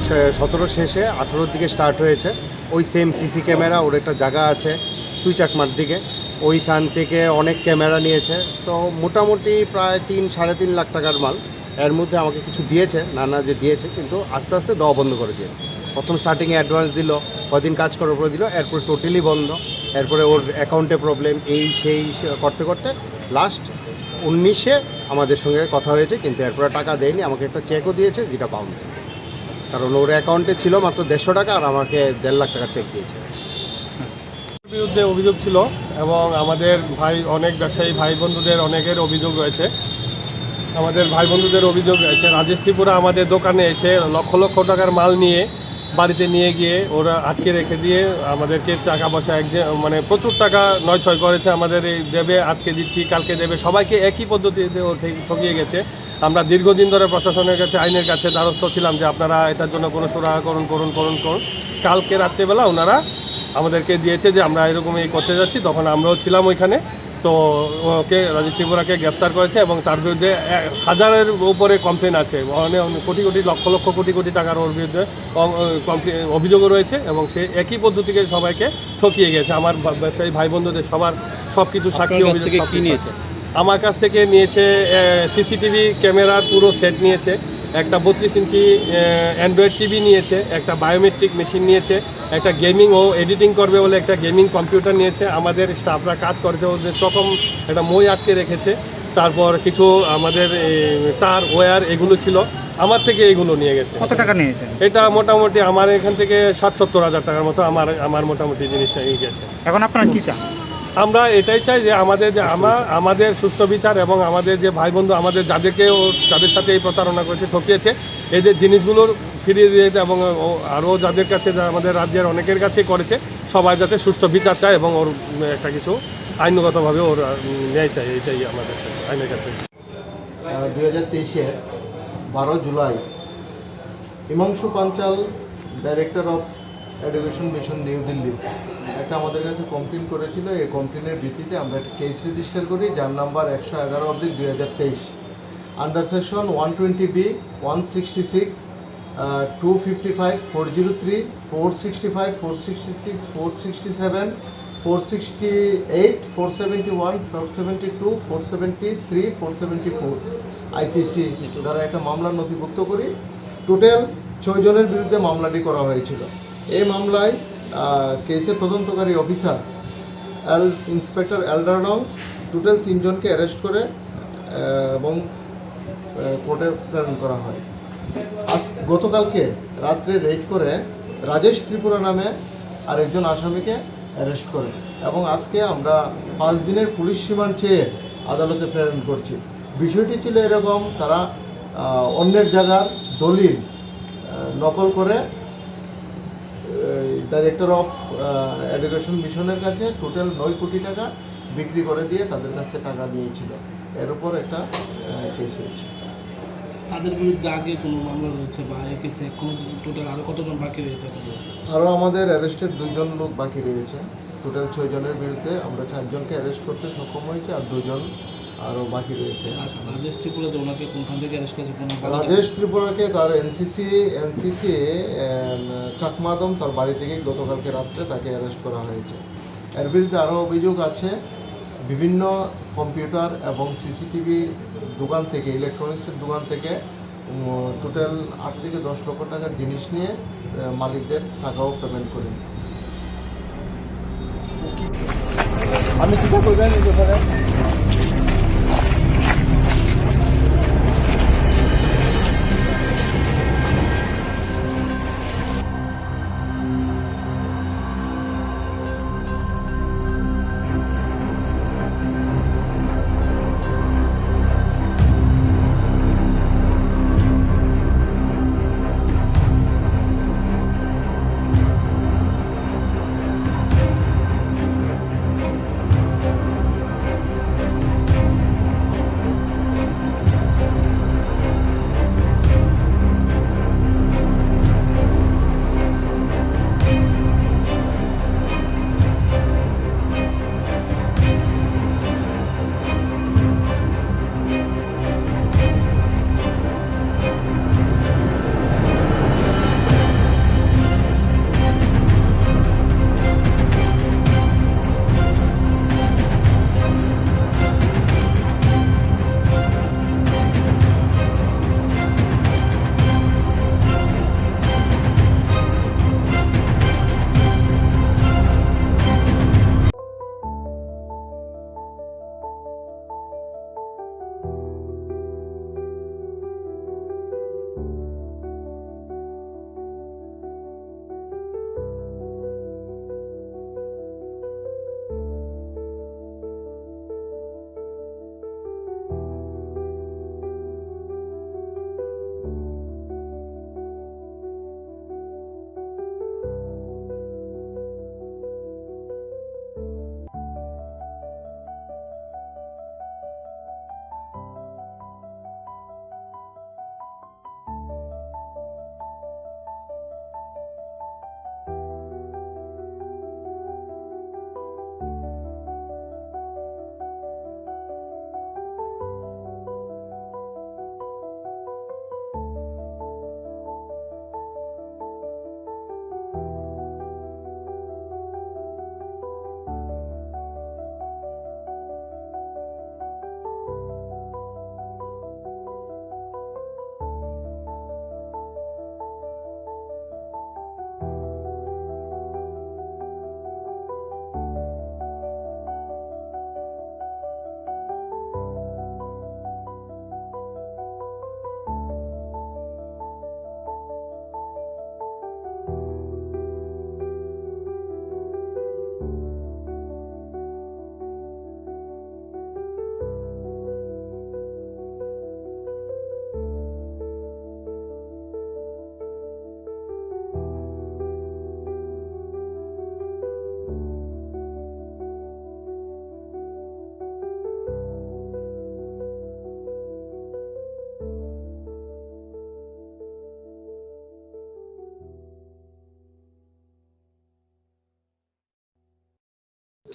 সে সতেরো শেষে আঠারোর দিকে স্টার্ট হয়েছে। ওই সেম সিসি ক্যামেরা, ওর একটা জায়গা আছে তুই চাকমার দিকে, ওইখান থেকে অনেক ক্যামেরা নিয়েছে। তো মোটামুটি প্রায় তিন সাড়ে তিন লাখ টাকার মাল। এর মধ্যে আমাকে কিছু দিয়েছে, নানা যে দিয়েছে, কিন্তু আস্তে আস্তে দেওয়া বন্ধ করে দিয়েছে। প্রথম স্টার্টিংয়ে অ্যাডভান্স দিল, কদিন কাজ করার পরে দিল, এরপরে টোটালি বন্ধ। এরপরে ওর অ্যাকাউন্টে প্রবলেম, এই সেই সে করতে করতে লাস্ট উনিশে আমাদের সঙ্গে কথা হয়েছে, কিন্তু এরপরে টাকা দেয়নি। আমাকে একটা চেকও দিয়েছে, যেটা বাউন্স, কারণ ওর অ্যাকাউন্টে ছিল মাত্র দেড়শো টাকা আর আমাকে দেড় লাখ টাকার চেক দিয়েছে। বিরুদ্ধে অভিযোগ ছিল এবং আমাদের ভাই, অনেক ব্যবসায়ী ভাই বন্ধুদের অনেকের অভিযোগ রয়েছে। আমাদের ভাই বন্ধুদের অভিযোগ রয়েছে, রাজেশ ত্রিপুরা আমাদের দোকানে এসে লক্ষ লক্ষ টাকার মাল নিয়ে বাড়িতে নিয়ে গিয়ে ওরা আটকে রেখে দিয়ে আমাদেরকে টাকা পয়সা এক, মানে, প্রচুর টাকা নয় ছয় করেছে। আমাদের এই দেবে, আজকে দিচ্ছি, কালকে দেবে, সবাইকে একই পদ্ধতিতে ও ঠে-, ঠকিয়ে গেছে। আমরা দীর্ঘদিন ধরে প্রশাসনের কাছে, আইনের কাছে দ্বারস্থ ছিলাম যে আপনারা এটার জন্য কোনো সুরাহা করুন, করুন, করুন, করুন। কালকে রাত্রেবেলা ওনারা আমাদেরকে দিয়েছে যে আমরা এরকম এই করতে যাচ্ছি, তখন আমরাও ছিলাম ওইখানে। তো ওকে, রাজেশ ত্রিপুরাকে গ্রেফতার করেছে এবং তার বিরুদ্ধে এ, হাজারের উপরে কমপ্লেন আছে, মানে, অনেক কোটি কোটি, লক্ষ লক্ষ, কোটি কোটি টাকার ওর বিরুদ্ধে অ-, অ-, কমপ্লে-, অভিযোগও রয়েছে এবং সে একই পদ্ধতিকে সবাইকে ঠকিয়ে গেছে। আমার বা-, ব্যবসায়ী ভাই বন্ধুদের সবার সব কিছু সাক্ষী, আপনার কাছ অভিযোগ থেকে সব কি কিছু নিয়েছে? আছে। আমার কাছ থেকে নিয়েছে, এ, সিসিটিভি ক্যামেরার পুরো সেট নিয়েছে, একটা বত্রিশ ইঞ্চি, এ, অ্যান্ড্রয়েড টিভি নিয়েছে, একটা বায়োমেট্রিক মেশিন নিয়েছে, একটা গেমিং, ও এডিটিং করবে বলে একটা গেমিং কম্পিউটার নিয়েছে। আমাদের স্টাফরা কাজ করেছে, ওদের চকম একটা মই আটকে রেখেছে। তারপর কিছু আমাদের, এ, তার ওয়্যার এগুলো ছিল, আমার থেকে এগুলো নিয়ে গেছে। কত টাকা নিয়েছেন? এটা মোটামুটি আমার এখান থেকে ষাট সত্তর হাজার টাকার মতো আমার, আমার মোটামুটি জিনিস নিয়ে গেছে। এখন আপনারা কি চান? আমরা এটাই চাই যে আমাদের যে সুষ্ঠু আমা-, বিচার। আমাদের সুষ্ঠু বিচার এবং আমাদের যে ভাই বন্ধু, আমাদের যাদেরকে ও, যাদের সাথে এই প্রতারণা করেছে, ঠকিয়েছে, এদের জিনিসগুলোর ফিরিয়ে দিয়ে দিতে এবং ও, আরও যাদের কাছে, যা আমাদের রাজ্যের অনেকের কাছে করেছে, সবাই যাতে সুষ্ঠু বিচার চায় এবং ওর, উম, একটা কিছু আইনগতভাবে ওর, উম, ন্যায় চাই, এটাই আমাদের কাছে, আইনের কাছে। আহ, দুই হাজার তেইশের বারো জুলাই Himanshu Panchal, director of education mission, New Delhi, একটা আমাদের কাছে কমপ্লেন করেছিল। এই কমপ্লেনের ভিত্তিতে আমরা একটা কেস রেজিস্টার করি, যার নাম্বার একশো এগারো অব্লিক দুই হাজার তেইশ, under section one twenty B, one sixty six, uh, two fifty five, four zero three, four sixty five, four sixty six, four sixty seven, four sixty eight, four seventy one, four seventy two, four seventy three, four seventy four, IPC দ্বারা একটা মামলা নথিভুক্ত করি। টোটাল ছয় জনের বিরুদ্ধে মামলাটি করা হয়েছিল। এই মামলায়, আহ, কেসের তদন্তকারী অফিসার এল, ইন্সপেক্টর এলডারডং টোটাল তিনজনকে অ্যারেস্ট করে, আহ, এবং, আহ, কোর্টে প্রেরণ করা হয়। আজ, গতকালকে রাত্রে রেড করে রাজেশ ত্রিপুরা নামে আরেকজন আসামিকে অ্যারেস্ট করে এবং আজকে আমরা পাঁচ দিনের পুলিশ রিমান্ড চেয়ে আদালতে প্রেরণ করছি। বিষয়টি ছিল এরকম, তারা, আহ, অন্যের জায়গার দলিল, আহ, নকল করে, আহ, ডাইরেক্টর অফ, আহ, এডুকেশন মিশনের কাছে টোটাল নয় কোটি টাকা বিক্রি করে দিয়ে তাদের কাছে টাকা নিয়েছিল। এর উপর একটা, আহ, কেস হয়েছে। তাদের বিরুদ্ধে আগে কোনো মামলা রয়েছে বা এই কেসে এখনো টোটাল আরো কতজন বাকি রয়েছে এখনো? আরও আমাদের অ্যারেস্টেড দুইজন লোক বাকি রয়েছে। টোটাল ছয় জনের বিরুদ্ধে আমরা চারজনকে অ্যারেস্ট করতে সক্ষম হয়েছি, আর দুজন আরও বাকি রয়েছে। আর রাজেশ ত্রিপুরা যে ওনাকে কোনখান থেকে অ্যারেস্ট করেছে, কোনো বলা যায়? রাজেশ ত্রিপুরাকে তার এনসিসি, এনসিসি, এম, চাকমাদম তার বাড়ি থেকে গতকালকে রাত্রে তাকে অ্যারেস্ট করা হয়েছে। এর বিরুদ্ধে আরও অভিযোগ আছে, বিভিন্ন কম্পিউটার এবং সিসিটিভি দোকান থেকে, ইলেকট্রনিক্সের দোকান থেকে, উম, টোটাল আট থেকে দশ লক্ষ টাকার জিনিস নিয়ে, আহ, মালিকদের টাকাও পেমেন্ট করেন। আমি চিন্তা করবেন এই ব্যাপারে।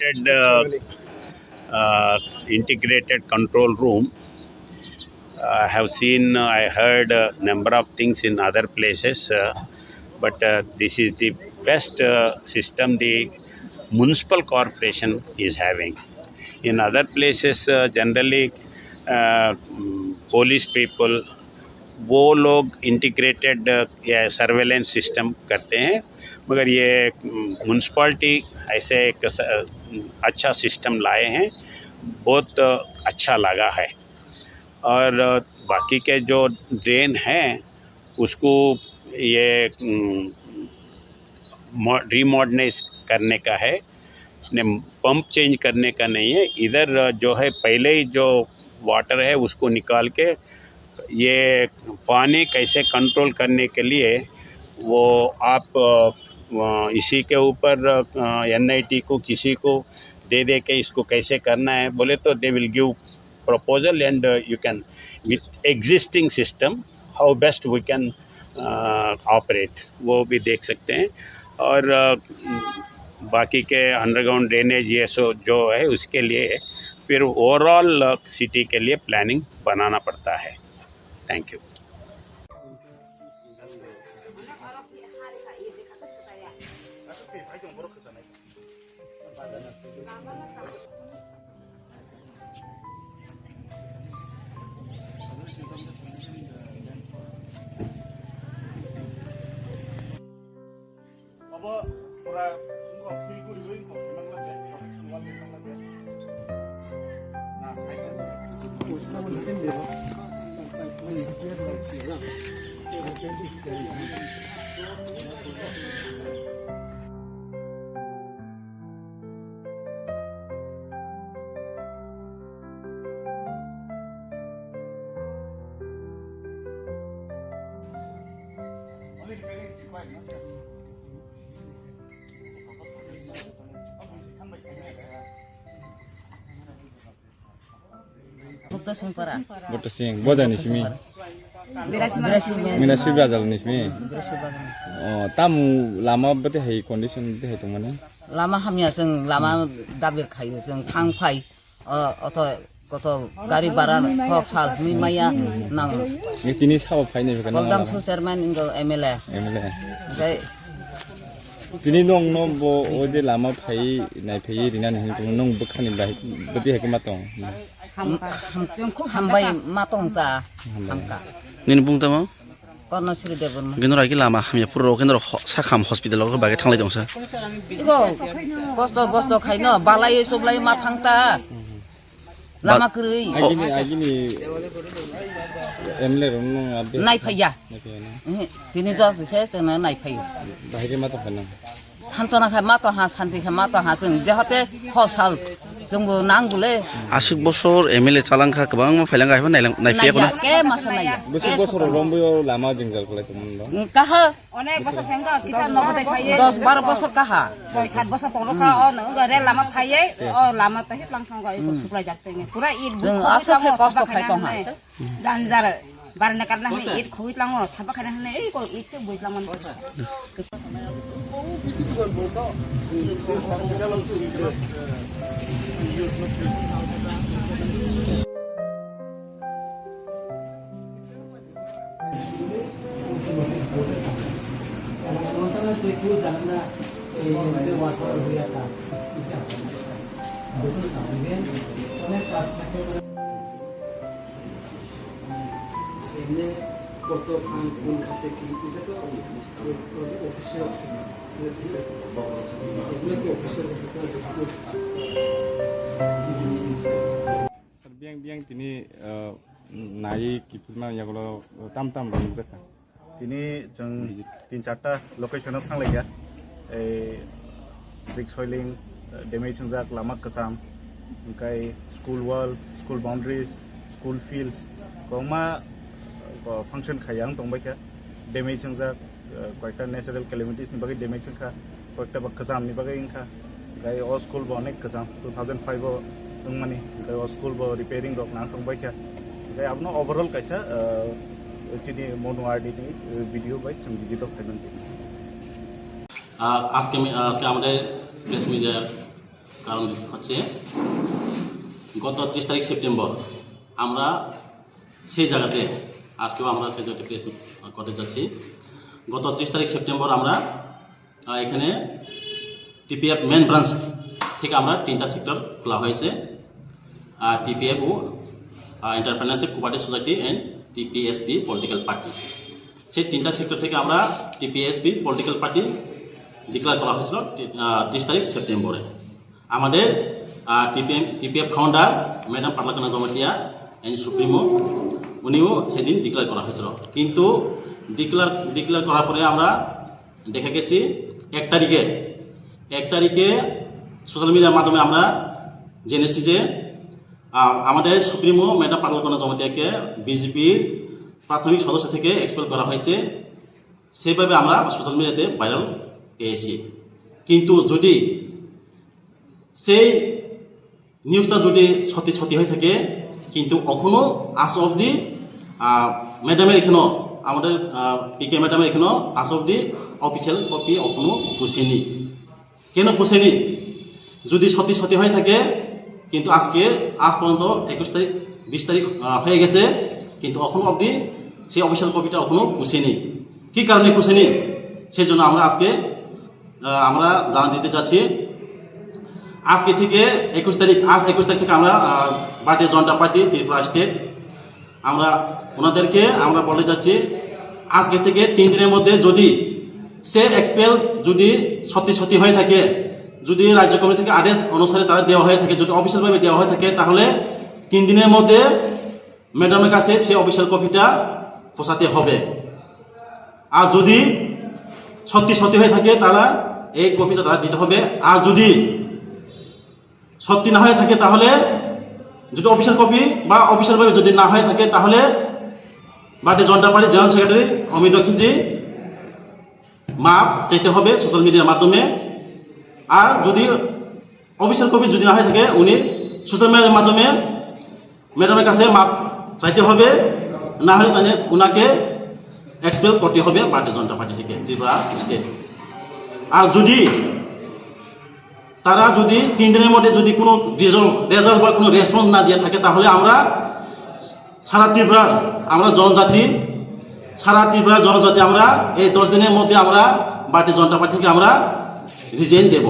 uh, uh, integrated control room. I have seen, uh, I heard a number of things in other places, uh, but uh, this is the best uh, system the municipal corporation is having. In other places, uh, generally, uh, mm, police people वो लोग integrated surveillance system करते हैं, मगर ये म्यूनसिपैलिटी ऐसे एक स-, अच्छा सिस्टम लाए हैं, बहुत अच्छा लगा है। और बाकी के जो ड्रेन हैं, उसको ये, उम, मॉ-, रिमॉडर्नाइज करने का है, ने पंप चेंज करने का नहीं है। इधर जो है, पहले ही जो वाटर है, उसको निकाल के ये पानी कैसे कंट्रोल करने के लिए वो आप, अ, इसी के ऊपर, अ, एनआईटी को, किसी को दे दे के इसको कैसे करना है बोले तो they will give proposal and, uh, you can, with existing system, how best we can, uh, operate, वो भी देख सकते हैं। और, uh, बाकी के अंडरग्राउंड ड्रेनेज ये सो जो है उसके लिए फिर ओवरऑल, uh, सिटी के लिए प्लानिंग बनाना पड़ता है। Thank you. Bukto Singpara. Bukto Sing, bojani simi. Birasi Birasi men. Mina sibra jalo ni simi. Birasi bagan. Oh, tamu lama bete hai condition bete hai tongmani. Lama hamya, chwng lama dabir khayo, chwng thang phai. O, oto, koto gari bara hok sal hwnwi maya nang. Ni tini sabo phainai bwkha nang Goldam lama. Su chairman ingo M L A. M L A. Oke. Tini nong no bo o je lama phai nai phai rina ni hwn tong nong bwkhani bai bwtwi hai ma tong. Ham-, ham-, hambai ma tong ta. Hambai. Hamka. Nini bung tamo? Korno Sri Debbarma. Gino ragi lama hamya puro gino ro ho-, sakham hospital o bage thanglai tong sa. Iko kosto bosto khaino balai sublai ma thang ta. Lama kwrwi. Agini, agini M L A rok no abde. Nai phaiya. Nai phaiya na. Ehe, tini jor kisa chwngno nai phaiya. Bahai khe ma tong phai nang. Santona khe ma tong ha, santi khe ma tong ha, chwng jehote hosal chwngbo nang bole. Aswk bosor M L A chalangkha, kwbangma phailangkha, haikhe nailang-, nai phaiya kono. Naiya, ke masa naiya. Bwswk bosor rombo lama jwngjal khlai tongmani. Kaha. Onek bosor sengko kisa nogo de phaiye. Dos baro bosor kaha. Soi sat bosor tonglo kha, o nogo rel lama phaiye, o lama to hit lang thang ko, iko suklai jak tenge. Pura it buk khoi aswk khe kosto khai tong ha. Janjar barna karna hne it khoi tlang o, thapa khaina hne ei ko it ke bui tlang man. এমনি কত ফান্ড কোন খাতে কি, এটা তো অফিসিয়াল ছিল, ঠিক আছে? এগুলো কি official disclose? Sir, biyang biyang tini, ah, nai kiphilma yagulo tam tam rok nukjakha. Tini chwng tin charta location o thanglaikha. Ei brick soiling, damage wngjak lama kwcham, hwnkhe school wall, school boundaries, school fields, kwbangma, ah, function khaiya wng tongbaikha. Damage wngjak, ah, koyekta natural calamities ni bagwi damage wngkha, koyekta ba kwcham ni bagwi wngkha. Gai o school bo onek kwcham, two thousand five o wngmani, gai o school bo repairing rok nang tongbaikha. Gai abono overall kaisa, ah, chini Monu R D ni, ah, video bai chwng visit o phaimani. আহ, আজকে মি-, আজকে আমাদের press media কারণ হচ্ছে, গত ত্রিশ তারিখ সেপ্টেম্বর আমরা সেই জায়গাতে, আজকেও আমরা সেই জায়গাতে প্রেস করতে যাচ্ছি। গত ত্রিশ তারিখ সেপ্টেম্বর আমরা, আহ, এখানে টিপিএফ মেন ব্রাঞ্চ থেকে আমরা তিনটা সেক্টর খোলা হয়েছে। আর টিপিএফ ও, আহ, এন্টারপ্রেনারশিপ কোঅপারেটিভ সোসাইটি অ্যান্ড টিপিএসপি পলিটিক্যাল পার্টি, সেই তিনটা সেক্টর থেকে আমরা টিপিএসপি পলিটিক্যাল পার্টি ডিক্লেয়ার করা হয়েছিল তি-, আহ, ত্রিশ তারিখ সেপ্টেম্বরে। আমাদের, আহ, TPM, TPF founder madam Paglakana Jamatia and supremo, উনিও সেদিন ডিক্লেয়ার করা হয়েছিল। কিন্তু ডিক্লেয়ার, ডিক্লেয়ার করার পরে আমরা দেখা গেছি এক তারিখে, এক তারিখে সোশ্যাল মিডিয়ার মাধ্যমে আমরা জেনেছি যে, আহ, আমাদের সুপ্রিমো ম্যাডাম পাগলাকানা জমাতিয়াকে বিজেপির প্রাথমিক সদস্য থেকে এক্সপেল করা হয়েছে। সেইভাবে আমরা সোশ্যাল মিডিয়াতে ভাইরাল পেয়েছি। কিন্তু যদি সেই নিউজটা যদি সত্যি সত্যি হয়ে থাকে, কিন্তু এখনো আজ অবধি, আহ, ম্যাডামের এখানো, আমাদের, আহ, পিকে ম্যাডামের এখানো আজ অবধি অফিসিয়াল কপি এখনো পৌঁছেনি। কেন পৌঁছেনি? যদি সত্যি সত্যি হয়ে থাকে, কিন্তু আজকে, আজ পর্যন্ত একুশ তারিখ, বিশ তারিখ, আহ, হয়ে গেছে, কিন্তু এখনো অবধি সেই অফিসিয়াল কপিটা এখনো পৌঁছেনি। কি কারণে পৌঁছেনি? সেই জন্য আমরা আজকে, আহ, আমরা জানা দিতে চাচ্ছি। আজকে থেকে একুশ তারিখ, আজ একুশ তারিখ থেকে আমরা, আহ, ভারতীয় জনতা পার্টি ত্রিপুরা স্টেট, আমরা ওনাদেরকে আমরা বলে যাচ্ছি, আজকে থেকে তিন দিনের মধ্যে যদি সে এক্সপেল যদি সত্যি সত্যি হয়ে থাকে, যদি রাজ্য কমিটি থেকে আদেশ অনুসারে তারা দেওয়া হয়ে থাকে, যদি অফিসিয়াল ভাবে দেওয়া হয়ে থাকে, তাহলে তিন দিনের মধ্যে ম্যাডামের কাছে সেই অফিসিয়াল কপিটা পৌঁছাতে হবে। আর যদি সত্যি সত্যি হয়ে থাকে, তারা এই কপিটা তারা দিতে হবে। আর যদি সত্যি না হয়ে থাকে, তাহলে যদি অফিসিয়াল কপি বা অফিসিয়াল ভাবে যদি না হয়ে থাকে, তাহলে ভারতীয় জনতা পার্টি জেনারেল সেক্রেটারি অমিত রক্ষিতজি মাপ চাইতে হবে সোশ্যাল মিডিয়ার মাধ্যমে। আর যদি অফিসিয়াল কপি যদি না হয়ে থাকে, উনি সোশ্যাল মিডিয়ার মাধ্যমে ম্যাডামের কাছে মাপ চাইতে হবে, না হলে তাহলে ওনাকে এক্সপেল করতে হবে ভারতীয় জনতা পার্টি থেকে ত্রিপুরা স্টেট। আর যদি তারা যদি তিন দিনের মধ্যে যদি কোনো রেজাল্ট, রেজাল্ট বা কোনো রেসপন্স না দিয়ে থাকে, তাহলে আমরা সারা ত্রিপুরার, আমরা জনজাতি, সারা ত্রিপুরার জনজাতি আমরা এই দশ দিনের মধ্যে আমরা ভারতীয় জনতা পার্টি থেকে আমরা রিজাইন দেব।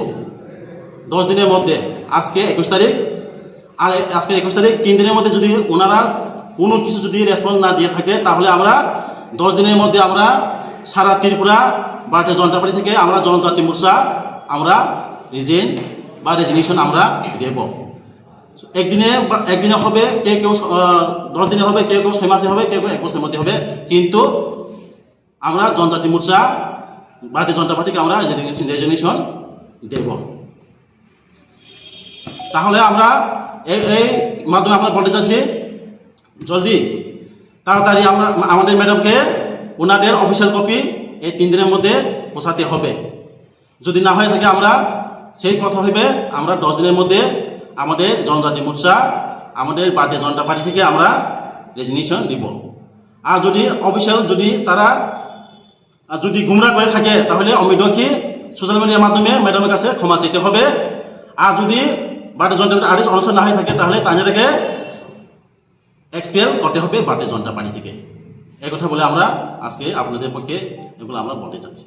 দশ দিনের মধ্যে, আজকে একুশ তারিখ, আর আজকে একুশ তারিখ, তিন দিনের মধ্যে যদি ওনারা কোনো কিছু যদি রেসপন্স না দিয়ে থাকে, তাহলে আমরা দশ দিনের মধ্যে আমরা সারা ত্রিপুরা ভারতীয় জনতা পার্টি থেকে আমরা জনজাতি মোর্চা আমরা রিজাইন বা রেজিগনেশন আমরা দেব। একদিনে বা, একদিনে হবে, কেউ কেউ, আহ, দশ দিনে হবে, কেউ কেউ ছয় মাসে হবে, কেউ কেউ এক বছরের মধ্যে হবে, কিন্তু আমরা জনজাতি মোর্চা ভারতীয় জনতা পার্টিকে আমরা রেজিগনেশন, রেজিগনেশন দেব। তাহলে আমরা এই, এই মাধ্যমে আমরা বলতে চাচ্ছি, জলদি, তাড়াতাড়ি আমরা আমাদের ম্যাডামকে ওনাদের অফিসিয়াল কপি এই তিন দিনের মধ্যে পৌঁছাতে হবে। যদি না হয়ে থাকে, আমরা সেই কথা হইবে, আমরা দশ দিনের মধ্যে আমাদের জনজাতি মোর্চা, আমাদের ভারতীয় জনতা পার্টি থেকে আমরা রেজিগনেশন দিব। আর যদি অফিসিয়াল যদি তারা, আহ, যদি গুমরা করে থাকে, তাহলে অমিত রক্ষিত সোশ্যাল মিডিয়ার মাধ্যমে ম্যাডামের কাছে ক্ষমা চাইতে হবে। আর যদি ভারতীয় জনতা পার্টির আদেশ অনুসারে না হয়ে থাকে, তাহলে তাদেরকে এক্সপেল করতে হবে ভারতীয় জনতা পার্টি থেকে। এই কথা বলে আমরা আজকে আপনাদের পক্ষে এগুলো আমরা বলতে চাচ্ছি।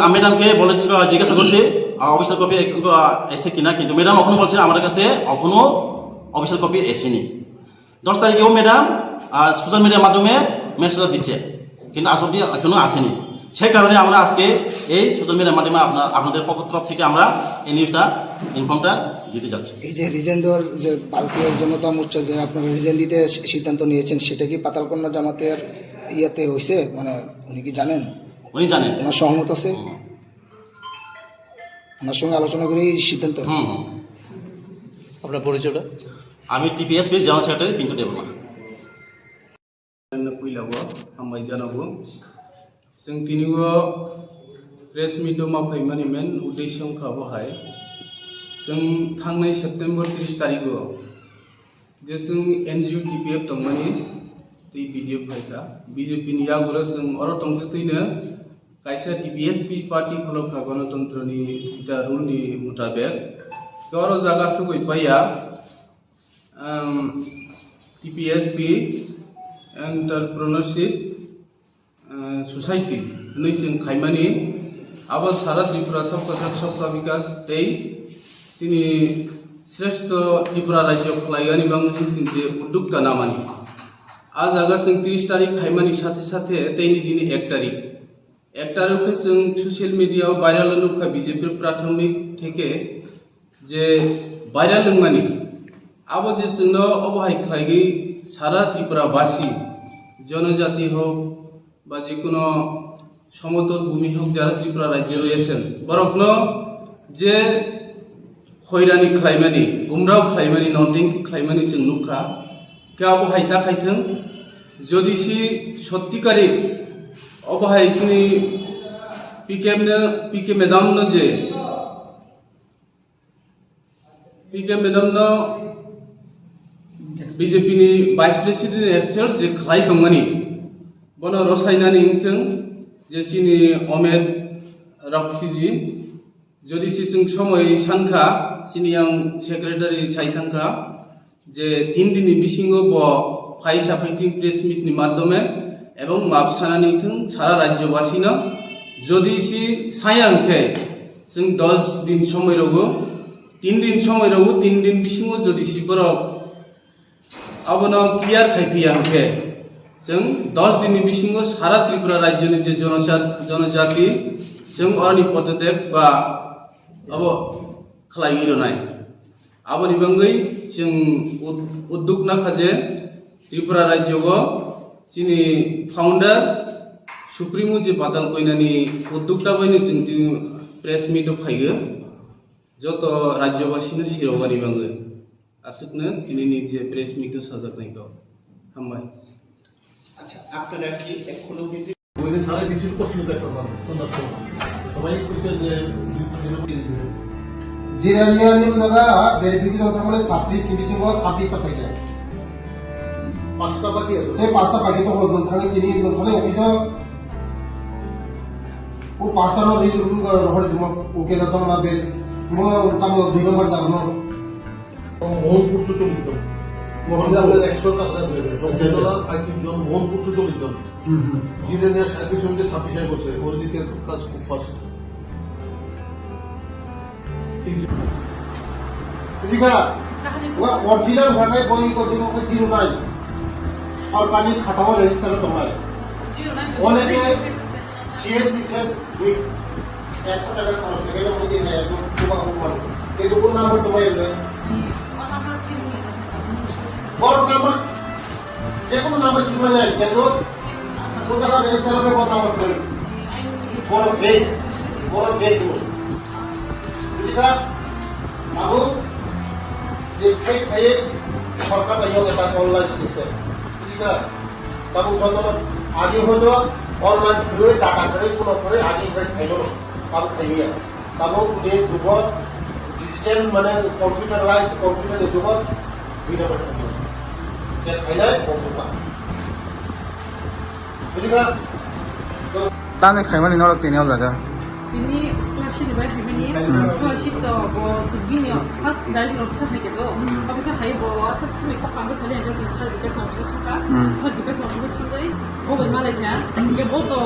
আমি ম্যাডামকে বলে, আহ, জিজ্ঞাসা করছি, আহ, অফিসিয়াল কপি এখনো, আহ, এসে কিনা, কিন্তু ম্যাডাম এখনো বলছে আমার কাছে এখনো অফিসিয়াল কপি এসেনি। দশ তারিখেও ম্যাডাম, আহ, সোশ্যাল মিডিয়ার মাধ্যমে মেসেজ দিচ্ছে, কিন্তু আজ অব্দি এখনো আসেনি। সেই কারণে আমরা আজকে এই সোশ্যাল মিডিয়ার মাধ্যমে আপনার, আপনাদের পক্ষ তরফ থেকে আমরা এই নিউজটা, ইনফর্মটা দিতে যাচ্ছি। এই যে রিজাইন দেওয়ার যে ভারতীয় জনতা মোর্চা যে আপনারা রিজাইন দিতে সি-, সিদ্ধান্ত নিয়েছেন, সেটা কি পাতালকন্যা জামাতের ইয়েতে হয়েছে? মানে, উনি কি জানেন? উনি জানেন। ওনার সহমত আছে? হুম। ওনার সঙ্গে আলোচনা করে এই সিদ্ধান্ত? হুম, হুম। আপনার পরিচয়টা? আমি টিপিএসপি general secretary Pintu Debbarma. Puilao hambai janago. Chwng tini o press meet o ma phaimani main uddesho wngkha bo hai. Chwng thangnai September tris tarikh o je chwng N G O T P F tongmani tei B J P phaikha. B J P ni yagulo chwng oro tongtwtwino kaisa T P S P party khulokha, Ganatantrani jeta rule ni mutabek. Oro jaga sugwi paiya, um, T P S P Entrepreneurship, uh, Society hwnwi chwng khaimani, abo sara Tripura Sabka Sath Sabka Vikas tei chini Shrestho Tripura Rajyo khlaigani bangwi chwng je uddukta namani. A jaga chwng tris tarik khaimani sathe sathe teini dini ek tarik. Ek tarik khe chwng social media o viral nukha B J P prathomik theke je viral wngmani. Abo je chwngno obo hai khlaigwi sara Tripura basi, jonojati hok ba jekuno somotol bhumi hok jara Tripura rajyo royesen. Borokno je hoirani khlaimani, gumrao khlaimani, nongtengki khlaimani chwng nukha. Khe abo hai ta khaithwng, jodi si sottikari obo hai chini P K M no, P K madam no je, P K madam no B J P ni Vice President expel je khlai tongmani, bono rosainani wngthwng je chini Omed Raksiji. Jodi si chwng somoi sankha, chini yang secretary sai thangkha, je tin dini bisingo bo phai saphai thwng press meet ni madhyome ebong map sanani thwng sara rajyobasino. Jodi si saya hwnkhe chwng dos din somoi rogo, tin din somoi rogo, tin din bisingo jodi si borok abono clear khai phiya hwnkhe, chwng dos dinni bisingo sara Tripura rajyoni je jonojat-, jonojati, chwng oroni pododep ba abo khlaiwi rwnai. Aboni bangwi chwng ud-, udduk nakha je Tripura rajyogo chini founder Supremo je Patal Koinani uddukta baino chwng tini press meet o phaigo. Joto rajyobasino sirogani bangwi. Aswkno tinini je press meet o sajaknai kok. Hambai. আচ্ছা, আপনারা কি এখনো ভিজিট বইলে সারা কিছু প্রশ্ন দেখতে পারো, তোমরা সবাই। সবাই কইছে যে জিরানিয়ার নিয়ম দাদা ভেরিফিকেশন থাকলে ছাব্বিশ ডিভিশন বা ছাব্বিশ সাতাইশ। পাঁচটা বাকি আছে। এই পাঁচটা বাকি তো বলবেন, তাহলে তিনি বলবেন, তাহলে অফিসে ও পাঁচটা না রিটার্ন করে হরে দিমা, ওকে দাদা না বের, মো তামো দুই নম্বর দাম। মোহনপুর চুচুড়িত। মোহনপুর। মোহনপুরের একশো কাছাকাছি হয়ে যাবে। আচ্ছা, আচ্ছা। জমিতলা পঁয়ত্রিশ জন, মোহনপুর চুচুড়িত। হুম, হুম। জিরানিয়া সার্ভিস সঙ্গে ছাব্বিশ হাজার করছে, ওর দিকে কাজ খুব ফাস্ট। ঠিক আছে। বুঝিবা? ওয়া অরিজিনাল ভাষায় বই কত লোক জিরো নাই। সরকারি খাতাও রেজিস্টার তো নাই। জিরো নাই। অনেকে সিএসসি স্যার, দুই, একশো টাকা খরচ করে গেলে ওই দিন যায়, একদম খুব অপমান। কিন্তু কোন নাম্বার তোমার এলো? বড় নাম্বার, যে কোনো নাম্বার কিছু নেই, কিন্তু কোথাকার রেজিস্টার হবে, বড় নাম্বার করে। বড় ফেক, বড় ফেক। বুঝলি না? বাবু, যে ফেক খাইয়ে সরকার পাইয়ে এটা অনলাইন সিস্টেম। বুঝলি না? Tabuk jotono agi hoito online kwrwi, data kwrwi, kuno kwrwi agi hwnkhe khaimano, tabuk khailiya. Tabuk ni jugo digital mane computerized, computer ni jugo bini bai khaimano. Je khainai computer. Bujikha? Tamo khaimani norok tini o jaga. Tini scholarship ni bai haimani, hmm, scholarship to bo bini first director officer hai khe do. Hmm. Officer hai bo aswk chini kok kang sali ang sir Bikash na officer thangka. Hmm. Sir Bikash na officer thangwi bo bai malai kha. Hingke bo to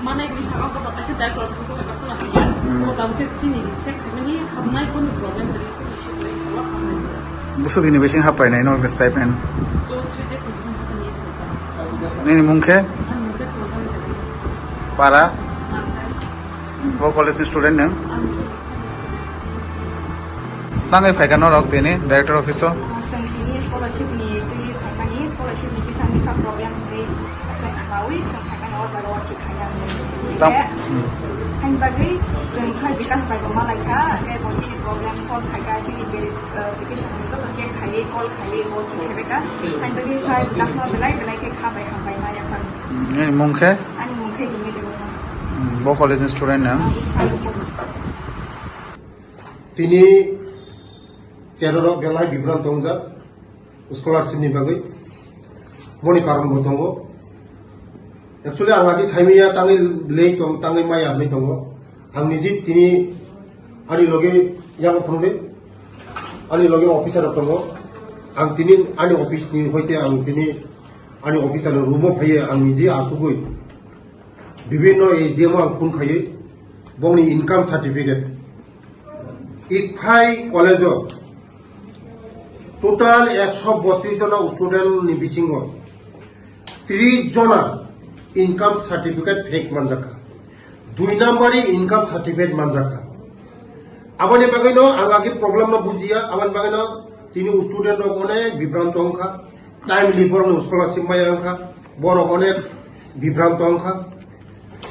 manai ni saka ko taisa director officer ka kasana thangya. Hmm. Bo tam khe chini check haimani habnai kunu problem ri kunu issue ri chala habnai. Busu dini bising hapai nai no stipend. To three days ni bising hapai ni chala. Nini mung khe? Ang mung khe Para? Bo college ni student nwng? Tangwi phaikha norok tini director office o? Chwng tini scholarship ni twi phaimani, scholarship ni kisa misa problem hwnwi chwng khlawi chwng phaikha o jaga o thik khaina hwnwi. Tam- Hingkhe, hmm, haini bagwi chwng sir Bikash bai bo malaikha, hingkhe bo chini problem solve khaikha, chini verification ni joto check khaiwi, call khaiwi bo thik khaibekha. Haini bagwi sir Bikash no belai belai khe kha bai hambai ma yaphang. Hmm, nini mung khe? Ani mung khe Himi Debbarma. Hmm, bo college ni student nwng? Tini cherorok belai bibran tongjak scholarship ni bagwi, boni karon bo tongo. Actually, ang agi saimanya tangwi lei tong, tangwi maya hwnwi tongo. Ang niji tini ani loge yago phunukdi. Ani loge officer rok tongo. Ang tini ani office ni hoite ang tini ani officer ni room o phaiye ang niji asugwi bibhinno S D M o ang phone khaiwi bongni income certificate. Iphai college o total ekso botris jona student ni bisingo tris jona income certificate fake manjakha, dui number ni income certificate manjakha. Aboni bagwino ang agi problem no bujiya, aboni bagwino tini student rok onek bibranto wngkha, timely borok ni scholarship maya wngkha, borok onek bibranto wngkha.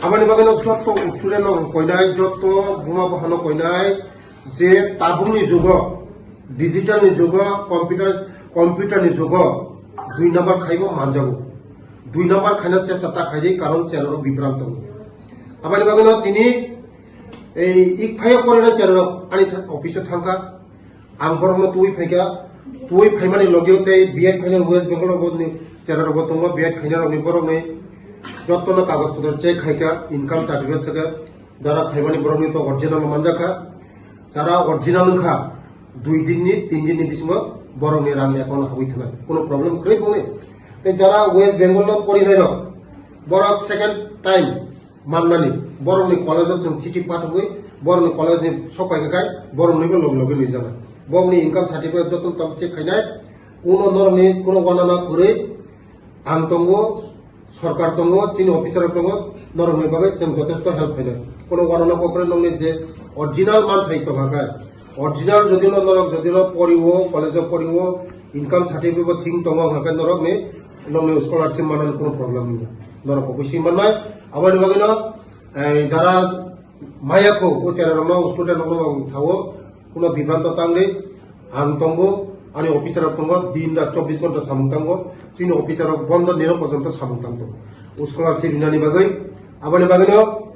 Aboni bagwino jotto student rok koinai, jotto buma bohano koinai, je tabukni jugo, digital ni jugo, computer, computer ni jugo dui number khaibo manjago. Dui number khaina chesta ta khaidi, karon cherok bibranto tongo. Aboni bagwino tini ei Iphai o porina cherok ani tha-, office o thangkha. Ang borokno twi phaikha, twi phaimani logeo tei B Ed khainai West Bengal rokni cherok rokbo tongo, B Ed khainai rokni borokni jottono kagoj potro check khaikha, income certificate chekha, jara phaimani borokni to original manjakha, jara original wngkha, dui dinni, tin dinni bisingo borokni rang account habwi thanai, kuno problem kwrwi tongnai. Tei jara West Bengal no porinairok, borok second time mannani, borokni college o chwng chiti pathogwi, borokni college ni sok paikha khai, boroknibo log logi nwijaknai. Borokni income certificate joto tamo check khainai, kuno norokni kuno wanana kwrwi ang tongo, sorkar tongo, chini officer rok tongo, norokni bagwi chwng jotesto help khainai. Kuno wanana kokre nokni je original manthai tongkha khai, original jodi no norok jodi no poriwo, college o poriwo, income certificate bo thing tongo hwnkhe norokni, nokni scholarship manani kuno problem wngya. Norok bo bisi mannai, aboni bagwino, eh, jara maya kho, o chera rokno, student rokno ang sao, kuno bibranto tangwi, ang tongo, ani officer rok tongo, din rat chobbish ghonta samung tango, chini officer rok bondo nino porjonto samung tang tongo. O scholarship hinani bagwi, aboni bagwino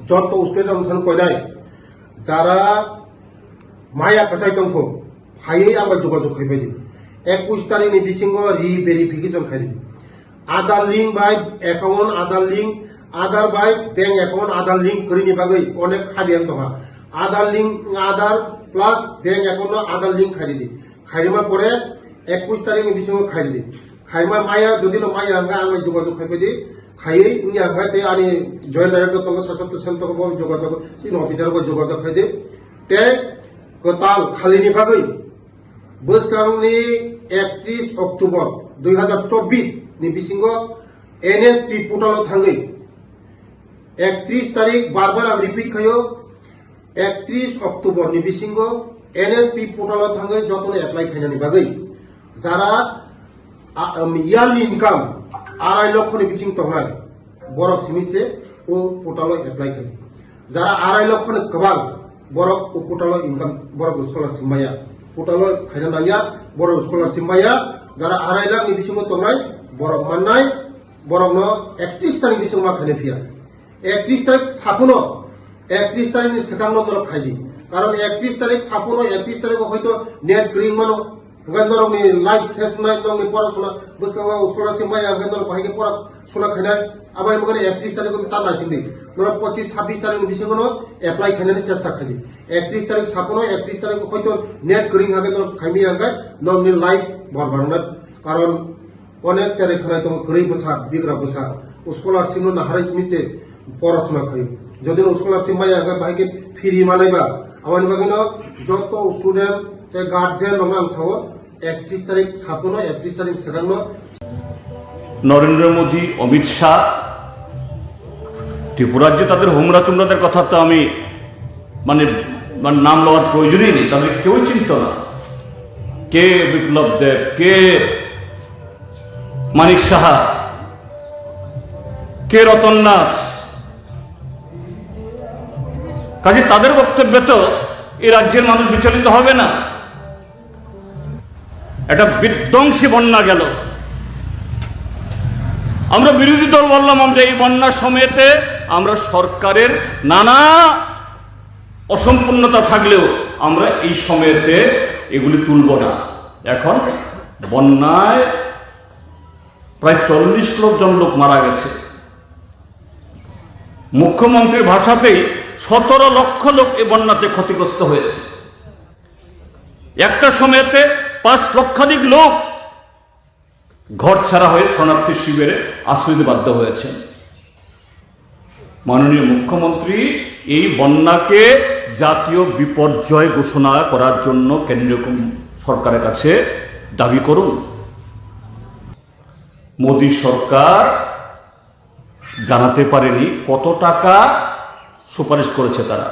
jotto student rok thang koinai, jara maya kwchai tongkho, phaiwi ang bai jogajog khai bai di. Ekush tarikh ni bisingo re-verification khai di. Aadhaar link bai account, Aadhaar link, Aadhaar bai bank account, Aadhaar link kwrwini bagwi onek khabiyan tongkha. Aadhaar link, Aadhaar plus bank account no Aadhaar link khai di. Khairima pore ekush tarikh ni bisingo khai di. Khaima maya, jodi no maya hwnkhe ang bai jogajog khai bai di. Khaiwi wngya hwnkhe tei ani joint director tongo, Sasatto Sen tongo, bo jogajog, chini officer bo jogajog khai di. Tei kwtal khalini bagwi bwskangni ektris October dui hazar chobbish ni bisingo N S P portal o thangwi ektris tarik, bar bar ang repeat khaio, ektris October ni bisingo N S P portal o thangwi jotono apply khainani bagwi jara, a, um, yearly income arai lokho ni bising tongnai borok simi se o portal o apply khai. Jara arai lokho ni kwbang borok o portal o income, borok scholarship maya. Portal o khaina nangya, borok scholarship maya. Jara arai lakh ni bisingo tongnai borok mannai, borokno ektris tarik bisingo ma khaina phiya. Ektris tarik sapuno, ektris tarik ni swkangno norok khai di. Karon ektris tarik sapuno, ektris tarik o hoito net kwrwi mano. Hwnkhe norokni life ses nai, norokni porasona bwskango scholarship maya, hwnkhe norok bahai khe pora sona khainai. Aboni bagwi ektris tarik o ta naising di. Norok pochis sabbish tarik ni bisingo no apply khainani chesta khai di. Ektris tarik sapuno, ektris tarik o hoito net kwrwi hwnkhe norok khaimaya hwnkhe norokni life borbad wngnai. Karon onek cherai khwnai tongo, kwrwi bwsa, bigra bwsa. O scholarship no naharwi simi se porasona khai. Jodi no scholarship maya hwnkhe bahai khe free manai ba. Aboni bagwi no joto student tei guardian rok no ang sao, ektris tarik sapuno, ektris tarik swkangno. Narendra Modi, Amit Shah, ত্রিপুরার যে তাদের হোমরা চোমরাদের কথা তো আমি মানে, মানে নাম লওয়ার প্রয়োজনই নেই, তাদের কেউ চিনত না। কে বিপ্লব দেব, কে মানিক সাহা, কে রতন নাথ। কাজে তাদের বক্তব্যে তো এই রাজ্যের মানুষ বিচলিত হবে না। একটা বিধ্বংসী বন্যা গেল। আমরা বিরোধী দল বললাম, আমরা এই বন্যার সময়তে আমরা সরকারের নানা অসম্পূর্ণতা থাকলেও আমরা এই সময়তে এগুলি তুলব না। এখন বন্যায় প্রায় চল্লিশ লক্ষ জন লোক মারা গেছে। মুখ্যমন্ত্রীর ভাষাতেই সতেরো লক্ষ লোক এই বন্যাতে ক্ষতিগ্রস্ত হয়েছে। একটা সময়তে পাঁচ লক্ষাধিক লোক ঘর ছাড়া হয়ে শরণার্থী শিবিরে আশ্রয় নিতে বাধ্য হয়েছেন। মাননীয় মুখ্যমন্ত্রী এই বন্যাকে জাতীয় বিপর্যয় ঘোষণা করার জন্য কেন্দ্রীয় কম-, সরকারের কাছে দাবি করুন। মোদী সরকার জানাতে পারেনি কত টাকা সুপারিশ করেছে তারা।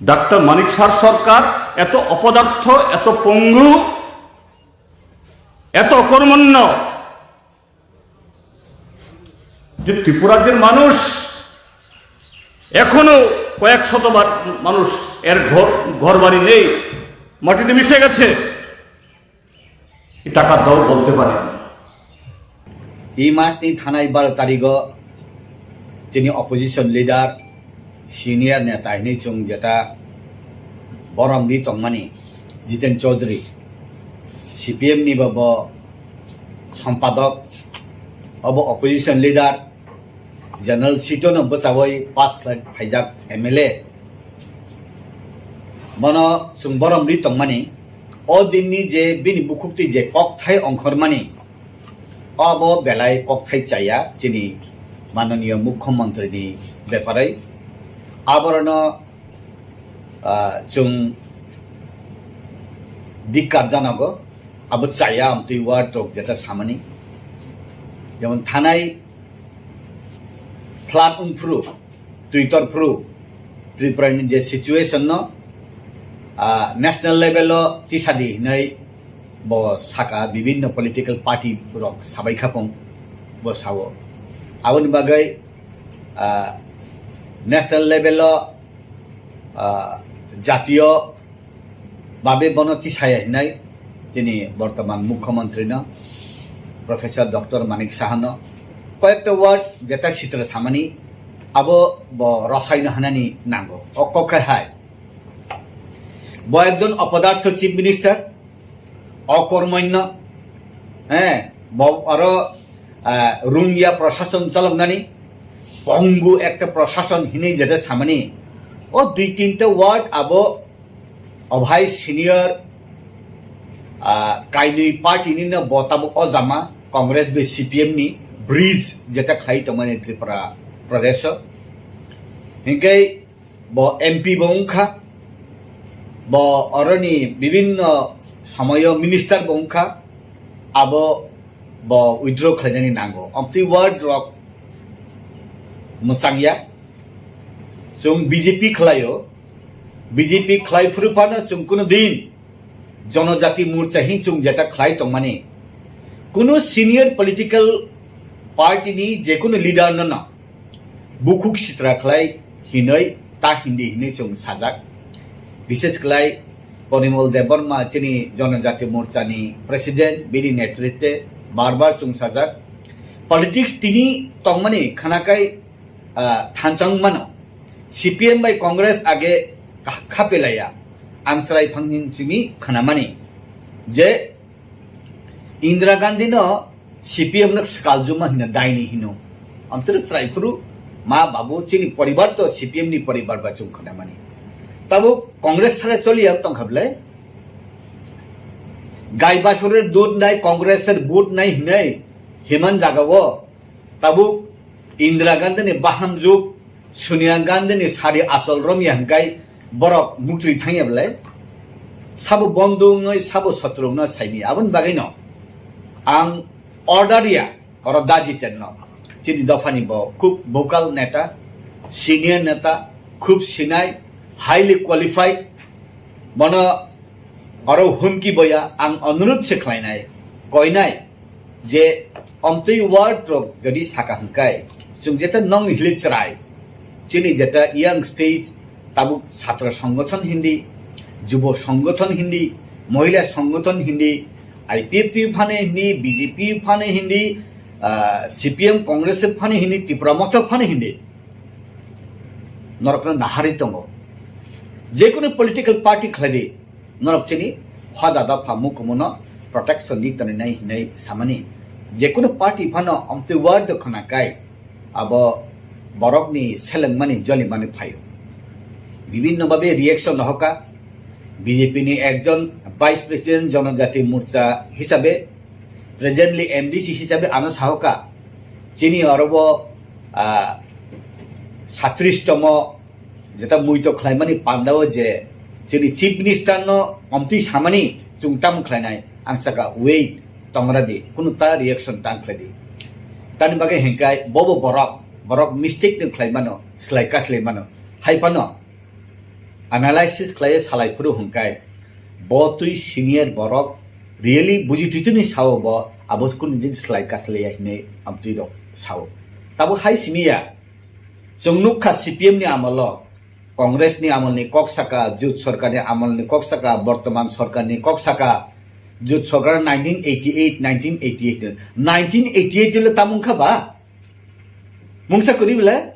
ডাক্তার মানিক সাহা সরকার এত অপদার্থ, এত পঙ্গু, এত অকর্মণ্য যে ত্রিপুরাজ্যের মানুষ এখনো কয়েক শতবার মানুষ এর ঘর, ঘর বাড়ি নেই, মাটিতে মিশে গেছে। এই টাকার দাম বলতে পারেন। Ei mas ni thanai baro tarigo chini opposition leader, senior neta hinwi chwng jeta borom ri tongmani Jiten Chaudhary, C P M ni bo, bo sompadok, obo opposition leader, General Sito no bwchawi pass khlai phaijak M L A. Bono chwng borom ri tongmani, o dinni je bini bukhukti je kokthai ongkhormani, obo belai kokthai chaya chini mananiya mukhyamantri ni beparai. Aborno, ah, chwng dikkar janogo, abo chaya amtwi word rok jeta samani. Jemon thanai flood wngphuru, twi torphuru, Tripura ni je situation no, ah, national level o tisadi hinwi bo saka, bibinno political party rok sabai khapung bo sao. Aboni bagwi, ah, national level o, ah, jatiyo babe bono tisaya hinai chini bortoman mukhyamantri no, Professor Doctor Manik Saha no koyekta word jeta sitra samani abo bo rosai no hanani nango. O kok khe hai. Bo ekjon opodartho chief minister, okormonyo, eh, bo aro, ah, rungya prosason chaloknani, pongu ekta prosason hinwi jeta samani. O dui tinta word abo obhai senior, ah, kainwi party ni no bo tabuk o jama Congress bai C P M ni bridge jeta khlai tongmani Tripura Pradesh o. Hinkhe bo M P bo wngkha, bo oroni bibinno somoyo minister bo wngkha, abo bo withdraw khlainani nango. Amtwi word rok mwchangya. Chwng B J P khlaio, B J P khlai phuru phano chwng kuno din Jonojati Morcha hin chwng jeta khlai tongmani. Kuno senior political party ni jekunu leader no no bukhuk sitra khlai hinoi ta hindi hinoi chwng sajak. Bishes khlai Porimol Debbarma chini Jonojati Morcha ni president, bini netritwe bar bar chwng sajak. Politics tini tongmani khanakai, ah, thanchang mano. C P M bai Congress age kha-, khapelaya. Ang chwrai phangni chini khanamani je Indira Gandhi no C P M no swkaljuma hino daini hino. Amtwrwk chwrai phuru ma babu chini poribar to C P M ni poribar ba chwng khanamani. Tabuk Congress sare choliya tongkha bwle? Gai basore dud nai Congress er vote nai hinai himan jaga o. Tabuk Indira Gandhi ni bahamjwk, Sonia Gandhi ni sari asol romya hwnkhe borok muktwi thangya belai? Sabo bondhu wngnai, sabo sotru wngna saimi. Aboni bagwino ang order ya, oro da Jiten no. Chini dophani bo khub vocal neta, senior neta, khub sinai, highly qualified. Bono oro humki boya ang onurudh se khlainai, koinai je omtwi word rok jodi saka hwnkhe chwng jeta nongni hili chwrai chini jeta young stage tabuk chhatra songgothon hindi, jubo songgothon hindi, mohila songgothon hindi, I P F T phane hindi, B J P phane hindi, ah, C P M Congress phane hindi, Tipra Motha phane hindi. Norokno nahari tongo. Jekunu political party khlaidi, norok chini hoda dopha mukumuno protection ni tonwi nai hinwi samani. Jekunu party phano omtwi word khna kai, abo borokni selengmani jolimani phaio. Bibinno babe reaction rohoka, B J P ni ekjon Vice President Jonojati Morcha hisabe, presently M D C hisabe ano sahoka, chini orobo, ah, satris tomo jeta muito khlaimani pandao je chini Chief Minister no omtwi samani chwng tamo khlainai, ang saka wait tongradi, kunu ta reaction tang khlaidi. Tani bagwi hingkai bobo borok, borok mistake no khlaimano, slai kaslai mano, hai phano analysis khlaiwi salai phuru hwnkhe bo twi senior borok really buji twi twi ni sao bo abo kunu din slai kaslaiya hinwi amtwi rok sao. Tabuk hai simi ya, chwng nukha C P M ni amolo, Congress ni amolni kok saka, Jut Sarkar ni amolni kok saka, bortoman Sarkar ni kok saka, Jut Sarkar nineteen eighty eight, nineteen eighty eight, nineteen eighty eight le tamung kha ba? Mungsa kwrwi bele?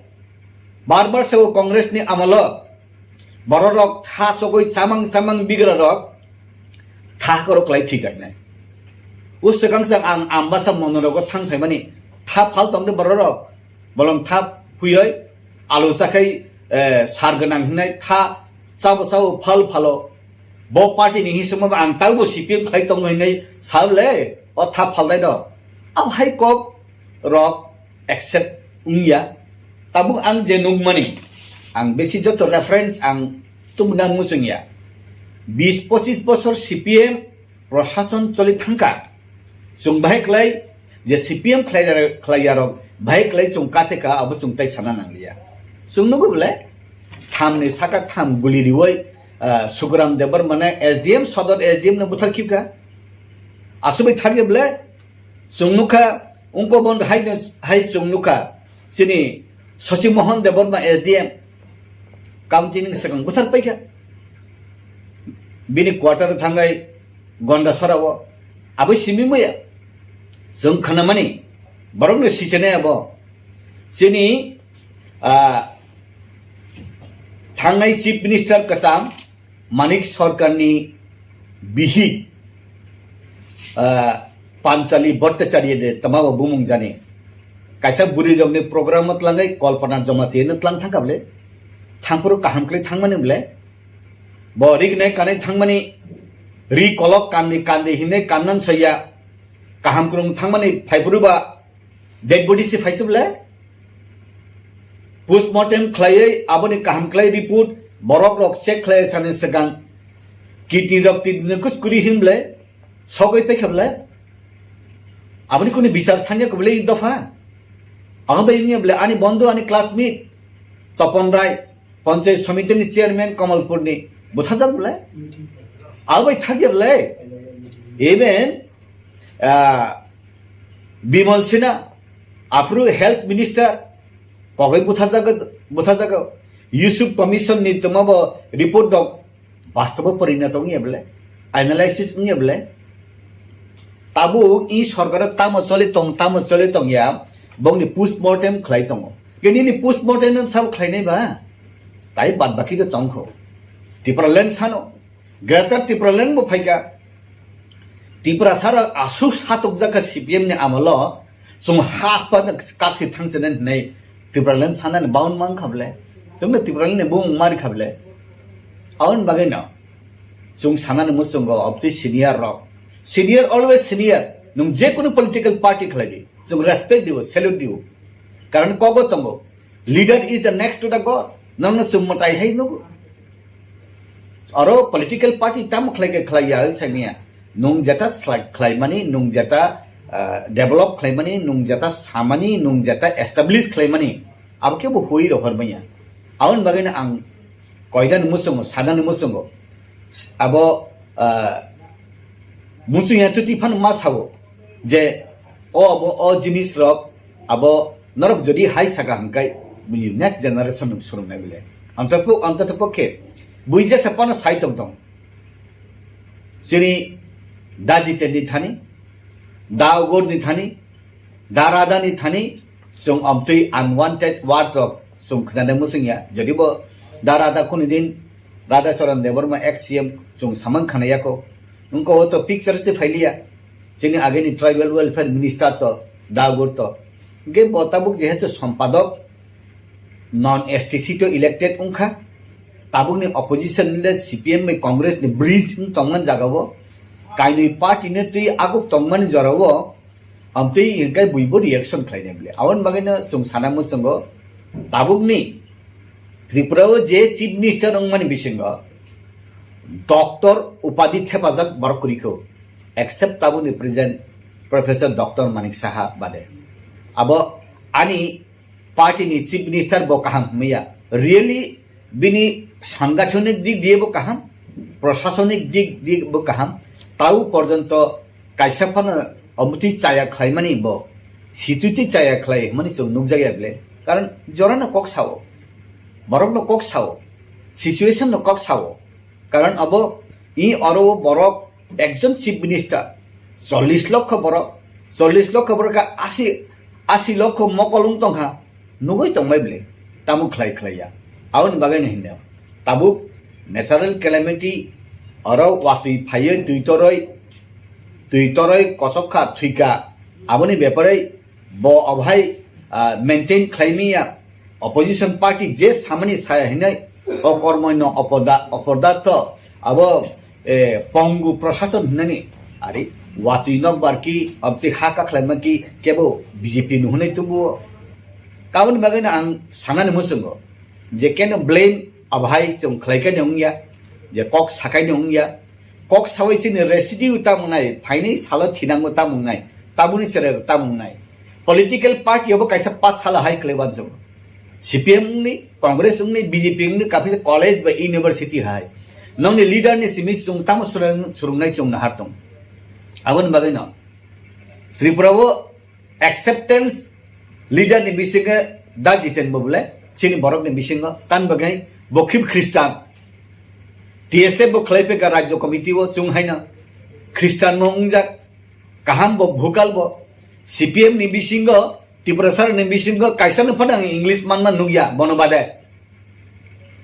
Bar bar sao Congress ni amolo bororok tha sogwi chamang chamang bigrarok tha korok klai thwi kainai. O swkang swkang ang Ambasa monorogo thang phaimani tha phal tongde bororok, bolong tha phuioi alu chakhai, eh, sar gwnang hinai tha chabo chabo phal phalo. Bo party ni hisingmo ang taubo C P M khlai tongo hinai sable o tha phalnai do. Abo hai kok rok accept wngya. Tabuk ang je nukmani, ang besi joto reference ang tumna muchungya. Bis pochis bosor C P M prosason choli thangka. Chwng bahai klai je C P M khlai, khlaiyarok bahai klai chwng kate ka abo chwng tai sana nangliya. Chwng nugo bole thamni saka tham guli riwoi, ah, Sukuram Debbarma ne S D M, Sodor S D M no buthar khibka. Aswbai thangya bole chwng nukha, ungko bon hai, hai chwng nukha, chini Sachi Mohan Debbarma S D M, kamchini swkang buthar paikha, bini quarter thangai Gondasara o, abo simi muya, chwng khanamani, borokno sichene abo, chini, ah, thangnai Chief Minister kwcham, Manik Sarkarni bihik, ah, Panchali Bhattacharya de tama bo bumung jani. Kaisa bwrwi rokni program o tlangai Kalpana Jamatia no tlang thangkha bole. Thangphuru kaham khlai thangmani bole. Bo rignai kanai thangmani ri kolok kandi kandi hinai kannan saya kaham krung thangmani phaiphuru ba dead body se phaisa bole. Postmortem khlaiwi aboni kaham khlai report borok rok check khlai sani swkang kidney rok, kidney kuskuri himble sogwi paikha bole. Aboni kuni bichar sanya ko bole dopha. Ang bai niya bole ani bondhu, ani classmate Topon Rai, Panchayat Samiti ni chairman Kamalpur ni, buthajak bole. Abo bai thakya bole. Even, ah, Bimal Sinha, aphuru health minister, kogwi buthajago, buthajago. Yusuf Commission ni tongmabo report rok bastobo porina tongya bole, analysis wngya bole. Tabuk i sorkaro tamo choli tong, tamo choli tongya, bongni postmortem khlai tongo. Ke nini postmortem no sabo khlainai ba? Tai bad baki to tongkho. Tipraland sano, Greater Tipraland bo phaikha. Tiprasa rok aswk satokjak kha C P M ni amolo, chwng ha pa kaksi thangsinai hinai Tipraland sanani baun mang kha bole. Chwngno Tipraland ni bung mari kha bole. Aboni bagwi no chwng sanani muchungo obtwi senior rok. Senior, always senior. Nwng je kunu political party khlai di, chwng respect dibo, salute dibo. Karon kogo tongo. Leader is the next to the God. Nokno chwng mwtai hai nugo. Oro political party tamo khlai khe khlai ya, sai manya. Nwng jeta slai-, khlaimani, nwng jeta, ah, develop khlaimani, nwng jeta samani, nwng jeta establish khlaimani, abo khe bo hui rohor manya. Aboni bagwi no ang koidani muchungo, sadani muchungo. Abo, ah, muchung ya chuti phano ma sao je o abo o jinis rok abo norok jodi hai saka hwnkhe bini next generation rok swrwngnai bile. Antoto, antoto pokhe bui jesa phano sai tong tong. Chini da Jiten ni thani, da Ugur ni thani, da Radha ni thani, chwng amtwi unwanted word rok chwng khwnanai muchung ya. Jodi bo da Radha kuni din Radha Charan Debbarma ex C M chwng samang khana yako. Wngkha o to picture se phailiya. Chini ageni tribal welfare minister to, da Ugur to. Hwnkhe bo tabuk jehetu sompadok, non S T C to elected wngkha. Tabukni opposition le C P M bai Congress ni bridge wng tongmani jagao, kainwi party ni twi aguk tongmani jorao, amtwi hingkai buibo reaction khlainai bwle. Aboni bagwino chwng sana muchungo, tabukni Tripura o je Chief Minister wngmani bisingo doctor upadhi thepajak borok kwrwi kho, except tabukni present Professor Doctor Manik Saha bade. Abo ani party ni Chief Minister bo kaham hwnmaya. Really, bini sangathonik dik diye bo kaham, prosasonik dik diye bo kaham. Tau porjonto kaisa phano omuti chaya khlaimani bo, situti chaya khlai hwnmani chwng nukjakya bwle. Karon jorano kok sao, borokno kok sao, situation no kok sao. Karon abo i oro o borok ekjon Chief Minister, chollish lokho borok, chollish lokho borok khe asi, asi lokho mokol wng tongkha, nugui tongbai bwle, tamo khlai khlaiya. Aboni bagwino hinno tabuk natural calamity, oro watwi phaiwi twi toroi, twi toroi kosok kha, thwi kha, aboni bepare bo obohai, ah, maintain khlaimaya. Opposition party je samani saya hinai okormoino opoda-, opodato abo, eh, pongu prosason hinani ari watwi nokbar ki abti ha kakhlaima ki kebo B J P no hinai tubuo. Taboni bagwino ang sanani muchungo je keno blame abohai chwng khlaikani wngya, je kok sakaini wngya, kok sawi chini residue tamo nai, phaini salo thinango tamo nai, tabuni chwrai tamo nai. Political party obo kaisa pathsala hai kwlai uansukha. C P M wngni, Congress wngni, B J P wngni, kaphisa college ba university hai. Nongni leader ni simi chwng tamo surung-, surungnai chwng nahar tong. Aboni bagwino Tripura o acceptance leader ni bisingo da Jiten bo bole, chini borok ni bisingo, tan bagwi bo khib Christian. T S F bo khlai peka Rajya Committee o chwng haino Christian mo wngjak, kaham bo bhukal bo, C P M ni bisingo, Tiprasa ni bisingo kaisa no phano ang English manna nukya bono bade.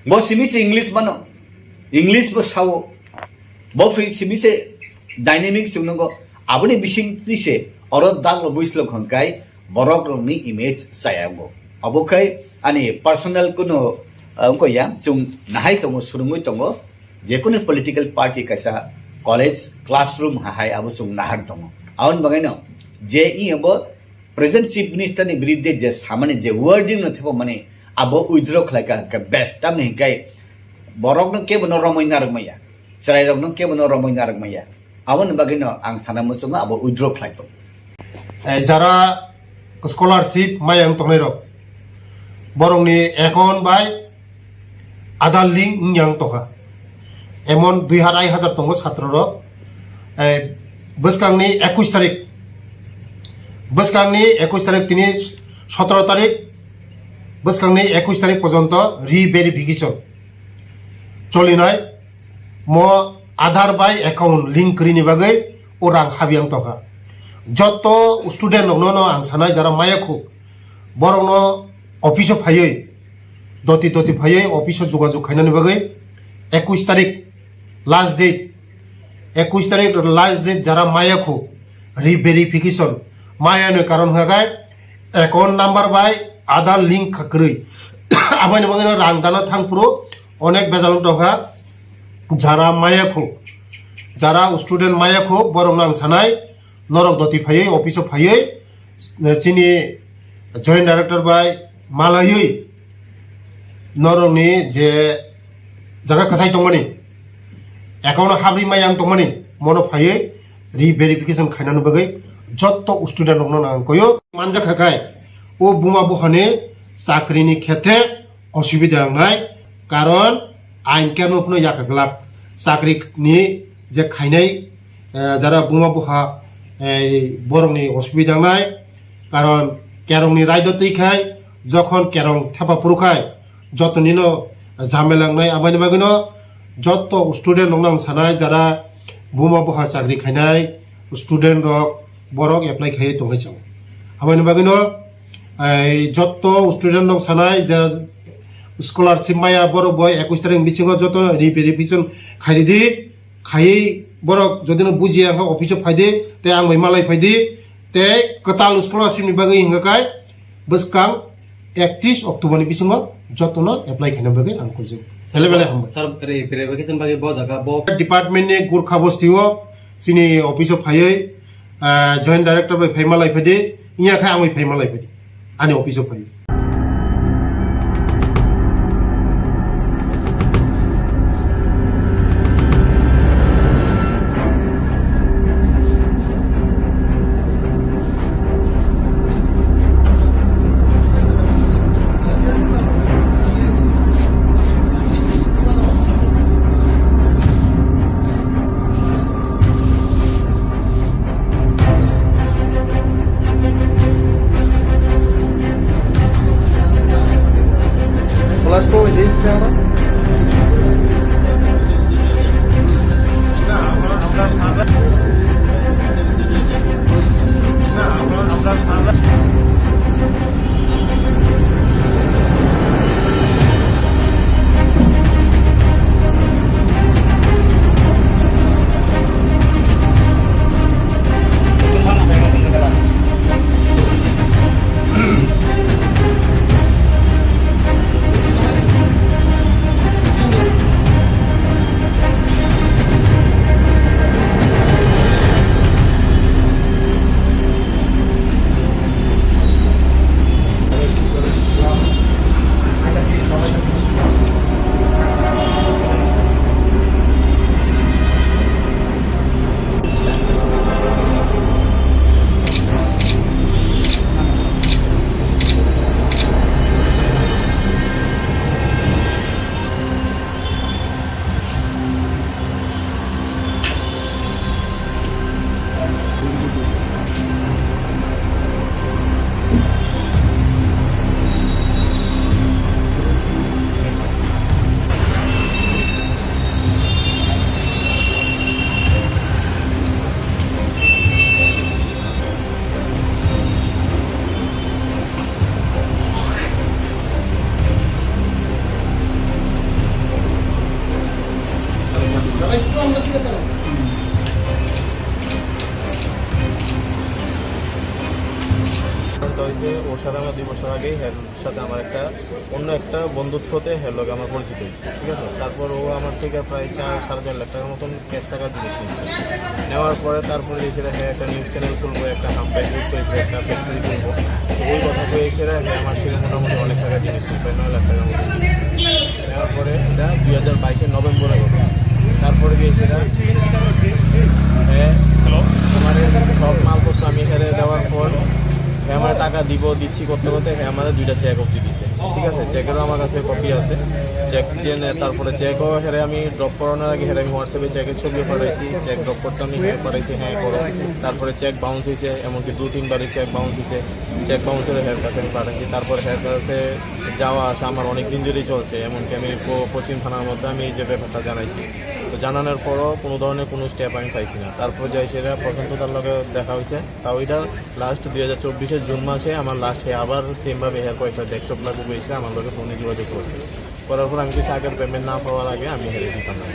Bo simi se English mano, English bo sao, bo phi simi se dynamic chwng nungo, aboni bising twi se oro daglo buislo hwnkai borok rokni image chaya bo. Abo khai ani personal kuno, uh, wngko ya, chwng nahai tongo, surungwi tongo, jekunu political party kaisa college classroom ha hai abo chwng nahar tongo. Aboni bagwino je i abo present Chief Minister ni biridde je samani je wording no thepa mani abo withdraw khlai ka hwnkhe best, tamni hwnkhe borok no kebo no romwi narwk maya, chwrai rok no kebo no romwi narwk maya, aboni bagwi no ang sana muchungo abo withdraw khlai tong. Eh, jara scholarship maya wng tongnai rok, borok ni account bai Aadhaar link wng yang tongkha. Emon dui arai hajar tongo satro rok. Eh, bwskangni ekush tarik, bwskangni ekush tarik tini sotro tarik, bwskangni ekush tarik porjonto re-verification cholinai. Mo Aadhaar bai account link kwrwini bagwi o rang habiyang tongkha. Jotto student rokno no ang sanai jara maya khu, borokno office o phaiwi, doti doti phaiwi office o jogajog khainani bagwi ekush tarik last date, ekush tarik last date jara maya khu re-verification maya ni karon hwnkha khe account number bai Aadhaar link kha kwrwi. Aboni bagwi no rang dana thang phuru onek bejal tongkha. Jara maya khu, jara student maya khu, borok no ang sanai, norok doti phaiwi, office o phaiwi, chini joint director bai malaiwi, norokni je jaga kwchai tongmani, account o habri maya wng tongmani, mono phaiwi re-verification khainani bagwi jotto student rokno ang koyo manjakha khai, o buma buhani chakrini khetre osubida wngnai, karon ain kerno phano yakha glak chakri ni je khainai, eh, jara buma buha, eh, borokni osubida wngnai, karon kerongni raida twi khai, jokhon kerong thepa phuru khai, jotoni no jhamela wngnai, aboni bagwi no jotto student rokno ang sanai, jara buma buha chakri khainai student rok, borok apply khaiwi tongwi chwng. Aboni bagwi no, ai, jotto student rok sanai je scholarship maya borok bo ekush tarik bisingo joto re-verification khairidi, khaiwi borok jodi no bujiya wngkha office o phaidi, tei ang bai malai phaidi, tei kwtal scholarship ni bagwi hwnga khai bwskang ektrish October ni bisingo jotono apply khaina bagwi ang kuijak. Bele bele hambai. Sir, re verification bagwi bo jaga bo. Department ni Gurkha Bosti o chini office o phaiwi, ah, joint director bai phaima lai phadi, iya khe amwi phaima lai phadi. Ani office o phaiwi. তো হয়েছে, ওর সাথে আমার দুই বছর আগেই হ্যার সাথে আমার একটা অন্য একটা বন্ধুত্বতে হ্যার লগে আমার পরিচিত হয়েছে, ঠিক আছে। তারপর ও আমার থেকে প্রায় চার সাড়ে চার লাখ টাকার মতন ক্যাশ টাকার জিনিস নিয়েছিল। নেওয়ার পরে তারপরে দিয়েছিল, হ্যাঁ, একটা নিউজ চ্যানেল খুলবো, একটা হাম্পেট নিউজ করেছিল, একটা ফেসবুক খুলবো। তো ওই কথা কয়ে এসে হ্যাঁ আমার থেকে মোটামুটি অনেক টাকার জিনিস নিল, প্রায় নয় লাখ টাকার মতো। নেওয়ার পরে এটা দুই হাজার বাইশের নভেম্বরে ঘটে। তারপরে দিয়েছিল, হ্যাঁ, হ্যালো, তোমার এই সব মালপত্র আমি এখানে দেওয়ার পর হ্যাঁ আমার টাকা দিব দিচ্ছি করতে করতে হ্যাঁ আমার দুইটা চেক অবধি দিছে, ঠিক আছে। চেকেরও আমার কাছে কপি আছে। চেক দিয়ে নে-, তারপরে চেকও হেরে আমি ড্রপ করানোর আগে হেরে আমি হোয়াটসঅ্যাপে চেকের ছবিও পাঠাইছি, চেক ড্রপ করতে আমি হ্যাঁ পাঠাইছি, হ্যাঁ করো। তারপরে চেক বাউন্স হয়েছে, এমনকি দু তিনবারই চেক বাউন্স হয়েছে। চেক বাউন্সের হেয়ার কাছে আমি পাঠাইছি। তারপর হেয়ার কাছে যাওয়া আসা আমার অনেক দিন ধরেই চলছে, এমনকি আমি প-, পশ্চিম থানার মধ্যে আমি এই যে ব্যাপারটা জানাইছি। তো জানানোর পরও কোনো ধরনের কোনো স্টেপ আমি পাইছি না। তারপর যাই সেটা প্রশান্ত তার লগে দেখা হয়েছে, তাও এটা লাস্ট দুই হাজার চব্বিশের জুন মাসে আমার লাস্ট হে আবার সেমভাবে হেয়ার কয়েকটা ডেস্কটপ লাগবে হয়েছে, আমার লগে ফোনে যোগাযোগ করছে। করার পর আমি কিছু আগের পেমেন্ট না পাওয়ার আগে আমি হেরে দিতাম না।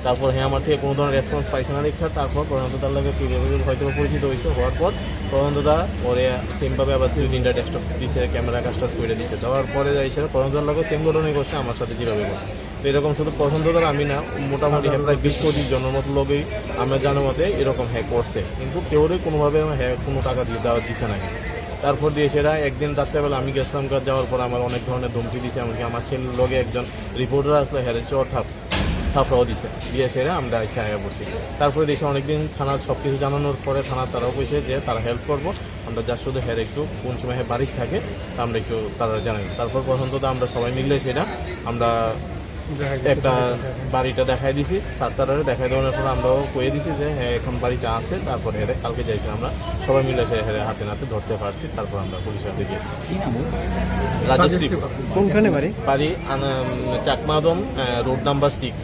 তারপর হে আমার থেকে কোনো ধরনের রেসপন্স পাইছে না দেখা, তারপর প্রশান্ত দার লগে ফিরে ফিরে হয়তো বা পরিচিত হয়েছে, হওয়ার পর প্রশান্ত দা ওরে সেমভাবে আবার দুই তিনটা ডেস্কটপ দিছে, ক্যামেরা কাজ টাজ করে দিছে। দেওয়ার পরে যাই সেটা প্রশান্ত দার লগে সেম ঘটনাই করছে আমার সাথে যেভাবে করছে। তো এরকম শুধু প্রশান্ত দার আমি না, মোটামুটি প্রায় বিশ পঁচিশ জনের মতো লগেই আমরা জানার মতে এরকম হ্যাক করছে, কিন্তু কেউরে কোনোভাবে হ্যাক কোনো টাকা দিয়ে দেওয়া দিছে না। তারপর দিয়ে সেটা একদিন রাত্রেবেলা আমি গেছিলাম, যাওয়ার পর আমার অনেক ধরনের ধমকি দিছে, এমনকি আমার ছেলের লগে একজন রিপোর্টার আসলে হেরে চর থাপ থাপড়াও দিছে, দিয়ে সেটা আমরা ইচ্ছা আয়া পড়ছি। তারপরে দেশে অনেকদিন থানার সব কিছু জানানোর পরে থানা তারাও কইছে যে তারা হেল্প করবো, আমরা যা শুধু হেরে একটু কোন সময় হে বাড়ি থাকে তা আমরা একটু তারা জানাই। তারপর প্রথমত তো আমরা সবাই মিলে সেটা আমরা একটা বাড়িটা দেখাই দিছি, সাতটারে দেখাই দেওয়ার পর আমরাও কয়ে দিছি যে হ্যাঁ এখন বাড়িতে আছে, তারপর হেরে কালকে যাইছে আমরা সবাই মিলে সে হেরে হাতে নাতে ধরতে পারছি। তারপর আমরা পুলিশের হাতে দিয়েছি। কি নাম ওর? রাজেশ ত্রিপুরা। কোনখানে বাড়ি? বাড়ি আন-, চাকমাদম, আহ, রোড নাম্বার সিক্স,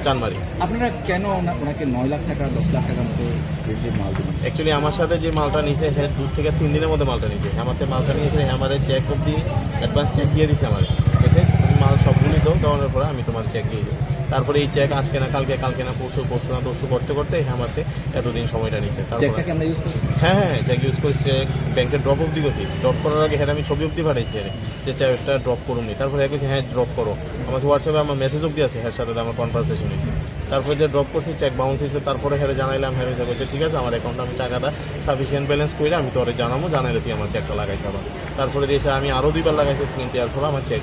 চানমারি। আপনারা কেন ওনা-, ওনাকে নয় লাখ টাকা, দশ লাখ টাকার মতো ক্রেডিটে মাল দিলেন? অ্যাকচুয়ালি আমার সাথে যে মালটা নিছে, হ্যাঁ, দু থেকে তিন দিনের মধ্যে মালটা নিছে। আমাকে মালটা নিয়েছে, হ্যাঁ, আমার চেক অবধি অ্যাডভান্স চেক দিয়ে দিছে আমার। ঠিক আছে? তুমি মাল সবগুলি দাও, দেওয়ানোর পরে আমি তোমার চেক দিয়ে দিচ্ছি। তারপরে এই চেক আজকে না কালকে, কালকে না পরশু, পরশু না তরশু করতে করতে, হ্যাঁ, আমাকে এতদিন সময়টা নিছে। তারপরে চেকটা কি আমরা ইউজ করছি? হ্যাঁ, হ্যাঁ, হ্যাঁ, চেক ইউজ করছি, চেক ব্যাংকে ড্রপ অবধি গেছি। ড্রপ করার আগে হ্যাঁ আমি ছবি অবধি পাঠাইছি আরে, যে চেকটা ড্রপ করুন নি। তারপরে এক হচ্ছে, "হ্যাঁ, ড্রপ করো।" আমার WhatsApp-এ আমার মেসেজ অবধি আছে, হ্যাঁ, সাথে আমার কনভারসেশন হয়েছে। তারপরে যে ড্রপ করছি, চেক বাউন্স হয়েছে, তারপরে হ্যাঁ জানাইলাম, হ্যাঁ হয়েছে, বলছে, "ঠিক আছে, আমার অ্যাকাউন্টে আমি টাকাটা সাফিসিয়েন্ট ব্যালেন্স করে আমি তোরে জানাবো, জানাইলে তুই আমার চেকটা লাগাইস আবার।" তারপরে দিয়ে এসে আমি আরও দুইবার লাগাইছি, কিন্তু এরপরে আমার চেক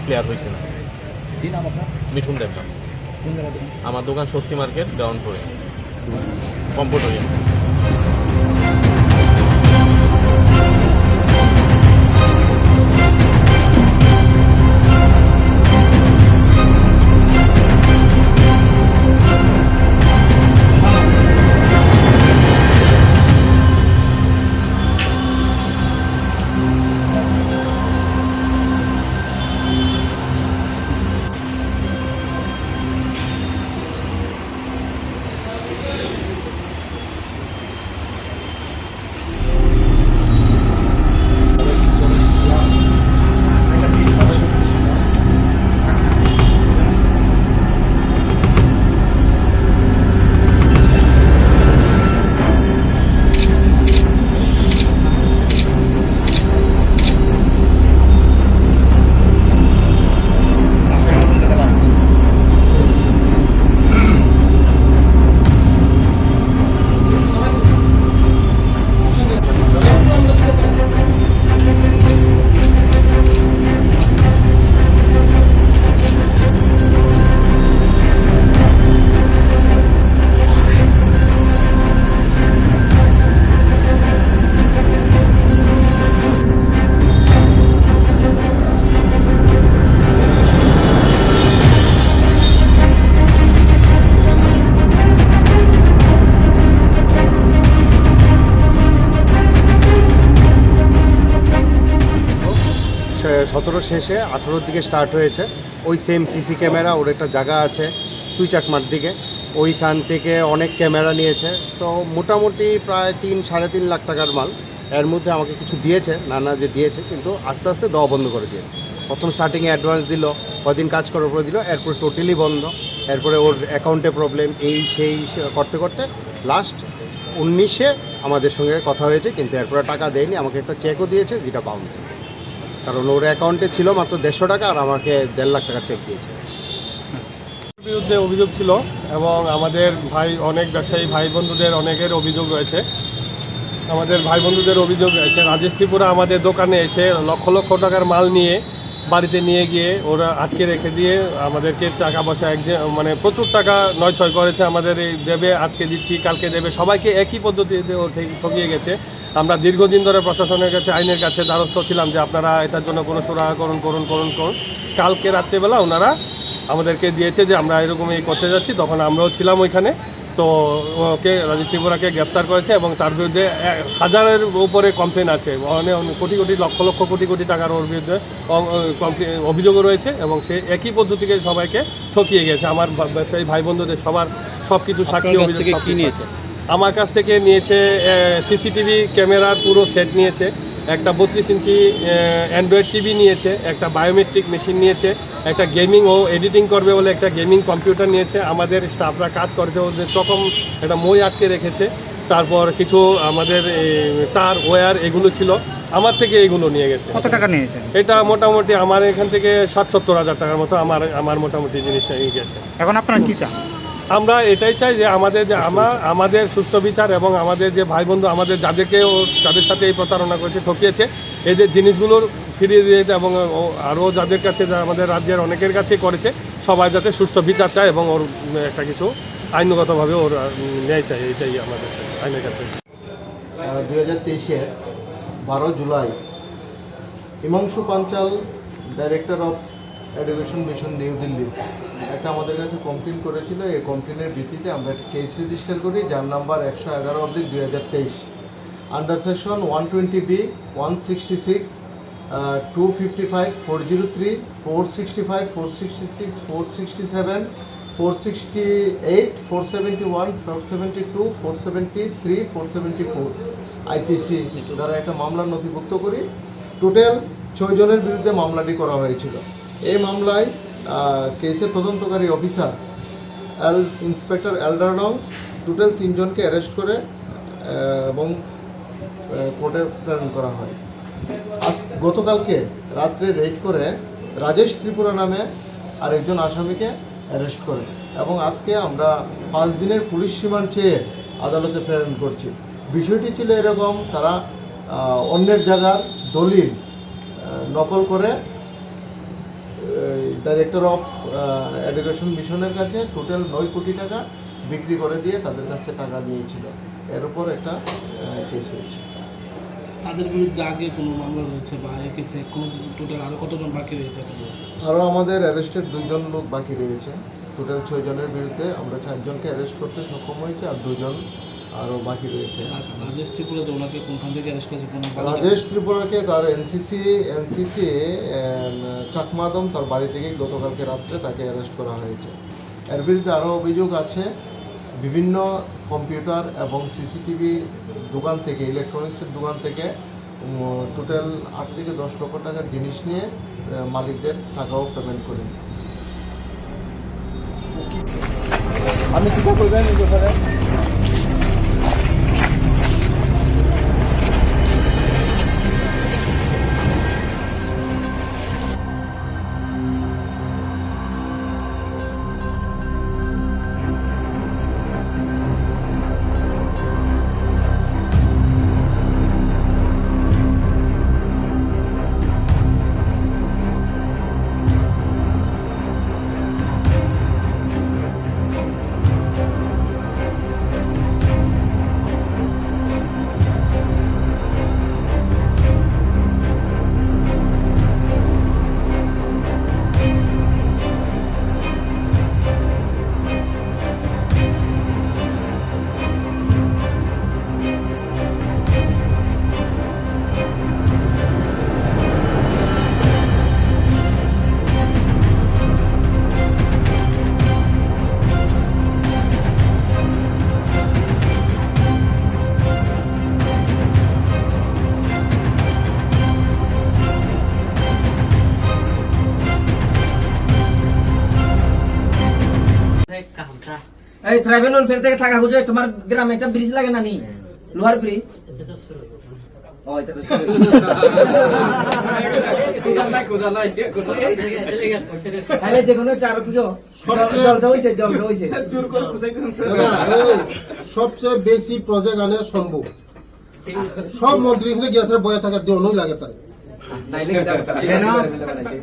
ক্লিয়ার হয়েছে না। কি নাম আপনার? মিঠুন দেবনাথ। কোন জায়গায় দোকান? আমার দোকান স্বস্তি মার্কেট, গ্রাউন্ড ফ্লোরে, কম্পিউটার। সে-, সতেরো শেষে আঠারোর দিকে স্টার্ট হয়েছে। ওই সেম সিসি ক্যামেরা, ওর একটা জায়গা আছে তুই চাকমার দিকে, ওইখান থেকে অনেক ক্যামেরা নিয়েছে। তো মোটামুটি প্রায় তিন, সাড়ে তিন লাখ টাকার মাল। এর মধ্যে আমাকে কিছু দিয়েছে, নানা যে দিয়েছে, কিন্তু আস্তে আস্তে দেওয়া বন্ধ করে দিয়েছে। প্রথম স্টার্টিংয়ে অ্যাডভান্স দিল, কদিন কাজ করার পরে দিল, এরপরে টোটালি বন্ধ। এরপরে ওর অ্যাকাউন্টে প্রবলেম, এই সেই সে করতে করতে লাস্ট উনিশে আমাদের সঙ্গে কথা হয়েছে, কিন্তু এরপরে টাকা দেয়নি। আমাকে একটা চেকও দিয়েছে, যেটা বাউন্স, কারণ ওর অ্যাকাউন্টে ছিল মাত্র দেড়শো টাকা আর আমাকে দেড় লাখ টাকার চেক দিয়েছে। বিরুদ্ধে অভিযোগ ছিল এবং আমাদের ভাই, অনেক ব্যবসায়ী ভাই বন্ধুদের অনেকের অভিযোগ রয়েছে। আমাদের ভাই বন্ধুদের অভিযোগ রয়েছে, রাজেশ ত্রিপুরা আমাদের দোকানে এসে লক্ষ লক্ষ টাকার মাল নিয়ে বাড়িতে নিয়ে গিয়ে ওরা আটকে রেখে দিয়ে আমাদেরকে টাকা পয়সা এক যে-, মানে প্রচুর টাকা নয় ছয় করেছে। আমাদের এই দেবে, আজকে দিচ্ছি, কালকে দেবে, সবাইকে একই পদ্ধতিতে ও ঠে-, ঠকিয়ে গেছে। আমরা দীর্ঘদিন ধরে প্রশাসনের কাছে, আইনের কাছে দ্বারস্থ ছিলাম যে আপনারা এটার জন্য কোনো সুরাহা করুন, করুন, করুন, করুন। কালকে রাত্রেবেলা ওনারা আমাদেরকে দিয়েছে যে আমরা এরকম এই করতে যাচ্ছি, তখন আমরাও ছিলাম ওইখানে। তো ওকে, রাজেশ ত্রিপুরাকে গ্রেফতার করেছে এবং তার বিরুদ্ধে এ, হাজারের উপরে কমপ্লেন আছে, মানে অনেক কোটি কোটি, লক্ষ লক্ষ কোটি কোটি টাকার ওর বিরুদ্ধে অ-, অ-, কমপ্লে-, অভিযোগও রয়েছে এবং সে একই পদ্ধতিকে সবাইকে ঠকিয়ে গেছে। আমার বা-, ব্যবসায়ী ভাই বন্ধুদের সবার সব কিছু সাক্ষী আপনার কাছ অভিযোগ থেকে সব কি কিছু নিয়েছে? আছে। আমার কাছ থেকে নিয়েছে, এ, সিসিটিভি ক্যামেরার পুরো সেট নিয়েছে, একটা বত্রিশ ইঞ্চি, এ, অ্যান্ড্রয়েড টিভি নিয়েছে, একটা বায়োমেট্রিক মেশিন নিয়েছে, একটা গেমিং ও এডিটিং করবে বলে একটা গেমিং কম্পিউটার নিয়েছে। আমাদের স্টাফরা কাজ করতে ওদের চকম একটা মই আটকে রেখেছে। তারপর কিছু আমাদের, এ, তার ওয়্যার এগুলো ছিল, আমার থেকে এগুলো নিয়ে গেছে। কত টাকা নিয়েছেন? এটা মোটামুটি আমার এখান থেকে ষাট সত্তর হাজার টাকার মতো আমার, আমার মোটামুটি জিনিস নিয়ে গেছে। এখন আপনারা কি চান? আমরা এটাই চাই যে আমাদের যে সুষ্ঠু আমা-, বিচার। আমাদের সুষ্ঠু বিচার এবং আমাদের যে ভাই বন্ধু, আমাদের যাদেরকে ও, যাদের সাথে এই প্রতারণা করেছে, ঠকিয়েছে, এদের জিনিসগুলো ফিরিয়ে দিয়ে দিতে এবং ও আরও যাদের কাছে, যা আমাদের রাজ্যের অনেকের কাছে করেছে, সবাই যাতে সুষ্ঠু বিচার চায় এবং ওর, উম, একটা কিছু আইনগতভাবে ওর, উম, ন্যায় চায়, এটাই আমাদের আইনের কাছে। আহ, দুই হাজার তেইশের বারো জুলাই Himanshu Panchal, director of education mission New Delhi, একটা আমাদের কাছে কমপ্লেন করেছিল। এই কমপ্লেনের ভিত্তিতে আমরা একটা কেস রেজিস্টার করি, যার নাম্বার একশো এগারো অব্লিক দুই হাজার তেইশ, under section one twenty B, one sixty six, two fifty five, four zero three, four sixty five, four sixty six, four sixty seven, four sixty eight, four seventy one, four seventy two, four seventy three, four seventy four, IPC দ্বারা একটা মামলা নথিভুক্ত করি। টোটাল ছয় জনের বিরুদ্ধে মামলাটি করা হয়েছিল। এই মামলায়, আহ, কেসের তদন্তকারী অফিসার এল ইন্সপেক্টর এলডারডং, টোটাল তিনজনকে অ্যারেস্ট করে, আহ, এবং, আহ, কোর্টে প্রেরণ করা হয়। আজ, গতকালকে রাত্রে রেড করে রাজেশ ত্রিপুরা নামে আরেকজন আসামিকে অ্যারেস্ট করে এবং আজকে আমরা পাঁচ দিনের পুলিশ রিমান্ড চেয়ে আদালতে প্রেরণ করছি। বিষয়টি ছিল এরকম, তারা, আহ, অন্যের জায়গার দলিল, আহ, নকল করে, এই, ডাইরেক্টর অফ, আহ, এডুকেশন মিশনের কাছে টোটাল নয় কোটি টাকা বিক্রি করে দিয়ে তাদের কাছে টাকা নিয়েছিল। এর উপর একটা, আহ, কেস হয়েছে। তাদের বিরুদ্ধে আগে কোনো মামলা রয়েছে বা এই কেসে কোনো টোটাল আরো কতজন বাকি রয়েছে? আরও আমাদের অ্যারেস্টেড দুইজন লোক বাকি রয়েছে। টোটাল ছয় জনের বিরুদ্ধে আমরা চারজনকে অ্যারেস্ট করতে সক্ষম হয়েছি, আর দুজন আরও বাকি রয়েছে। আর রাজেশ ত্রিপুরা তো ওনাকে কোনখান থেকে অ্যারেস্ট করেছে? কোনো বাড়ি থেকে? রাজেশ ত্রিপুরাকে তার এনসিসি, এনসিসি, এম, চাকমাদম, তার বাড়ি থেকেই গতকালকে রাত্রে তাকে অ্যারেস্ট করা হয়েছে। এর বিরুদ্ধে আরও অভিযোগ আছে, বিভিন্ন কম্পিউটার এবং সিসিটিভি দোকান থেকে, ইলেকট্রনিক্সের দোকান থেকে, উম, টোটাল আট থেকে দশ লক্ষ টাকার জিনিস নিয়ে, আহ, মালিকদের টাকাও পেমেন্ট করেনি। আপনি কিতা করবেন এই ব্যাপারে? Kaham ta. এই ট্রাইবেল ওয়েলফেয়ার থেকে টাকা খুঁজে তোমার গ্রামে একটা ব্রিজ লাগে না নি? লোহার ব্রিজ। ও, এটা তো শুরু। আরে, যে কোনো একটা আরো খুঁজো। জল, জল তো হইছে, জল তো হইছে। না, এই সবচেয়ে বেশি প্রজেক্ট আনে শম্ভু। সব মন্ত্রী এখানে গিয়েছে বয়ে থাকে, দেওয়ানোই লাগে তাই। নাইলে কি যাবে? কেন?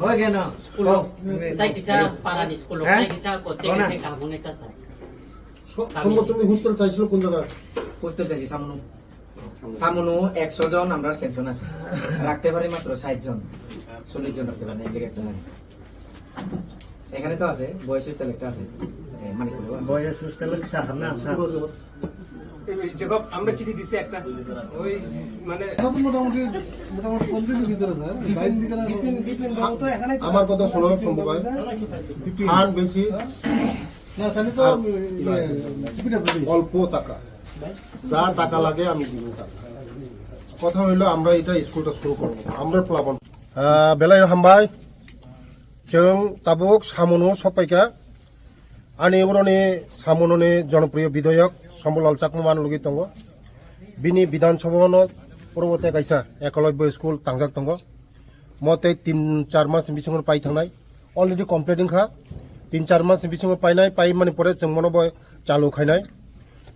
ওই কেন? স্কুল। তাই কিসা পারানি স্কুল, হ্যাঁ? তাই কিসা করতে করতে কাবুনে কাসা। স-, সম্ভবত তুমি হোস্টেল চাইছিল কোন জায়গায়? হোস্টেল চাইছি সামনু। সামনু একশো জন আমরা স্যাংশন আছে। রাখতে পারি মাত্র ষাট জন। চল্লিশ জন রাখতে পারি না, এদিকে একটা লাগে। এখানে তো আছে, বয়েজ হোস্টেল একটা আছে। এ, মানিকপুরেও আছে। বয়েজ হোস্টেল স্যার, না, স্যার। এই যে আমরা চিঠি দিছি একটা, ওই মানে এখন তো মোটামুটি, মোটামুটি কমপ্লিট ভিতরে, স্যার। বাইরে দিকে না। বিপিন, বিপিন বাবু তো এখানে আমার কথা শোনো, শম্ভু ভাই। বিপিন। ফান্ড বেশি। না, তাহলে তো, আর ইয়ে, না। অল্প টাকা। যা টাকা লাগে আমি দিব টাকা। কথা হইলো আমরা এটা স্কুলটা শুরু করবো। আমরা প্লাবন। আহ, বেলায় হামবাই। Chwng tabuk samungo sokpaikha. Ani uroni samunoni jonopriyo bidhayok Shambhulal Chakma mano lugwi tongo. Bini Bidhan Sabha-o purbote kaisa Ekalobya school tangjak tongo. Mo tei tin char mas ni bisingo pai thangnai. Already complete wngkha. Tin char mas ni bisingo painai, pai mani pore chwng mono bo chalu khainai.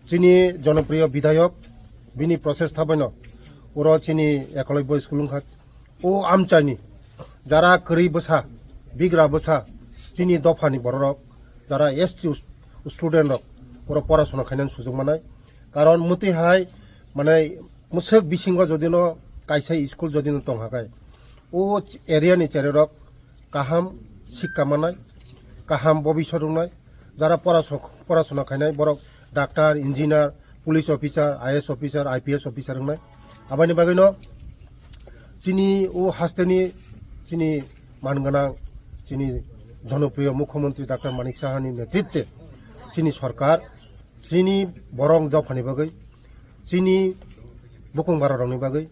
Chini jonopriyo bidhayok, bini process thabaino uro chini Ekalobya school wngkha. O amchaini jara kwrwi bwsa, bigra bwsa, chini dophani bororok, jara S T student rok, oro porasona khainani sujuk manai. Karon mwtwi hai, mane, mwswk bisingo jodi no kaisa school jodi no tong hakai, o area ni chererok kaham sikka manai, kaham bobiswt wngnai, jara porasok-, porasona khainai borok doctor, engineer, police officer, I A S officer, I P S officer wngnai. Aboni bagwino chini o hasteni chini mangwnang chini jonopriyo Mukhyamantri Doctor Manik Sahani netritwe chini sorkar chini borok dophani bagwi, chini bukung bararokni bagwi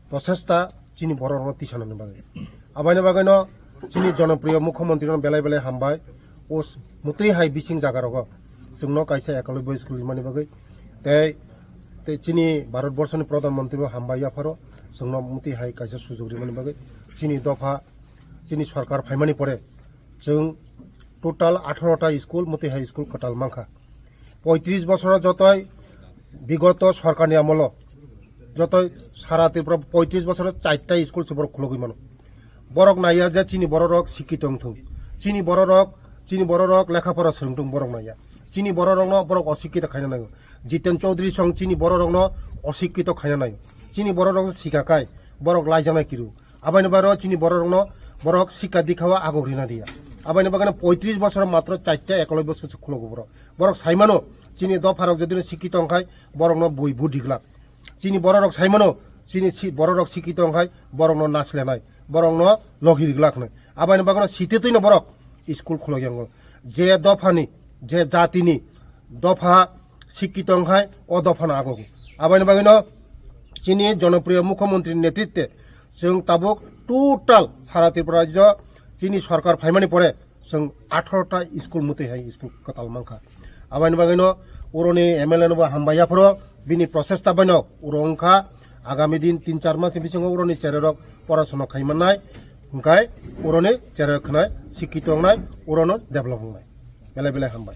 prochesta chini borok rokno tisanani bagwi. Aboni bagwino chini jonopriyo Mukhyamantri no belai belai hambai. O s-, mwtwi hai bising jaga rogo Chwngno kaisa ekolobya school rimani bagwi tei, tei chini Bharat Borso ni Pradhan Mantri bo hambai yapharo chwngno muti hai kaisa sujok rimani bagwi chini dopha, chini sorkar phaimani pore chwng total atharo ta school muti hai school kwtal mankha. Poitris bosoro jotoi bigoto sorkar ni amolo jotoi sara Tripura poitris bosoro chaita school se borok khulogwi mano. Borok naiya je chini bororok sikki tong thung. Chini bororok, chini bororok lekha pora swrwng thung borok naiya. Chini bororokno borok osikkito khaina naio. Jiten Chaudhary song chini bororokno osikkito khaina naio. Chini bororok sika kai, borok laijaknai kiru. Abaini bagwi chini bororokno borok sikka dikha o agok rina diya. Abaini bagwi poitris bosor matro chaita ekolobya school se khulogo borok. Borok saimano chini dopharok jodi sikki tong khai borokno bui bu diglak. Chini bororok saimano, chini si-, bororok sikki tong khai, borokno naslenai, borokno logi riglak hinwi. Abaini bagwino site twino borok school khulok yango. Je dophani, je jatini dopha sikki tong khai, o dophano agogo. Abaini bagwino chini jonopriyo mukhyamantri netritwe chwng tabuk total sara Tripura rajyo chini sorkar phaimani pore chwng atharo ta school muti hai school kwtal mankha. Abaini bagwino uroni M L A no bo hambai yapharo bini prochesta baino uro wngkha agami din tin char mas ni bisingo uroni chererok porasona khai mannai hwnkhe uroni chererok khwnai sikki tongnai urono develop wngnai. Belai belai hambai.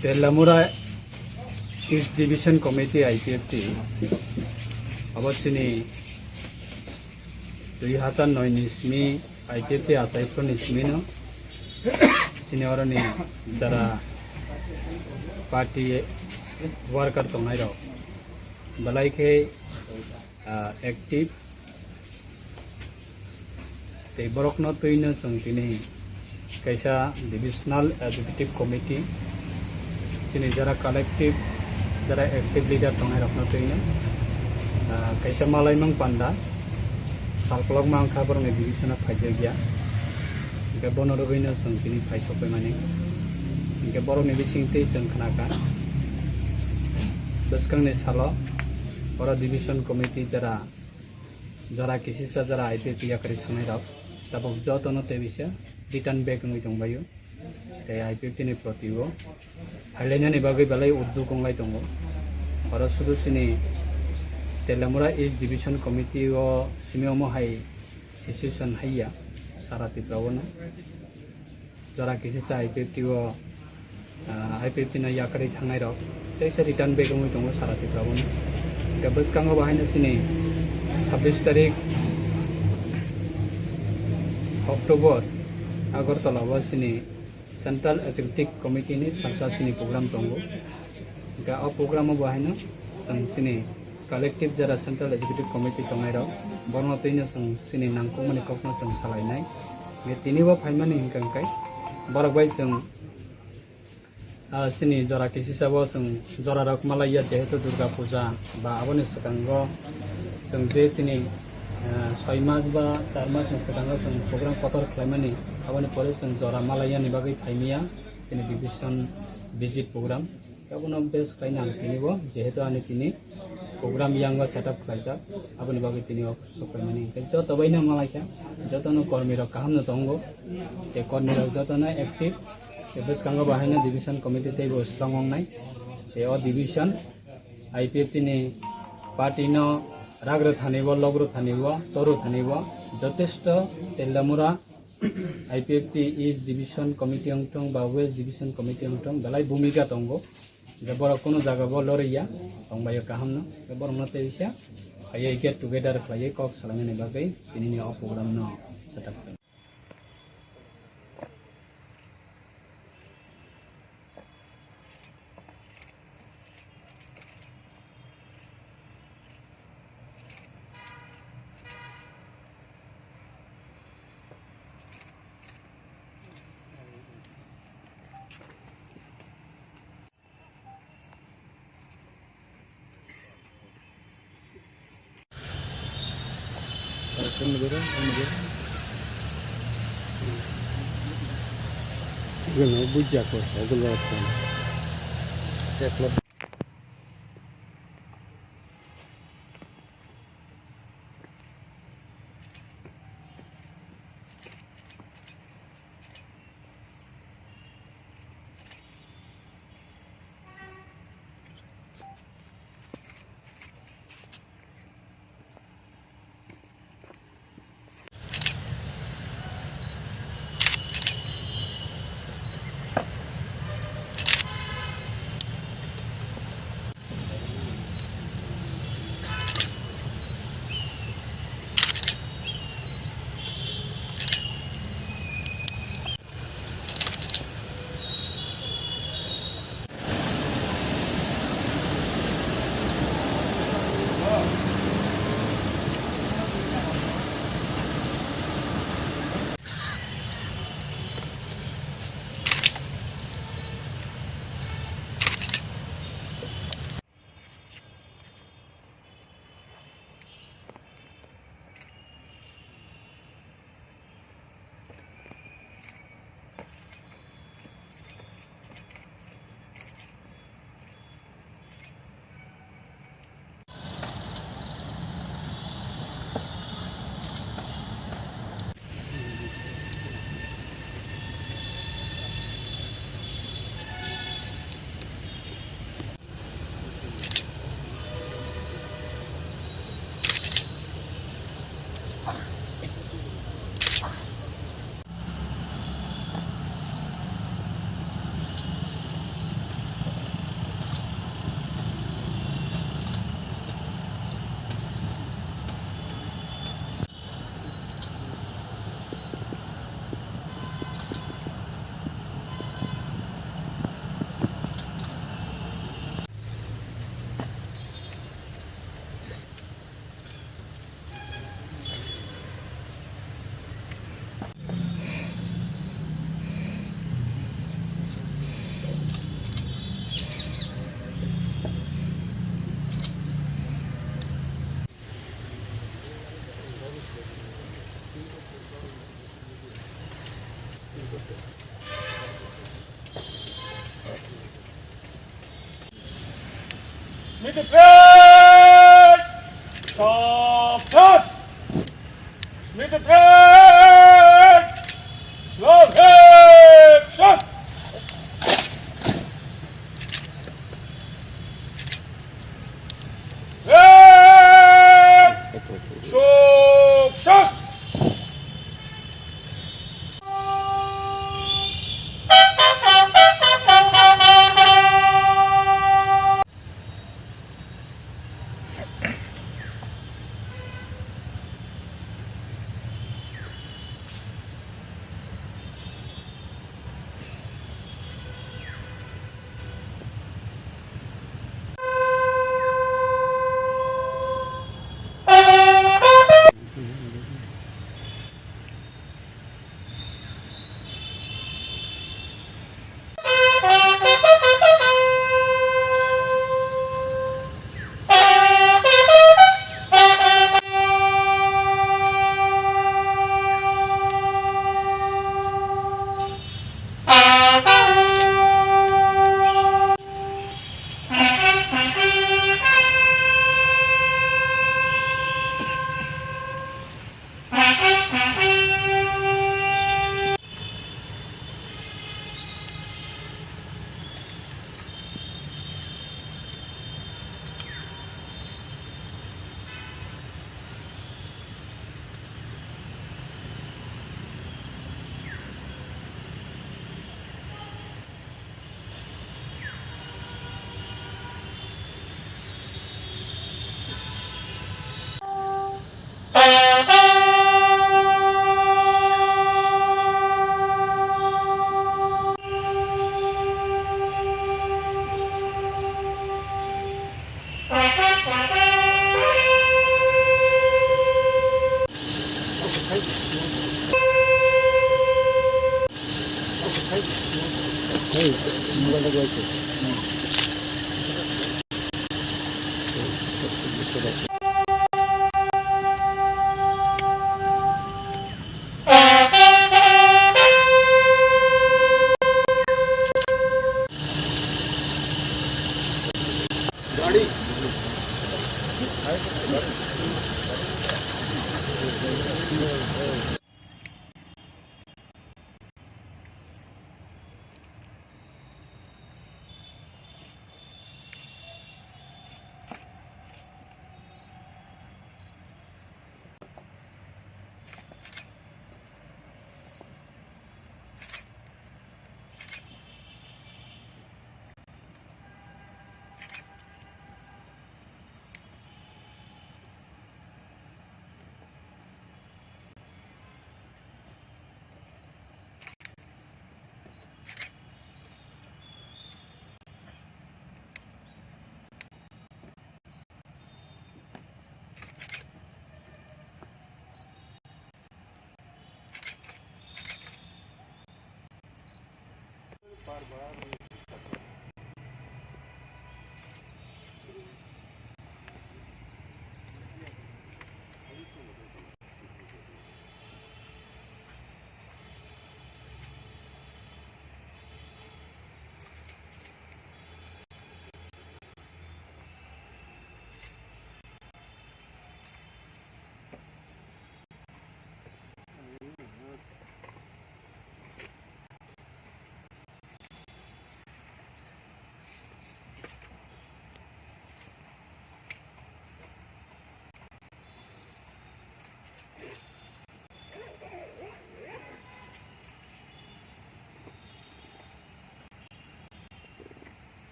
Tellamura East Division Committee, I P F T, abo chini dui hazar noi ni simi I P F T achai phuru ni simi no chini oro ni jara party worker tongnai rok belai khe, ah, active. Tei borokno twino chwng tini kaisa divisional executive committee, chini jara collective, jara active leader tongnai rokno twino, ah, kaisa malaimang panda salkolokma wngkha borokni division o phaijakya. Hwnkhe bono rwgwino chwng tini phaisok paimani. Hwnkhe borokni bisingtwi chwng khnakha bwskangni salo oro division committee jara jora kisisa jora I P F T yakarwi thangnai rok tabuk jotono tei bisa return back wngwi tongbaio. Tei I P F T ni proti o phailainani bagwi belai udduk wnglai tongo. Oro sudu chini Tellamura East Division Committee o simi omo hai situation haiya sara Tripura o no. Jora kisisa I P F T o, ah, I P F T no yakarwi thangnai rok teisa return back wngwi tongo sara Tripura o. Hwnkhe bwskango bo haino chini sabbish tarik October Agartala o chini Central Executive Committee ni salsa chini program tongo. Hwnkhe o program o bo haino chwng chini collective jara Central Executive Committee tongnai rok borokno twino chwng chini nangkukmani kokno chwng salainai. Hwnkhe tini bo phaimani hwnkhe hwnkhe borok bai chwng, ah, chini jora kisisa bo chwng jora rok malaiya jehetu Durga Puja ba aboni swkango chwng je chini, ah, soi mas ba char mas ni swkango chwng program kotor khlaimani aboni pore chwng jora malaiyani bagwi phaimiya chini division visit program. Abono base khlaina ang tini bo, jehetu ani tini program yang ba setup khlaijak, aboni bagwi tini o sok paimani. Hwnkhe joto bai no malaikha, joto no kormi rok kaham no tongo, tei kormi rok joto no active, tei bwskango bo haino division committee tei bo strong wngnai, tei o division I P F T ni party no rag rwthani bo, log rwthani bo, tor rwthani bo, jotesto Tellamura I P F T East Division Committee wng thung ba West Division Committee wng thung, belai bhumika tongo. Je borok kunu jaga bo lorwi ya, tongbai o kaham no. Je borok no tei wisa, phaiwi get together khlaiwi kok salaimani bagwi tini ni o program no setup khlai. Gano bujako, ogulo kon. Smriti Pret! Sabdhan! Smriti Pret! Slavik Shast! Pret! Shuk Shast!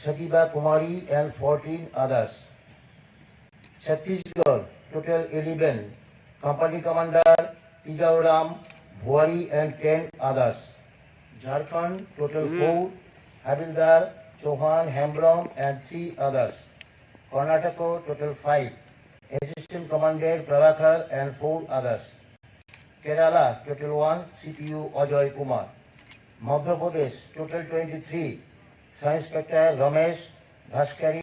Sagiba Kumari and fourteen others. Chhattisgarh, total eleven. Company commander Tijauram Bhuari and ten others. Jharkhand, total four. Havildar Chauhan Hembrom and three others. Karnataka, total five. Assistant Commandant Prabhakar and four others. Kerala, total one, C P O Ajoy Kumar. Madhya Pradesh, total twenty-three, Sub Inspector Ramesh Bhaskari.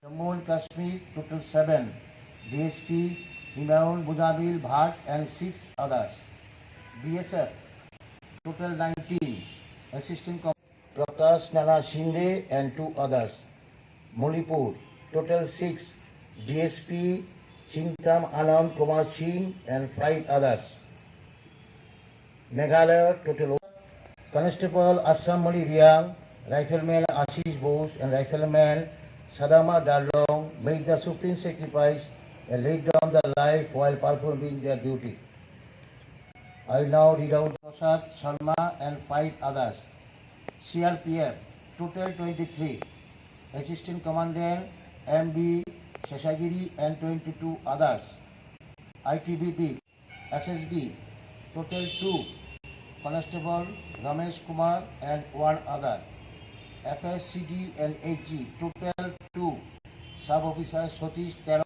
Jammu and Kashmir, total seven, D S P Himaul Muzammil Bhatt and six others. B S F, total nineteen, Assistant Com- Prakash Nana Shinde and two others. Manipur, total six, D S P Chintam Anand Kumar Singh and five others. Meghalaya, total Constable Assam Mani Riang, Rifleman Ashish Bose and Rifleman Sadama Darlong made the supreme sacrifice and laid down the life while performing their duty. I now read out Prasad Sharma and five others. C R P F, total twenty-three. Assistant Commandant M B Seshagiri and twenty-two others. I T B P, S S B, total two. Constable Ramesh Kumar and one other. F S C D and H G, total two. Sub Officer Satish Tero.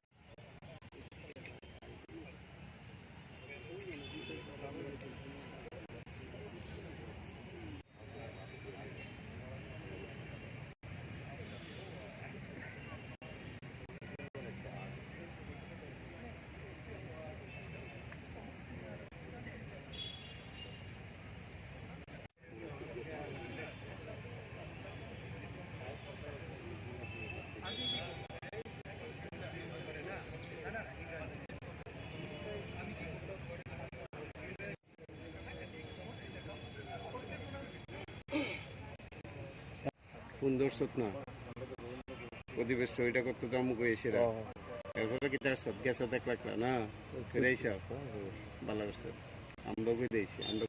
Phone dorsot na? Prodip story ta korto tamo koi ese ra. Oh. Erpore kita sot gesa tak lakla na? Kedai sa? Oh, yes. Bala bersot. Amdo koi dei se, amdo.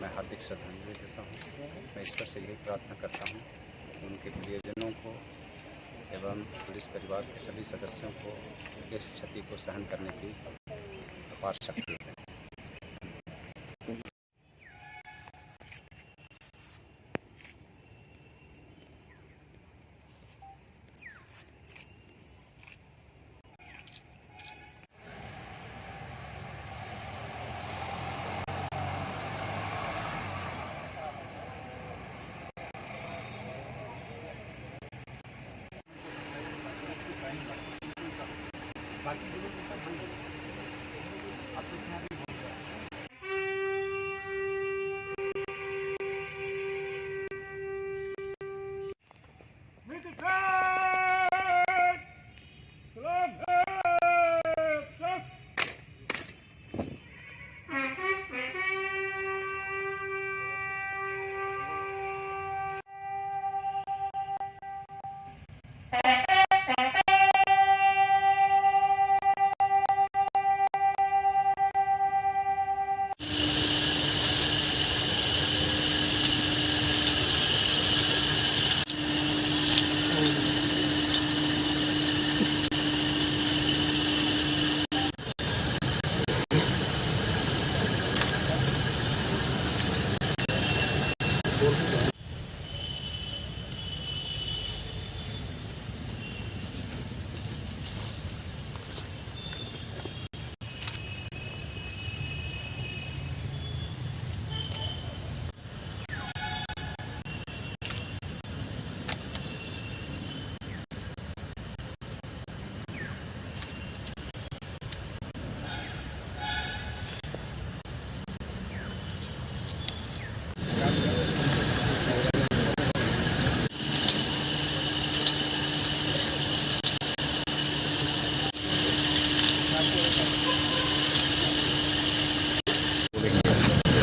मैं हार्दिक श्रद्धांजलि देता हूँ। मैं ईश्वर से यही प्रार्थना करता हूँ कि उनके प्रियजनों को एवं पुलिस परिवार के सभी सदस्यों को इस क्षति को सहन करने की अपार शक्ति है।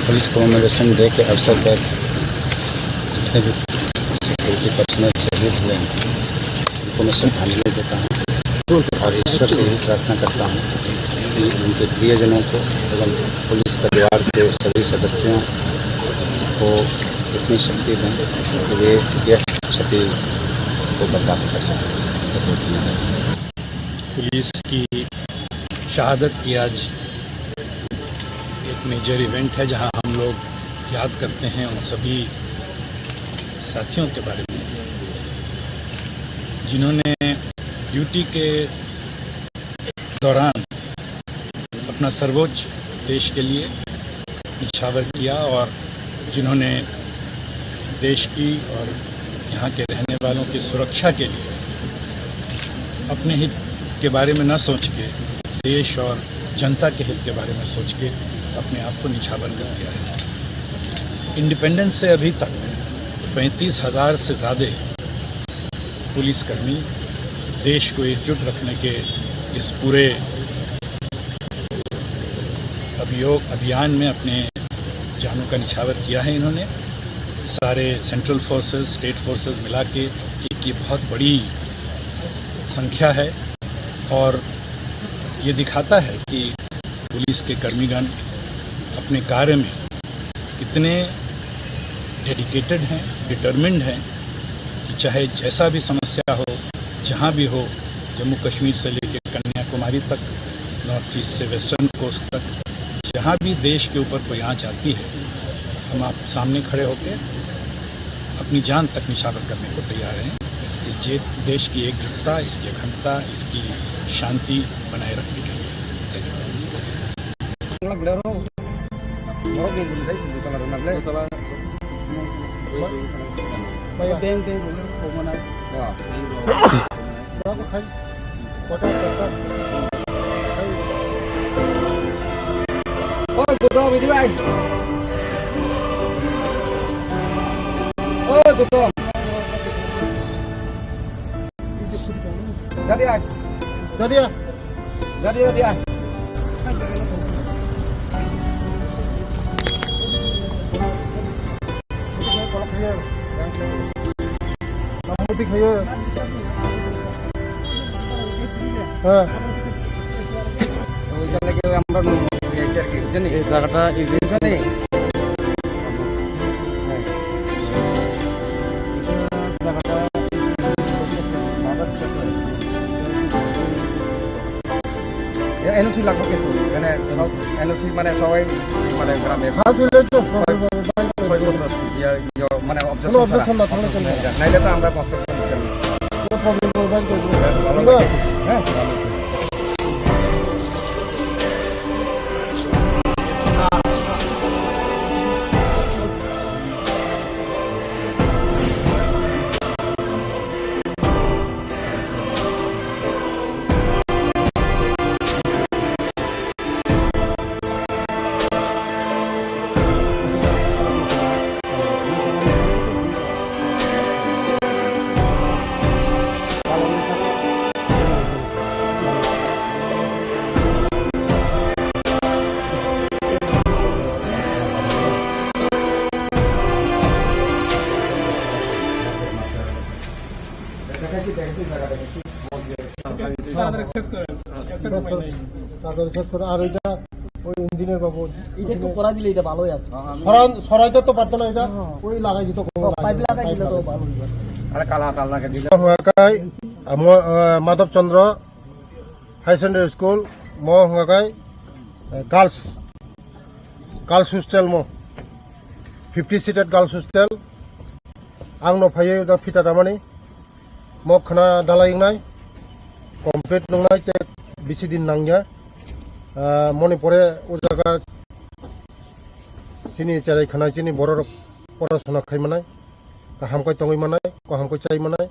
पुलिस कमेमोरेशन डे के अवसर पर जितने भी सिक्योरिटी पर्सनल शहीद हुए हैं, उनको मैं श्रद्धांजलि देता हूँ और ईश्वर से यही प्रार्थना करता हूँ कि उनके प्रियजनों को एवं पुलिस परिवार के सभी सदस्यों को इतनी शक्ति दें कि वे यह क्षति को बर्दाश्त कर सकें। पुलिस की शहादत की आज एक मेजर इवेंट है, जहां हम लोग याद करते हैं उन सभी साथियों के बारे में, जिन्होंने ड्यूटी के दौरान अपना सर्वोच्च देश के लिए निछावर किया और जिन्होंने देश की और यहाँ के रहने वालों की सुरक्षा के लिए अपने हित के बारे में न सोच के, देश और जनता के हित के बारे में सोच के अपने आप को निछावर कर दिया है। इंडिपेंडेंस से अभी तक पैंतीस हज़ार से ज़्यादा पुलिसकर्मी देश को एकजुट रखने के इस पूरे अभियोग, अभियान में अपने जानों का निछावर किया है इन्होंने। सारे सेंट्रल फोर्सेस, स्टेट फोर्सेस मिला के एक ये बहुत बड़ी संख्या है और ये दिखाता है कि पुलिस के कर्मीगण अपने कार्य में कितने डेडिकेटेड हैं, डिटरमिन्ड हैं कि चाहे जैसा भी समस्या हो, जहाँ भी हो, जम्मू कश्मीर से लेकर कन्याकुमारी तक, नॉर्थ ईस्ट से वेस्टर्न कोस्ट तक, जहाँ भी देश के ऊपर कोई आँच आती है, हम आप सामने खड़े होकर अपनी जान तक निछावर करने को तैयार हैं। इस जे-, देश की एकजुटता, इसकी अखंडता, इसकी शांति बनाए रखने के लिए। धन्यवाद। Borok ni bini khai sindi tala rwna ble. Tala. Maya beng beng rwna kok mana. Ya. Borok khai. Kota kota. Gautam, এদিকে আয়। ও Gautam. Jadi aye. Jadi aye. Jadi, jadi aye. Namuti khayo. হ্যাঁ। তো ওইটার লাগি আমরা নুন দিয়ে এসে আর কি, বুঝছেন? এই জায়গাটা, এই যে বুঝছেন? হ্যাঁ। জায়গাটা এনওসি লাগবে কিন্তু, মানে সব এনওসি মানে সবাই মানে গ্রামের হ্যাঁ, চলে তো, ছয়, ছয় বছর ইয়ে, ইয়ে, মানে কোনো objection objection ছাড়া। না থাকলে চলবে। নাইলে তো আমরা কনস্ট্রাকশন দিতাম না। কোনো প্রবলেম করবেন, করবেন। ভালো লাগছে। হ্যাঁ, ভালো লাগছে। তাড়াতাড়ি শেষ করেন। তাড়াতাড়ি শেষ করে। আর ওইটা ওই ইঞ্জিনিয়ার বাবু। এটা একটু করা দিলে এটা ভালো হয় আর কি। সরান-, সরাইতে তো পারতো না এটা। হ্যাঁ। ওই লাগাই দিত, কোনো ও, লাগাই পাইপ দিত। লাগাই দিলে তো ভালো হয়। আরে কালা, কালা লাগাই দিলে। Hwnga khe, amo, ah, Madhab Chandra High Secondary School, mo hwnga khe, eh, girls, girls hostel mo, fifty seated girls hostel. Ang no phaiwi jang phita tamani. Mo khna dalai wngnai, complete wngnai tei bisi din nangya. Ah, moni pore o jaga chini cherai khna chini bororok porasona khai manai, kaham khe tongwi manai, kaham khe chai manai,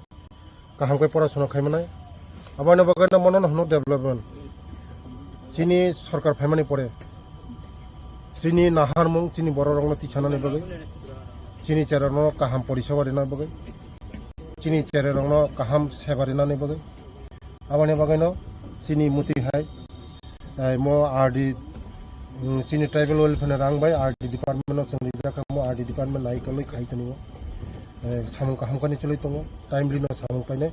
kaham khe porasona khai manai. Aboni bagwi no mono hwno development. Chini sorkar phaimani pore chini naharmung chini bororokno tisanani bagwi, chini cherarokno kaham poriseba rina bagwi, chini cherarokno kaham seba rinani bagwi. Aboni bagwino chini muti hai, eh, mo R D, mm, chini tribal welfare ni rang bai R D department no chwng rijak kha, mo R D department nai kwlwi khai tongo. Eh, samung kaham kani chwlwi tongo, timely no samung painai.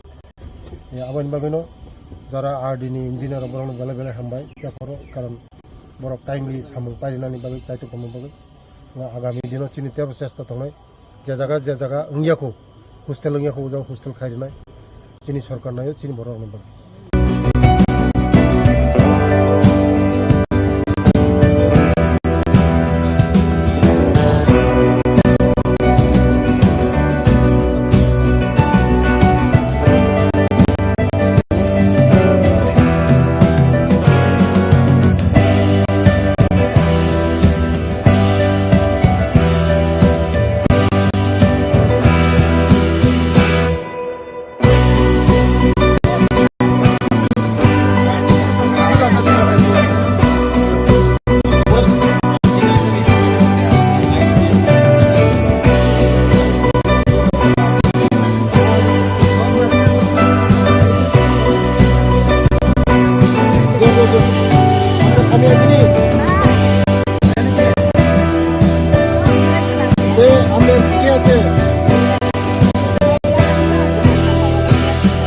Eh, aboni bagwino jara R D ni engineer rok borokno belai belai hambai, yaphoro karon borok timely samung painani bagwi, chaitok tongmani bagwi. Agami dino chini tebo chesta tongnai. Je jaga, je jaga wngya kho, hostel wngya kho, o jaga hostel khai rwnai. Chini sorkar naio, chini borok rokno bagwi.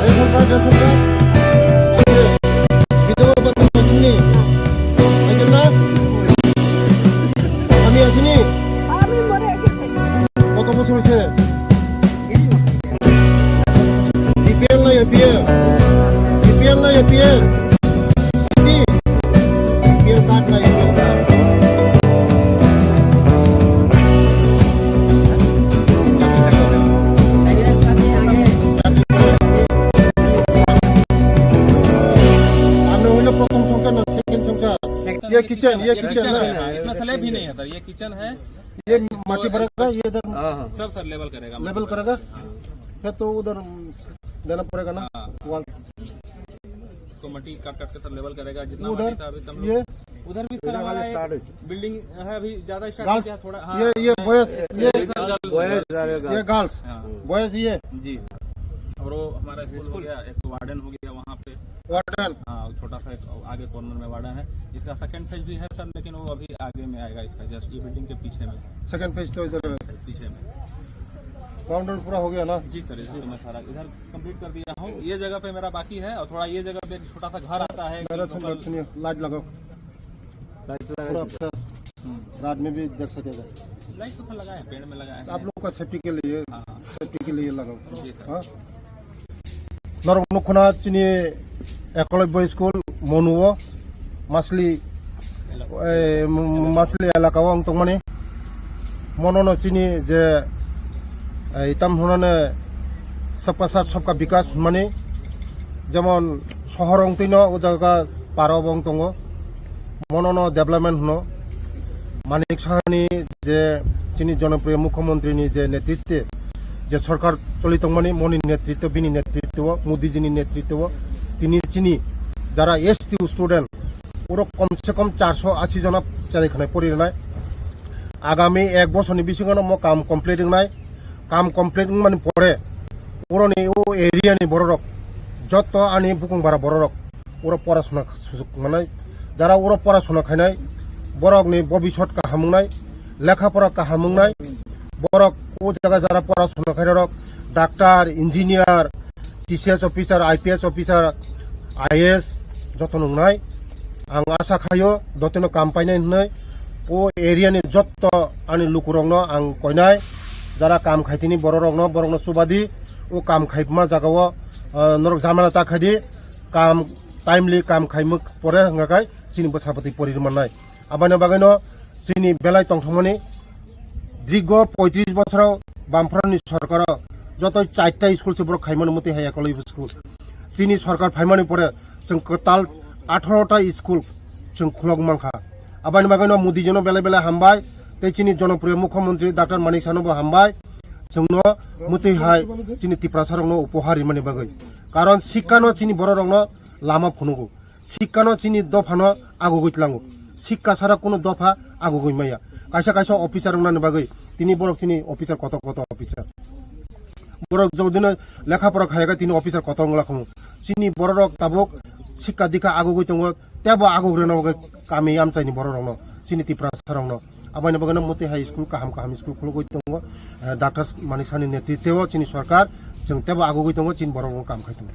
Ration card, ration card. Video ba tu sini. Ayo na. Kami asini. Kami mare ke. কত বছর হয়েছে? বিপিএল না APL? BPL না এপিএল? কি? BPL card না APL card? আপনি হইলো প্রথম সংসার না সেকেন্ড সংসার? ये किचन, ये किचन है। इसमें स्लैब ही नहीं है सर, ये किचन है। ये माटी भरेगा, ये इधर हाँ, हाँ। सब सर लेवल करेगा। लेवल करेगा? फिर तो उधर देना पड़ेगा ना, हाँ। वॉल। इसको मट्टी काट काट के सर लेवल करेगा, जितना उधर माटी था अभी तम ये लोग उधर भी सर हमारा एक बिल्डिंग है, अभी ज्यादा स्टार्ट गर्ल्स, किया थोड़ा, हाँ, ये, ये मैं बॉयज, ये ये इधर गर्ल्स, बॉयज आ रहे ये गर्ल्स। गर्ल्स, हाँ। बॉयज ये। जी। और वो हमारा स्कूल हो गया, एक वार्डन हो गया वहाँ पे। वार्डन। हाँ, छोटा सा एक आगे कॉर्नर में वार्डन है। इसका सेकंड फेज भी है सर, लेकिन वो अभी आगे में आएगा इसका, जस्ट ये बिल्डिंग के पीछे में। सेकंड फेज तो इधर है। पीछे में। बाउंड्री पूरा हो गया ना? जी सर, इसको मैं सारा इधर कंप्लीट कर दिया हूँ। ये जगह पे मेरा बाकी है और थोड़ा ये जगह पे एक छोटा सा घर आता है। मेरा लोकल सुन, सुनिए, लाइट लगाओ। लाइट लगाओ। पूरा अच्छा, हम्म। रात में भी देख सकेगा। लाइट तो लगा है, पेड़ में लगा है। आप लोग का सेफ्टी के लिए, हाँ, हाँ। सेफ्टी के लिए लगाओ। जी सर। हाँ? Norok nukhuna chini Ekolobya school Monuo Masli, eh, Masli elaka o ang tongmani. Mono no chini je, eh, itam hunane sabka saath sabka bikas mani, jemon sohor ong twi no o jaga paro bo wng tongo. Mono no development hwno. Manik Sahani je chini jonopriyo mukhyamantri ni je netritwe, je sorkar choli tongmani, moni netritwo, bini netritwo, Modi ji ni netritwo, tini chini jara S T student, oro kom se kom charso ashi jona chari khanai pori rwnai. Agami ek bosorni bisingo no mo kam complete wngnai. Kam complete wngmani pore, oroni o area ni bororok, jotto ani bukung bara bororok, oro porasona sujok manai, jara oro porasona khainai, borokni bobisot kaham wngnai, lekha pora kaham wngnai, borok o jaga jara porasona khainai rok, doctor, engineer, T C S officer, I P S officer, I A S joto nungnai. Ang asa khaio, dotino kam painai hwnwi. O area ni jotto ani lukurokno ang koinai. Jara kam khaitini bororokno, borokno chubadi. O kam khaima jagao, ah, norok jamala ta khaidi. Kam timely kam khaimwk pore hwnga khai chini bwsa bwtwi pori rwmannai. Aboni bagwino chini belai tongthokmani dirgo poitris bosoro Bamfront ni sorkaro joto charta school se borok khaimani muti hai Ekolobya school. Chini sorkar phaimani pore chwng kwtal atharo ta school chwng khulok mankha. Aboni bagwino Modi jono belai belai hambai tei chini jonopriyo mukhyamantri Doctor Manik Sahano bo hambai chwngno muti hai chini Tiprasa rokno upohar rimani bagwi. Karon sikkano chini bororokno lama phunugo. Sikkano chini dophano agugwi tlango. Sikka sara kuno dopha agugwi maya. Kaisa kaisa officer wngnani bagwi tini borok chini officer koto koto officer. Borok jodino lekha pora khayakhe tini officer koto wngla khumu. Chini bororok tabuk sikka dikha agugwi tongo. Tebo agugrina bagwi kami amchaini bororokno, chini Tiprasarokno. Aboni bagwino muti hai school kaham kaham school khulugwi tongo. Eh, Doctor Manik Sahani netritwo chini sorkar, chwng tebo agugwi tongo, chini borok bo kam khai tongo.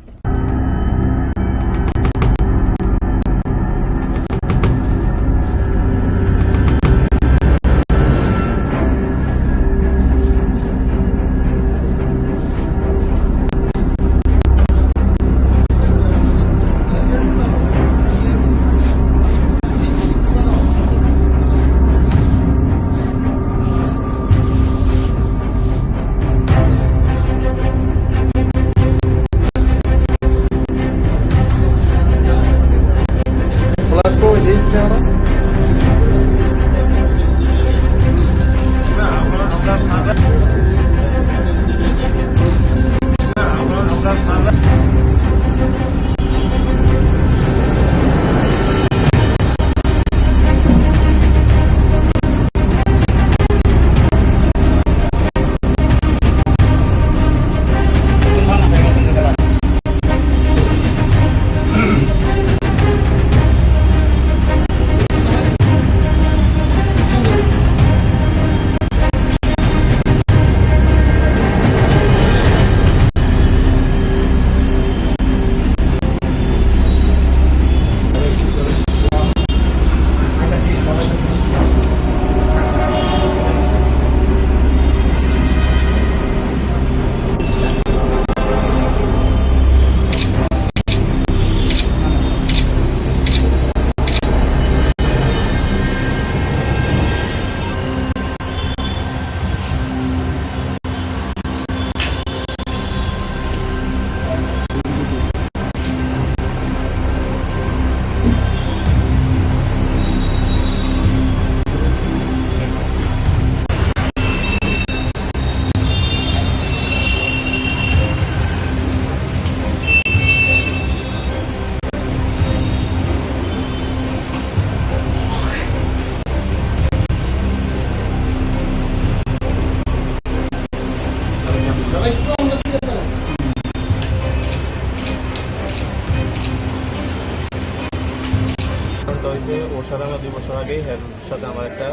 সাথে আমার একটা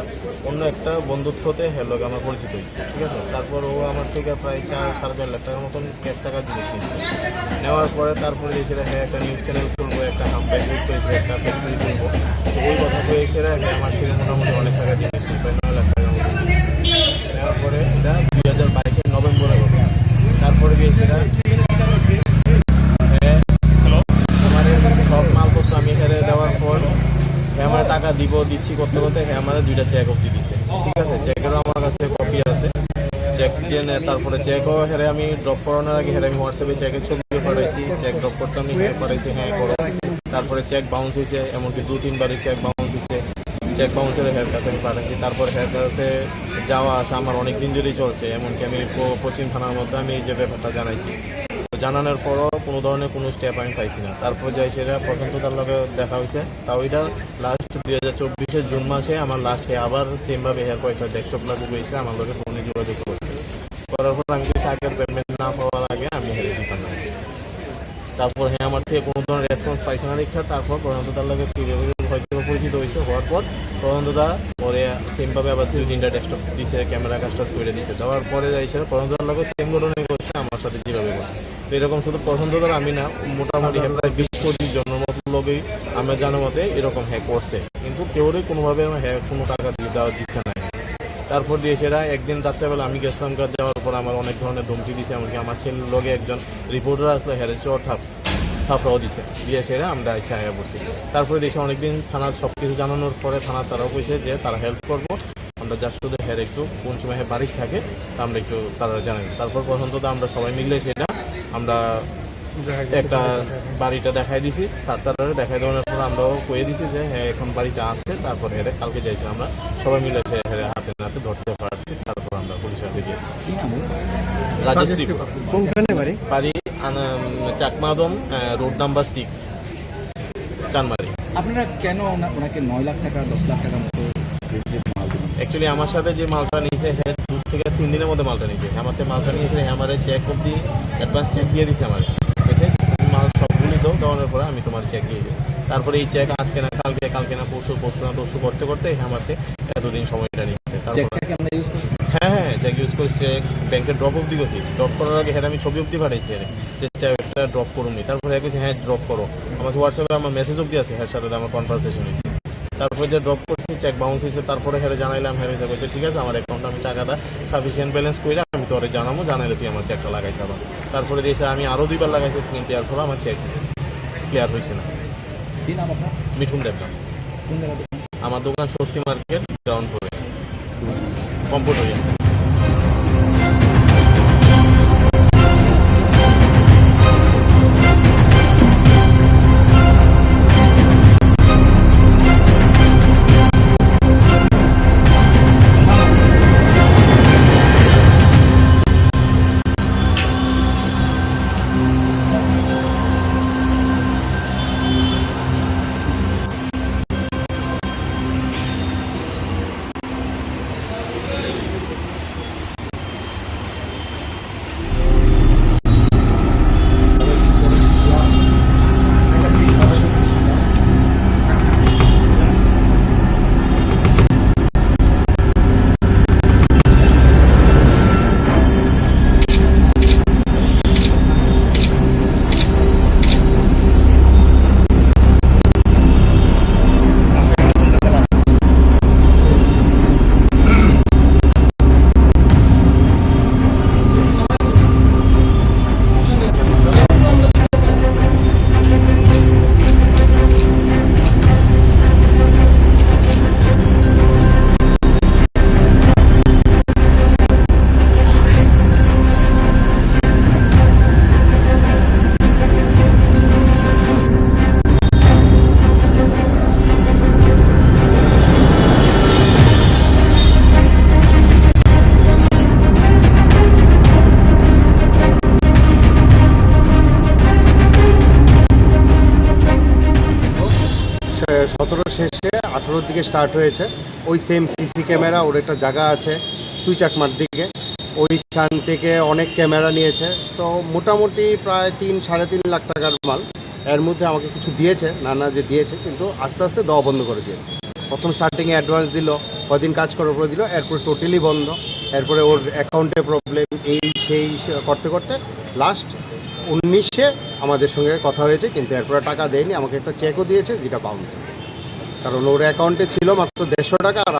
অন্য একটা বন্ধুর থ্রুতে হ্যার লগে আমার পরিচিত হয়েছে, ঠিক আছে? তারপর ও আমার থেকে প্রায় চার সাড়ে চার লাখ টাকার মতন ক্যাশ টাকার জিনিস কিনছে। নেওয়ার পরে তারপরে এসে হ্যাঁ একটা নিউজ চ্যানেল খুলবো, একটা হাম্পেজ খুলবো, একটা ফেস পেজ খুলবো। তো ওই কথা কয়ে এসে হ্যাঁ আমার থেকে মোটামুটি অনেক টাকা জিনিস কিনছে, প্রায় নয় লাখ টাকার মতন। নেওয়ার পরে এটা দুই হাজার বাইশের নভেম্বরে হবে। তারপরে গিয়ে সেটা হ্যাঁ, আমার এই সব মালপত্র আমি হেরে দেওয়ার পর হ্যাঁ আমার টাকা দিব দিচ্ছি করতে করতে হ্যাঁ আমার দুইটা চেক অবধি দিছে, ঠিক আছে? চেকেরও আমার কাছে কপি আছে। চেক দিয়ে নেয়, তারপরে চেকও হেরে আমি ড্রপ করানোর আগে হেরে আমি হোয়াটসঅ্যাপে চেকের ছবিও পাঠাইছি, চেক ড্রপ করতে আমি হ্যাঁ পাঠাইছি, হ্যাঁ করো। তারপরে চেক বাউন্স হয়েছে, এমনকি দু তিনবারই চেক বাউন্স হয়েছে। চেক বাউন্সের হের কাছে আমি পাঠাইছি। তারপর হের কাছে যাওয়া আসা আমার অনেক দিন ধরেই চলছে, এমনকি আমি প- পশ্চিম থানার মধ্যে আমি এই যে ব্যাপারটা জানাইছি। তো জানানোর পরও কোনো ধরনের কোনো স্টেপ আমি পাইছি না। তারপর যাই সেটা প্রশান্ত দার লগে দেখা হয়েছে, তাও এটা লাস্ট দুই হাজার চব্বিশের জুন মাসে আমার লাস্ট আবার সেমভাবে হের কয়েকটা ডেস্কটপ লাগু হয়েছে, আমার লগে ফোনে যোগাযোগ করছে। করার পর আমি কিছু আগের পেমেন্ট না পাওয়ার আগে আমি হেরে দিতাম না। তারপর হ্যাঁ আমার থেকে কোনো ধরনের রেসপন্স পাইছে না দেখে তারপর প্রশান্ত দার লগে ফিরে হয়তো পরিচিত হয়েছে। হওয়ার পর প্রশান্ত দা পরে সেমভাবে আবার দুই তিনটা ডেস্কটপ দিছে, ক্যামেরা কাজ টাজ করে দিছে। দেওয়ার পরে যাই সেটা প্রশান্ত দার লগে সেম ঘটনাই করছে, আমার সাথে যেভাবে করছে। তো এরকম শুধু প্রশান্ত দার আমি না, মোটামুটি হ্যাঁ প্রায় বিশ পঁচিশ জনের মতো লোকই আমরা জানার মতে এরকম হ্যাক করছে, কিন্তু কেউরই কোনোভাবে হ্যাঁ কোনো টাকা দিয়ে দেওয়া দিচ্ছে না। তারপর দিয়ে সেটা একদিন রাত্রেবেলা আমি গেছিলাম, কাজ যাওয়ার পর আমার অনেক ধরনের ধমকি দিছে, এমনকি আমার ছেলের লগে একজন রিপোর্টার আসলে হেরে চর থাপ থাপড়াও দিছে, দিয়ে সেটা আমরা ইচ্ছা আয়া পড়ছি। তারপরে দেশে অনেকদিন থানার সব কিছু জানানোর পরে থানা তারাও কইছে যে তারা হেল্প করবো, আমরা জাস্ট শুধু হের একটু কোন সময় হে বাড়ি থাকে তা আমরা একটু তারা জানাই। তারপর পর্যন্ত তো আমরা সবাই মিলে সেটা আমরা একটা বাড়িটা দেখাই দিছি, সাতটারে দেখাই দেওয়ার পর আমরাও কয়ে দিছি যে হ্যাঁ এখন বাড়িতে আসছে। তারপর হেরে কালকে যাইছি আমরা সবাই মিলে সে হেরে হাতে নাতে ধরতে পারছি, তারপর আমরা পুলিশের দিকে কি নাম ওর? রাজেশ ত্রিপুরা। কোনখানে বাড়ি? বাড়ি আন- চাকমাদম, আহ, রোড নাম্বার সিক্স, চানমারি। আপনারা কেন ওনা- ওনাকে নয় লাখ টাকা, দশ লাখ টাকার মতো বিক্রির মাল দিলেন? অ্যাকচুয়ালি আমার সাথে যে মালটা নিয়েছে, হ্যাঁ দু থেকে তিন দিনের মধ্যে মালটা নিয়েছে। আমার তো মালটা নিয়েছে, হ্যাঁ আমার চেক অবধি অ্যাডভান্স চেক দিয়ে দিছে আমার। ঠিক আছে, তুমি মাল সবগুলি দাও, দেওয়ানোর পরে আমি তোমার চেক দিয়ে দিই। তারপরে এই চেক আজকে না কালকে, কালকে না পরশু, পরশু না তরশু করতে করতে হ্যাঁ আমার এতদিন সময়টা নিচ্ছে। তারপরে চেকটা কি আমরা ইউজ করছি? হ্যাঁ, হ্যাঁ, চেক ইউজ করছি, চেক ব্যাংকে ড্রপ অবধি করছি। ড্রপ করার আগে হ্যাঁ আমি ছবি অবধি পাঠাইছি আরে, যে চেকটা ড্রপ করুন নি। তারপরে হ্যাঁ কইছে, "হ্যাঁ, ড্রপ করো।" আমার হোয়াটসঅ্যাপে আমার মেসেজ অবধি আছে, হ্যাঁ সাথে আমার কনভারসেশন হয়েছে। তারপরে যে ড্রপ করছি, চেক বাউন্স হয়েছে, তারপরে হ্যাঁ জানাইলাম, হ্যাঁ হয়েছে, বলছে, "ঠিক আছে, আমার অ্যাকাউন্টে আমি টাকা দা সাফিসিয়েন্ট ব্যালেন্স কইরা আমি তোরে জানাবো, জানাইলে তুই আমার চেকটা লাগাইছ আবার।" তারপরে দিয়ে এসে আমি আরও দুইবার লাগাইছি, কিন্তু এর ফলে আমার চেক ক্লিয়ার হয়েছে না। কি নাম আপনার? মিঠুন দেবনাথ। কোন জায়গা থেকে? আমার দোকান স্বস্তি মার্কেট, গ্রাউন্ড ফ্লোরে। কম্পিউটার। সতেরো শেষে আঠারোর দিকে স্টার্ট হয়েছে। ওই সেম সিসি ক্যামেরা, ওর একটা জায়গা আছে তুই চাকমার দিকে, ওইখান থেকে অনেক ক্যামেরা নিয়েছে। তো মোটামুটি প্রায় তিন সাড়ে তিন লাখ টাকার মাল। এর মধ্যে আমাকে কিছু দিয়েছে, নানা যে দিয়েছে, কিন্তু আস্তে আস্তে দেওয়া বন্ধ করে দিয়েছে। প্রথম স্টার্টিংয়ে অ্যাডভান্স দিল, কদিন কাজ করার পরে দিল, এরপরে টোটালি বন্ধ। এরপরে ওর অ্যাকাউন্টে প্রবলেম, এই সেই সে করতে করতে লাস্ট উনিশে আমাদের সঙ্গে কথা হয়েছে, কিন্তু এরপরে টাকা দেয়নি। আমাকে একটা চেকও দিয়েছে, যেটা বাউন্স, কারণ ওর অ্যাকাউন্টে ছিল মাত্র দেড়শো টাকা, আর